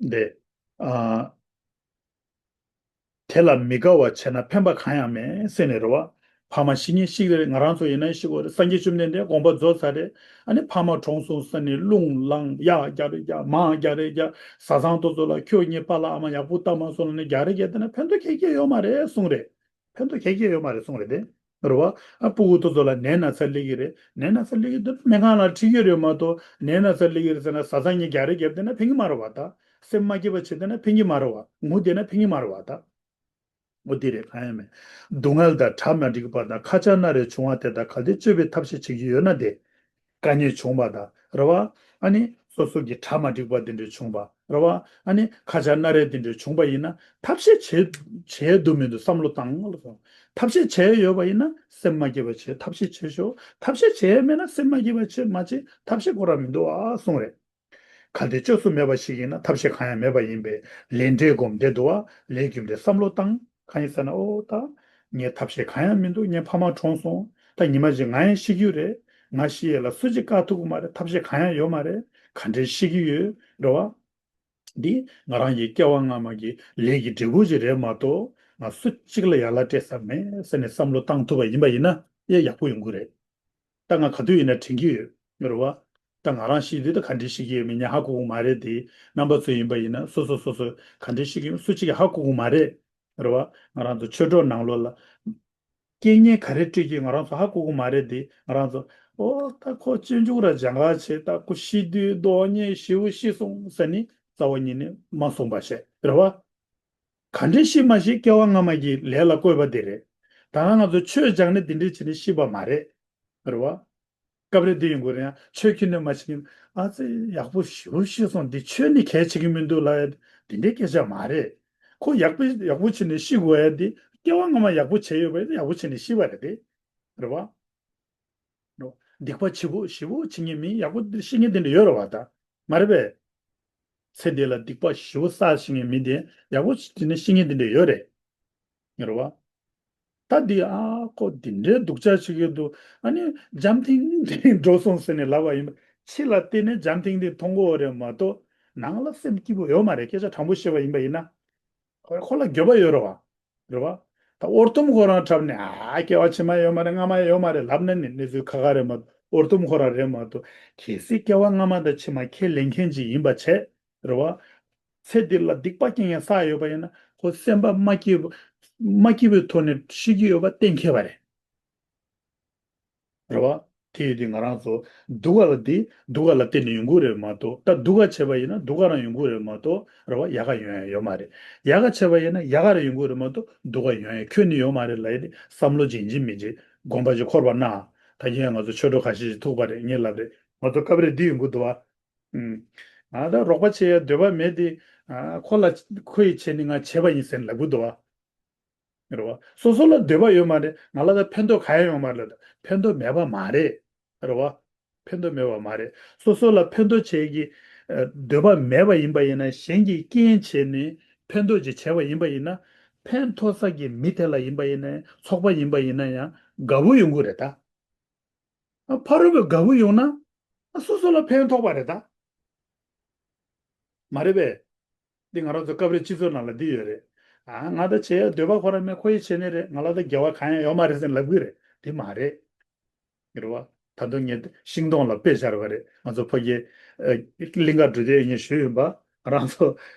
འདི། ཨ། དེ་ལ་མི་དགའ་བ་བྱས་ན་ཕན་པ་གང་ཡང་མེད་ཟེར་ནས་རེད་བ། ཕ་མ་ཤི་ཉེན་ཤི་གི་རེད། ང་རང་ཚོ་ཡིན་ན་ཤི་དགོས་རེད། སངས་རྒྱས་བཅོམ་ལྡན་འདས་དགོངས་པ་རྫོགས་ཚར་རེད། ཨ་ནི་ཕ་མ་གྲོངས་སོང་ཟེར་ནས་རླུང་ལངས། གཡག་རྒྱག་རེས་རྒྱག་མར་རྒྱག་རེས་རྒྱག་ཟ་ཚང་དེ་ཚོ་ལ་ཁྱོད་ངའི་པཱ་ལགས་ཨ་མ་ཡག་པོ་བལྟས་མ་སོང་ལབ་ནས་རྒྱག་རེས་རྒྱག་བསྡད་ན་ཕན་ཐོགས་ག་གེ་ཡོད་མ་རེད་གསུངས་རེད། ཕན་ཐོགས་ག་གེ་ཡོད་མ་རེད་གསུངས་རེད་དེ། རེད་བ། ཨ་སྤུ་གུ་དེ་ཚོ་ལ་ནད་ན་ཚ་སླེབས་ཀྱི་རེད། ནད་ན་ཚ་སླེབས་ཀྱི་འདུག་སྨན་ཁང་ལ་ཁྲིད་ཀྱི་རེད་མ་གཏོགས། ནད་ན་ཚ་སླེབས་ཀྱི་རེད་ཟེར་ན་བཟའ་ཚང་གཉིས་རྒྱག་རེས་རྒྱབ་བསྡད་ན་ཕན་གྱི་མ་རེད་བ་ད། སེམས་མ་སྐྱིད་པ་བྱས་བསྡད་ན་ཕན་གྱི་མ་རེད་བ། ངུ་བསྡད་ན་ཕན་གྱི་མ་རེད་བ་ད། འོ་དེ་རེད། གང་ཡང་མེད། སྡུག་བསྔལ་དང་གྲ་མ་འགྲིག་པ་དང་ཁ་ཆག་སྣ་རལ་བྱུང་བ་དེ་དག་གལ་ཏེ་གཅོད་པའི་ཐབས་ཤེས་བྱེད་ཀྱི་ཡོད་ན་དེ། དཀའ་ངལ་བྱུང་བ་དང་རེད་བ། ཨ་ནི་སོ་སོ་གི་གྲ་མ་འགྲིག་པ་དེ་འདྲ་བྱུང་བ་རེད་བ། ཨ་ནི་ཁ་ཆག་སྣ་རལ་དེ་འདྲ་བྱུང་བ་ཡིན་ན་ཐབས་ཤེས་བྱེད་བྱས་འདུག་མི་འདུག་བསམ་བློ་བཏང་ལ་སོང་། ཐབས་ཤེས་བྱས་ཡོད་པ་ཡིན་ན་སེམས་མ་སྐྱིད་པ་བྱས་ཐབས་ཤེས་བྱས་ཤོག་ཐབས་ཤེས་བྱས་མེད་ན་སེམས་མ་སྐྱིད་པ་བྱས་མ་བྱས་ཐབས་ཤེས་ཁོ་རང་མི་འདུག་ཨ་གསུངས་རེད། གལ་ཏེ་བཅོས་སུ་མེད་པ་ཞིག་ཡིན་ན་ཐབས་ཤེས་གང་ཡང་མེད་པ་ཡིན་པས་ལས་འབྲས་སྒོམ་བདེ་འདུག་བ། ལས་རྒྱུ་འབྲས་བསམ་བློ་བཏང་། གང་ཡིན་ཟེར་ན། ཨོ་ད་ངའི་ཐབས་ཤེས་གང་ཡང་མི་འདུག་ངའི་ཕ་མ་གྲོངས་སོང་། ད་ཉི་མ་གཅིག་ང་ཡང་ཤི་རྒྱུ་རེད། ང་ཤི་ཡས་ལ་སུ་གཅིག་བཀག་ཐུབ་ཀྱི་མ་རེད། ཐབས་ཤེས་གང་ཡང་ཡོད་མ་རེད། ག་འདྲས་ཤི་གི་ཡོད་རེད་བ། འདི་ང་རང་གི་སྐྱེ་བ་སྔ་མ་གི་ལས་ཀྱི་འབྲས་བུ་ཅིག་རེད་མ་གཏོགས་ང་སུ་གཅིག་ལ་ཡ་ལ་སྤྲད་ས་མེད་ཟེར་ནས་བསམ་བློ་བཏང་ཐུབ་པ་ཡིན་པ་ཡིན་ན་ཡང་ཡག་པོ་ཡོང་གི་རེད། ད་ང་ག་དུས་ཡིན་ན་དྲན་གྱི་ཡོད། ཡོད་རེད་བ། ད་ང་རང་ཤི་དུས་ད་ག་འདྲས་ཤི་གི་ཡོད་མེད་ངས་ཧ་གོ་གི་མ་རེད་དེ། རྣམ་པ་ཚོ་ཡིན་པ་ཡིན་ན་སོ་སོ་སོ་སོ་ག་འདྲས་ཤི་གི་ཡོད་སུ་གཅིག་གིས་ཧ་གོ་གི་མ་རེད། རེད་བ། ང་རང་ཚོ་ཆོས་གྲོགས་ནང་ལོགས་ལ་རྐྱེན་ངན་ག་རེ་སྤྲད་ཀྱི་ང་རང་ཚོ་ཧ་གོ་གི་མ་རེད་དེ། ང་རང་ཚོ་ཨོ་ད་ཁོ་སྤྱོད་འཇུག་ར་སྦྱང་ག་བྱེད། ད་ཁོ་ཤི་དུས་གདོང་ཉེས་ཞེ་པོ་ཤི་སོང་ཟེར་ནས་རྩ་བ་ཉིད་ནས་མ་གསུངས་པ་བྱས། རེད་བ། ག་འདྲས་ཤི་མ་ཤི་སྐྱེ་བ་སྔ་མ་གི་ལས་ལ་བཀོད་པ་དེ་རེད། ད་ང་ཚོ་ཆོས་སྦྱངས་ནས་དེ་འདྲས་བྱས་ནས་ཤི་བ་མ་རེད། རེད་བ། སྐབས་རེ་འདི་ཡོང་གི་རེད། ཡང་ཆོས་ཁྱོན་ནས་མ་བྱེད་མཁན། ཨ་ཙི་ཡག་པོ་ཞེ་པོ་ཤི་སོང་། འདི་ཆོས་ནི་གལ་ཆེ་གི་མི་འདུག་ལབ་ཡ་དེ་འདྲའི་སྐད་ཆ་མ་རེད། ཁོ་ཡག་པོ་ཡག་པོ་བྱས་ནས་ཤི་དགོས་ཡ་དེ་སྐྱེ་བ་སྔ་མ་ཡག་པོ་བྱས་ཡོད་པ་ཡིན་ན་ཡག་པོ་བྱས་ནས་ཤི་བ་རེད་དེ། རེད་བ། སྡིག་པ་ཆེ་པོ་ཞེ་པོ་བྱེད་མཁན་མི་ཡག་པོ་འདིར་ཤི་མཁན་དེ་འདྲ་ཡོད་རེད་བ་ད། མ་རེད་པས། ཚེ་འདི་ལ་སྡིག་པ་ཞེ་པོ་བསགས་ཤི་མཁན་མི་དེ་ཡག་པོ་བྱས་ནས་ཤི་མཁན་དེ་འདྲ་ཡོད་རེད། ཡོད་རེད་བ། ད་འདི་ཨ་ཁོ་འདི་འདྲའི་སྡུག་ཅག་བྱེད་ཀྱི་འདུག་ཨ་ནི་འཇམ་ཐིང་ཐིང་འགྲོ་སོང་ཟེར་ནས་ལབ་པ་ཡིན་པ། ཕྱི་ལ་བལྟས་ནས་འཇམ་ཐིང་ཐིང་མཐོང་གི་ཡོད་རེད་མ་གཏོགས་ནང་ལ་སེམས་སྐྱིད་པོ་ཡོད་མ་རེད། སྐད་ཆ་དྲང་པོ་བཤད་པ་ཡིན་པ་ཡིན་ན། ཁོ་ལ་འགྱོད་པ་ཡོད་རེད་བ། རེད་བ། ད་ཨོར་ཏུམ་ཁོ་རང་འཁྲབ་ནས་ཨ་སྐྱེ་བ་ཕྱི་མ་ཡོད་མ་རེད། སྔ་མ་ཡོད་མ་རེད་ལབ་ན་ནི་གནས་ཚུལ་ཁག་ཁག་རེད་མ་གཏོགས། ཨོར་ཏུམ་ཁོ་རང་རེད་མ་གཏོགས། གལ་སྲིད་སྐྱེ་བ་སྔ་མ་དང་ཕྱི་མ་ཁས་ལེན་མཁན་ཅིག་ཡིན་པ་བྱས། རེད་བ། ཚེ་འདི་ལ་སྡིག་པ་རྐྱང་རྐྱང་བསགས་ཡོད་པ་ཡིན་ན་ཁོ་སེམས་པ་མ་སྐྱིད་པ། མ་སྐྱིད་པའི་ཐོག་ནས་ཤི་གི་ཡོད་པ་གཏན་འཁེལ་བ་རེད། རེད་བ། དེ་ཡོད་དུས་ང་རང་ཚོ་སྡུག་ག་ལ་དེ་སྡུག་ག་ལ་བརྟེན་ནས་ཡོང་གི་རེད་མ་གཏོགས། ད་སྡུག་ག་བྱས་པ་ཡིན་ན་སྡུག་ག་རང་ཡོང་གི་རེད་མ་གཏོགས། རེད་བ། ཡག་ག་ཡོང་ཡ་ཡོད་མ་རེད། ཡག་ག་བྱས་པ་ཡིན་ན་ཡག་ག་རང་ཡོང་གི་རེད་མ་གཏོགས། སྡུག་ག་ཡོང་ཡ་ཁྱོན་ནས་ཡོད་མ་རེད་ལབ་ཡ་དེ་བསམ་བློ་ཅིག་ཡིན་གཅིག་མིན་གཅིག་དགོངས་པ་ཅིག་འཁོར་བ་གནང་། ད་གིན་ང་ཚོ་ཆོས་གྲོགས་ཁ་ཤས་ཤིག་ཐུག་པ་རེད། ངས་ལབ་རེད། ང་ཚོ་སྐབས་རེ་འདི་ཡོང་གི་འདུག་བ། ཨུམ། ང་ད་རོགས་པ་བྱེད་ཡ་འདོད་པ་མེད་དེ། ཨ། ཁོ་ལ་ཁོ་ཡི་ཆེད་ནས་ང་བྱས་པ་ཡིན་ཟེར་ལབ་གི་འདུག་བ། རེད་བ། སོ་སོ་ལ་འདོད་པ་ཡོད་མ་རེད། ང་ལ་ད་ཕན་ཐོགས་ག་ཡ་ཡོང་མ་རེད། ད་ཕན་ཐོགས་མེད་པ་མ་རེད། རེད་བ། ཕན་ཐོགས་མེད་པ་མ་རེད། སོ་སོ་ལ་ཕན་ཐོགས་བྱེད་ཀྱི་ཨ་འདོད་པ་མེད་པ་ཡིན་པ་ཡིན་ན། གཞན་གྱི་རྐྱེན་བྱས་ནས་ཕན་ཐོགས་ཅིག་བྱས་པ་ཡིན་པ་ཡིན་ན། ཕན་ཐོགས་ས་ཀྱི་མི་དེ་ལ་ཡིན་པ་ཡིན་ན། ཚོགས་པ་ཡིན་པ་ཡིན་ན་ཡང་དགའ་བོ་ཡོང་གི་རེད་ད། ཨ། ཕ་རོལ་པོས་དགའ་བོ་ཡོང་ན། ཨ། སོ་སོ་ལ་ཕན་ཐོགས་པ་རེད་ད། མ་རེད་པས། འདི་ང་རང་ཚོ་སྐབས་རེ་སྤྱི་ཚོགས་ནང་ལ་འདི་ཡོད་རེད། ཨ། ང་ད་བྱེད་ཡ་འདོད་པ་ཁོ་རང་མེད། ཁོ་ཡི་བྱས་ནི་རེད། ང་ལ་ད་དགེ་བ་གང་ཡང་ཡོད་མ་རེད་ཟེར་ལབ་གི་རེད། འདི་མ་རེད། རེད་བ། ད་དུང་ངས་ཤིང་སྡོང་ལ་དཔེ་སྦྱར་བ་རེད། ང་ཚོ་ཕ་གི་ཨ་གླིང་ག་འགྲོ་དུས་ངས་ཞུས་ཡིན་པ། ང་རང་ཚོ་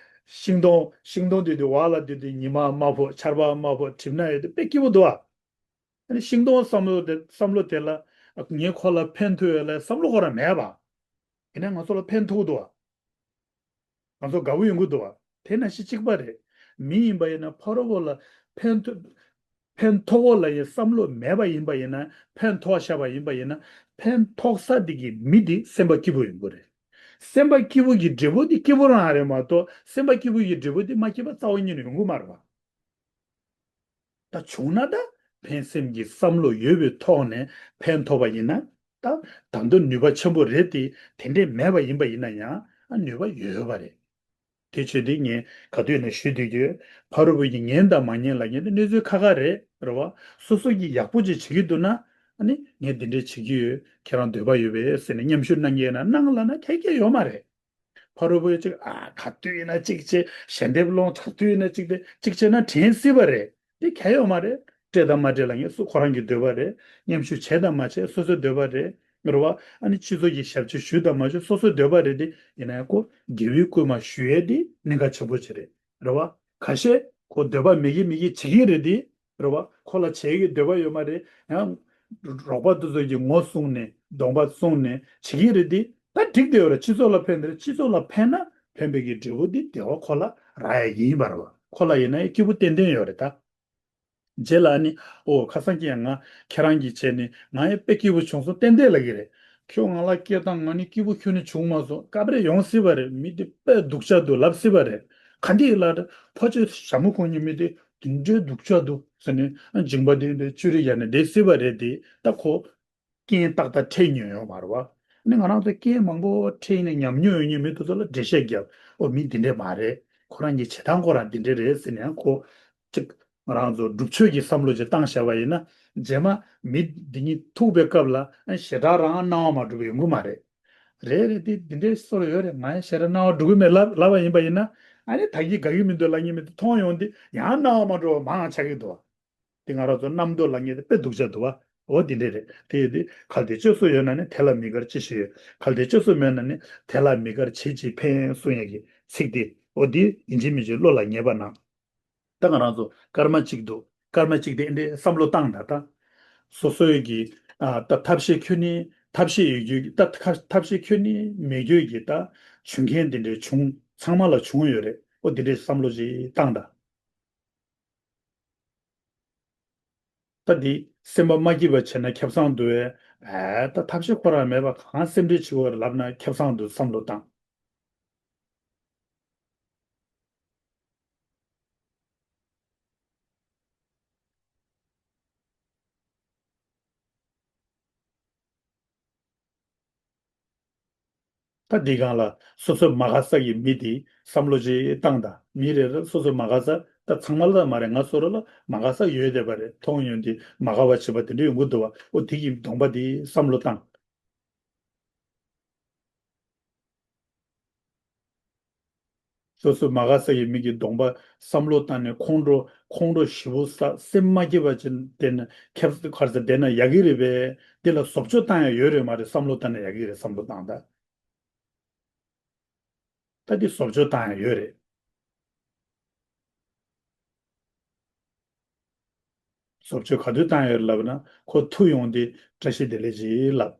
ཤིང་སྡོང་ཤིང་སྡོང་དེ་དུས་འོག་ལ་དེ་དུས་ཉི་མ་དམར་པོ་ཆར་པ་དམར་པོ་གྲིབ་ནག་ཡོད་དུས་དཔེ་སྐྱིད་པོ་འདུག་ཨ། ཨ་ནི་ཤིང་སྡོང་བསམ་བློ་དེ་བསམ་བློ་དེ་ལ་ངས་ཁོ་ལ་ཕན་ཐོགས་ཡོད་ལ་བསམ་བློ་ཁོ་རང་མེད་པ། ཡིན་ནའི་ང་ཚོ་ལ་ཕན་ཐོགས་འདུག་བ། ང་ཚོ་དགའ་བོ་ཡོང་གི་འདུག་བ། དེ་ནང་བཞིན་གཅིག་པ་རེད། མི་ཡིན་པ་ཡིན་ན་ཕ་རོལ་པོ་ལ་ཕན་ཐོགས་ཕན་ཐོགས་པོ་ལ་ཡི་བསམ་བློ་མེད་པ་ཡིན་པ་ཡིན་ན། ཕན་ཐོགས་བཞག་པ་ཡིན་པ་ཡིན་ན། ཕན་ཐོགས་ས་དེ་གི་མི་དེ་སེམས་པ་སྐྱིད་པོ་ཡོང་གི་རེད། སེམས་པ་སྐྱིད་པོ་གི་འབྲས་བུ་དེ་སྐྱིད་པོ་རང་རེད་མ་གཏོགས། སེམས་པ་སྐྱིད་པོ་གི་འབྲས་བུ་དེ་མ་སྐྱིད་པ་རྩ་བ་ཉིད་ནས་ཡོང་གི་མ་རེད་བ། ད་བྱུང་ན་ད་ཕན་སེམས་ཀྱི་བསམ་བློ་ཡོད་པའི་ཐོག་ནས་ཕན་ཐོགས་པ་ཡིན་ན། ད་ད་དུང་ནུས་པ་ཆེན་པོ་རེད་དེ། དེ་འདྲས་མེད་པ་ཡིན་པ་ཡིན་ན་ཡང་ཨ་ནུས་པ་ཡོད་པ་རེད། དེ་བྱས་དུས་ངས་ག་དུས་ནས་ཞུས་བསྡད་ཀྱི་ཡོད། ཕ་རོལ་པོ་ཡིས་ཉན་དང་མ་ཉན་ལབ་མཁན་དེ་གནས་ཚུལ་ཁག་ཁག་རེད། རེད་བ། སོ་སོ་གིས་ཡག་པོ་ཅིག་བྱེད་ཀྱི་འདུག་ན། ཨ་ནི་ངས་འདི་འདྲས་བྱེད་ཀྱི་ཡོད། ཁྱེད་རང་འདོད་པ་ཡོད་པས་ཟེར་ནས་མཉམ་ཞུགས་གནང་གི་ཡོད་ན་གནང་ལབ་ན་ཁྱད་ཁྱད་ཡོད་མ་རེད། ཕ་རོལ་པོས་ཅིག་ཨ་ག་དུས་ཡིན་ན་ཅིག་བྱེད། ཞལ་འདེབས་སློང་ག་དུས་ཡིན་ན་ཅིག་དེ་ཅིག་བྱས་ན་དྲན་སྲིད་པ་རེད། དེ་གལ་ཡོད་མ་རེད། སྤྲད་དང་མ་སྤྲད་ལ་ངས་སུ་ཁོ་རང་གི་འདོད་པ་རེད། མཉམ་ཞུགས་བྱས་དང་མ་བྱས་སོ་སོའི་འདོད་པ་རེད། རེད་བ། ཨ་ནི་སྤྱི་ཚོགས་ཀྱི་ཞབས་ཕྱི་ཞུས་དང་མ་ཞུས་སོ་སོའི་འདོད་པ་རེད་དེ། ཡིན་ན་ཡང་ཁོ་དགེ་བའི་བསྐུལ་མ་ཞུ་ཡས་དེ་གནད་འགག་ཆེན་པོ་ཅིག་རེད། རེད་བ། ཁ་ཤས་ཁོ་འདོད་པ་མེད་ཀྱི་མེད་ཀྱི་བྱེད་ཀྱི་རེད་དེ། རེད་བ། ཁོ་ལ་བྱེད་ཀྱི་འདོད་པ་ཡོད་མ་རེད། ཡང་རོགས་པ་དེ་ཚོ་གི་ངོ་བསྲུངས་ནས་གདོང་པ་བསྲུངས་ནས་བྱེད་ཀྱི་རེད་དེ། ད་འགྲིག་བསྡད་ཡོད་རེད། སྤྱི་ཚོགས་ལ་ཕན་བདེ་རེད། སྤྱི་ཚོགས་ལ་ཕན་ན་ཕན་པའི་གི་འབྲས་བུ་དེ་བདེ་བ་ཁོ་ལ་རག་ཡ་ཡིན་པ་རེད་བ། ཁོ་ལ་ཡིན་ན་ཡང་སྐྱིད་པོ་ཏན་ཏན་ཡོད་རེད་ད། རྗེས་ལ་ནི་ཨོ་ཁ་སང་གི་ཡང་ང་ཁྱེད་རང་གི་བྱས་ནས་ང་ཡང་དཔེ་སྐྱིད་པོ་བྱུང་སོང་ཏན་ཏན་ལབ་ཀྱི་རེད། ཁྱོད་ང་ལ་སྐད་བཏང་། ང་ནི་སྐྱིད་པོ་ཁྱོན་ནས་བྱུང་མ་སོང་། སྐབས་རེ་ཡོང་སྲིད་པ་རེད། མི་དེ་དཔེ་སྡུག་ཅག་འདུག་ལབ་སྲིད་པ་རེད། ག་འདི་ལ་ཕོ་ཆེ་ཞྭ་མོ་གོན་མཁན་མི་དེ་དེ་འདྲའི་སྡུག་ཅག་འདུག་ཟེར་ནས་མཇིང་པ་དེ་འདྲའི་ཅུ་རེ་ཡ་ནས་བསྡད་སྲིད་པ་རེད་དེ། ད་ཁོ་རྐྱེན་ཏག་ཏག་འཕྲད་མྱོང་ཡོད་མ་རེད་བ། ཨ་ནི་ང་རང་ཚོ་རྐྱེན་མང་པོ་འཕྲད་ནས་ཉམས་མྱོང་ཡོད་མཁན་མི་དེ་ཚོ་ལ་འགྲེལ་བཤད་རྒྱབ། ཨོ་མི་འདི་འདྲས་མ་རེད། ཁོ་རང་གི་བྱེད་སྟངས་ཁོ་རང་འདི་འདྲས་རེད་ཟེར་ནས་ཁོ་ཅིག་ང་རང་ཚོ་སྒྲུབ་ཆོས་ཀྱི་བསམ་བློ་ཅིག་བཏང་བཞག་པ་ཡིན་ན། རྗེས་མ་མི་འདི་གཉིས་ཐུག་པའི་སྐབས་ལ་ཨ་ཞེ་དྲག་རང་སྣང་བ་མ་འགྲོ་བ་ཡོང་གི་མ་རེད། རེད་རེད། དེ་འདི་འདྲའི་བཟོ་འདྲ་ཡོད་རེད། ང་ཡང་ཞེ་དྲག་སྣང་བ་འགྲོ་གི་མེད་ལབ་ལབ་པ་ཡིན་པ་ཡིན་ན། ཨ་ནི་ད་གིན་དགའ་གི་མི་འདུག་ལབ་མཁན་མི་དེ་མཐོང་ཡོང་དུས་ཡང་སྣང་བ་མ་འགྲོ་བ་མང་ཆགས་ཀྱི་འདུག་བ། དེ་ང་རང་ཚོ་རྣམ་རྟོག་ལབ་མཁན་དེ་དཔེ་སྡུག་ཅག་འདུག་བ། འོ་དེ་འདྲས་རེད། དེ་ཡོད་དུས་གལ་ཏེ་སྤྱོད་གསུམ་ཡོད་ན་ནི་དེ་ལ་མི་དགར་ཅི་ཞིག་ཡོད། གལ་ཏེ་སྤྱོད་གསུམ་མེད་ན་ནི་དེ་ལ་མི་དགར་བྱེད་ཅིང་ཕན་གསུང་ཡག་གི་ཚིག་དེ། འོ་དེ་ཡིན་གཅིག་མིན་གཅིག་བློ་ལ་ངེས་པ་གནང་། ད་ང་རང་ཚོ་སྐར་མ་གཅིག་འདུག་སྐར་མ་གཅིག་དེ་འདྲའི་བསམ་བློ་བཏང་ད། ད་སོ་སོའི་གི་ཨ་ད་ཐབས་ཤེས་ཁྱོན་ནས་ཐབས་ཤེས་ཡོད་རྒྱུ་གི་ད་ཐབས་ཤེས་ཁྱོན་ནས་མེད་རྒྱུ་གི་ད་བྱུང་མཁན་དེ་འདྲའི་བྱུང་། ཚང་མ་ལ་བྱུང་ཡོད་རེད། འོ་དེ་འདྲའི་བསམ་བློ་ཅིག་བཏང་ད། ད་འདི་སེམས་པ་མ་སྐྱིད་པ་བྱས་ན་ཁེ་བཟང་འདུག་གས། ཨ་ད་ཐབས་ཤེས་ཁོ་རང་མེད་པ་གང་སེམས་ཁྲལ་བྱེད་དགོས་རེད་ལབ་ན་ཁེ་བཟང་འདུག་བསམ་བློ་བཏང་། ད་འདི་སྒང་ལ་སོ་སོའི་མ་དགའ་ས་ཀྱི་མི་དེ་བསམ་བློ་ཅིག་བཏང་དང་། མི་རེ་རེ་སོ་སོའི་མ་དགའ་ས། ད་ཚང་མ་ལ་མ་རེད། ང་ཚོ་རང་ལ་མ་དགའ་ས་ཡོད་བསྡད་པ་རེད། མཐོང་ཡོང་དུས་མ་དགའ་བ་བྱེད་པ་དེ་འདྲ་ཡོང་གི་འདུག་བ། འོ་དེ་གི་གདོང་པ་དེ་བསམ་བློ་བཏང་། སོ་སོའི་མ་དགའ་ས་ཡི་མི་གི་གདོང་པ་བསམ་བློ་བཏང་ནས་ཁོང་ཁྲོ་ཁོང་ཁྲོ་ཞེ་པོ་ཟ། སེམས་མ་སྐྱིད་པ་ཅིག་བསྡད་ན། ཁེབས་ཁར་ས་བསྡད་ན་ཡག་གི་རེད་པས། འདི་ལ་བཟོ་བཅོས་བཏང་ཡ་ཡོད་རེད་མ་རེད། བསམ་བློ་བཏང་ན་ཡག་གི་རེད། བསམ་བློ་བཏང་ད། ད་འདི་བཟོ་བཅོས་བཏང་ཡ་ཡོད་རེད། བཟོ་བཅོས་ག་དུས་བཏང་ཡོད་ལབ་ན་ཁོ་ཐུག་ཡོང་དུས་བཀྲ་ཤིས་བདེ་ལེགས་ཅེས་ལབ།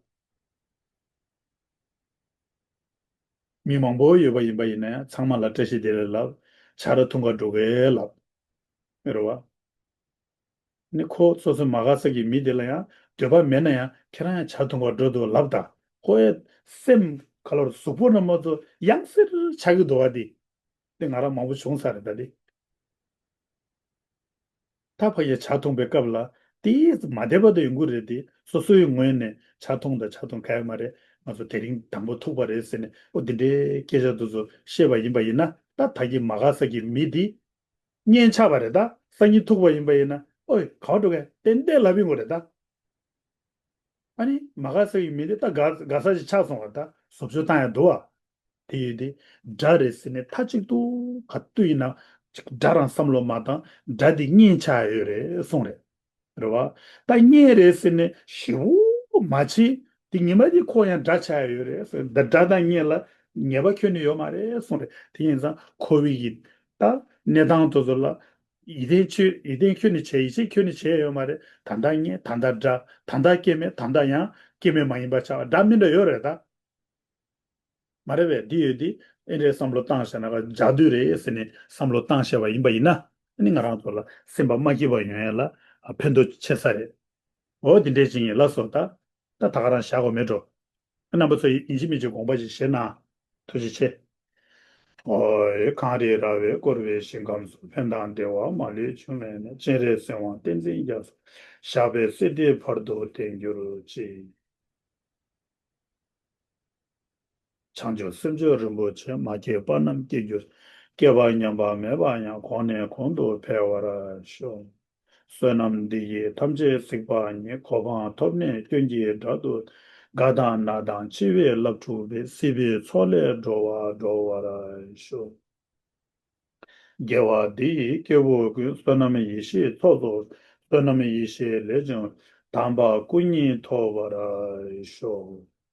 མི་མང་པོ་ཡོད་པ་ཡིན་པ་ཡིན་ན་ཡང་ཚང་མ་ལ་བཀྲ་ཤིས་བདེ་ལེགས་ལབ། ཇ་ར་འཐུང་ག་འགྲོ་གི་ལབ། རེད་བ། ནི་ཁོ་སོ་སོའི་མ་དགའ་ས་གི་མི་དེ་ལ་ཡང་འདོད་པ་མེད་ན་ཡང་ཁྱེད་རང་ཡང་ཇ་འཐུང་ག་འགྲོ་འདུག་ལབ་ད། ཁོ་ཡ་སེམས་ག་ལོར་གཟུགས་པོ་ན་མ་ཚོ་ཡང་སེར་ཆགས་ཀྱི་འདུག་བ་དེ། དེ་ང་རང་མང་པོ་བྱུང་ས་རེད་ད་དེ། ད་ཕ་གིའི་ཇ་འཐུང་པའི་སྐབས་ལ་དེ་མ་བདེ་བ་དེ་ཡོང་གི་རེད་དེ། སོ་སོའི་ངོས་ནས་ཇ་འཐུང་དང་ཇ་འཐུང་ག་ཡ་མ་རེད། ང་ཚོ་དེ་རིང་དང་པོ་ཐུག་པ་རེད་ཟེར་ནས་ཨོ་དེ་འདྲའི་སྐད་ཆ་དེ་ཚོ་བཤད་པ་ཡིན་པ་ཡིན་ན་ད་ད་གི་མ་དགའ་ས་གི་མི་དེ་གཉེན་ཆགས་པ་རེད་ད། སང་ཉིན་ཐུག་པ་ཡིན་པ་ཡིན་ན་ཨོའི་ག་བ་འགྲོ་གས་ཏན་ཏན་ལབ་ཡིན་དགོས་རེད་ད། ཨ་ནི་མ་དགའ་ས་གི་མི་དེ་ད་དགའ་དགའ་ས་ཞིག་ཆགས་སོང་བ་ད་བཟོ་བཅོས་བཏང་ཡ་འདུག་བ། དེ་ཡོད་དེ། དགྲ་རེད་ཟེར་ནས་མཐའ་གཅིག་ཏུ་ག་དུས་ཡིན་ན་དགྲ་རང་བསམ་བློ་མ་བཏང་དགྲ་དེ་གཉེན་ཆགས་ཡོད་རེད་གསུངས་རེད། རེད་བ། ད་གཉེན་རེད་ཟེར་ནས་ཞེ་པོ་མ་བྱེད། དེ་ཉི་མ་དེ་ཁོ་ཡང་དགྲ་ཆགས་ཡོད་རེད་ཟེར། ད་དགྲ་དང་གཉེན་ལ་ངེས་པ་ཁྱོན་ནས་ཡོད་མ་རེད་གསུངས་རེད། དེ་ཡིན་ཙང་ཁོ་བོའི་ཡིན་ད་གནས་སྟངས་དེ་ཚོ་ལ་ཡིད་བརྟན་ཆོས་ཡིད་བརྟན་ཁྱོན་ནས་བྱས་ཡིད་ཆེས་ཁྱོན་ནས་བྱས་ཡོད་མ་རེད། ད་ལྟ་གཉེན་ད་ལྟ་དགྲ་ད་ལྟ་སྐྱེ་མེད་ད་ལྟ་ཡང་སྐྱེ་མེད་མ་ཡིན་པ་ཆགས་པ་འདྲ་མི་འདྲ་ཡོད་རེད་ད། མ་རེད་པས། འདི་ཡོད་འདི་ཨེ་འདྲའི་བསམ་བློ་བཏང་བྱས་ན་ག་འཇགས་དུས་རེད་ཟེར་ནས་བསམ་བློ་བཏང་བྱས་པ་ཡིན་པ་ཡིན་ན་ཨ་ནི་ང་རང་ཚོ་ལ་སེམས་པ་མ་སྐྱིད་པ་ཡོང་ཡ་ལ་ཕན་ཐོགས་ཆེ་ས་རེད། འོ་འདི་འདྲའི་ཅིག་ཡིན་ལ་སོ་ད། ད་ད་ག་རང་བཞག་དགོས་མེད་འགྲོ། རྣམ་པ་ཚོ་ཡིན་གཅིག་མིན་གཅིག་དགོངས་པ་ཅིག་བཞེས་གནང་། ཐུགས་རྗེ་ཆེ། ཨོའི། གངས་རི་ར་བས་བསྐོར་བའི་ཞིང་ཁམས་སུ། ཕན་དང་བདེ་བ་མ་ལུས་འབྱུང་བའི་གནས། སྤྱན་རས་གཟིགས་དབང་བསྟན་འཛིན་རྒྱ་མཚོ། ཞབས་པད་སྲིད་མཐའི་བར་དུ་བརྟན་གྱུར་ཅིག། བྱང་ཆུབ་སེམས་མཆོག་རིན་པོ་ཆེ། མ་སྐྱེས་པ་རྣམས་སྐྱེ་གྱུར་ཅིག། སྐྱེས་པ་ཉམས་པ་མེད་པ་ཡང་། གོང་ནས་གོང་དུ་འཕེལ་བར་ཤོག། བསོད་ནམས་འདི་ཡིས་ཐམས་ཅད་གཟིགས་པ་ཉིད། གོ་འཕང་ཐོབ་ནས་སྐྱོན་གྱི་དགྲ་སྡུག་ཅག། རྒ་དང་ན་དང་འཆི་བའི་རླབས་འཁྲུགས་པའི། སྲིད་པའི་མཚོ་ལས་སྒྲོལ་བ་སྒྲོལ་བར་ཤོག། དགེ་བ་འདི་ཡིས་སྐྱེ་བོ་ཀུན། བསོད་ནམས་ཡེ་ཤེས་ཚོགས་རྫོགས། བསོད་ནམས་ཡེ་ཤེས་ལས་བྱུང་། དམ་པ་སྐུ་གཉིས་ཐོབ་པར་ཤོག།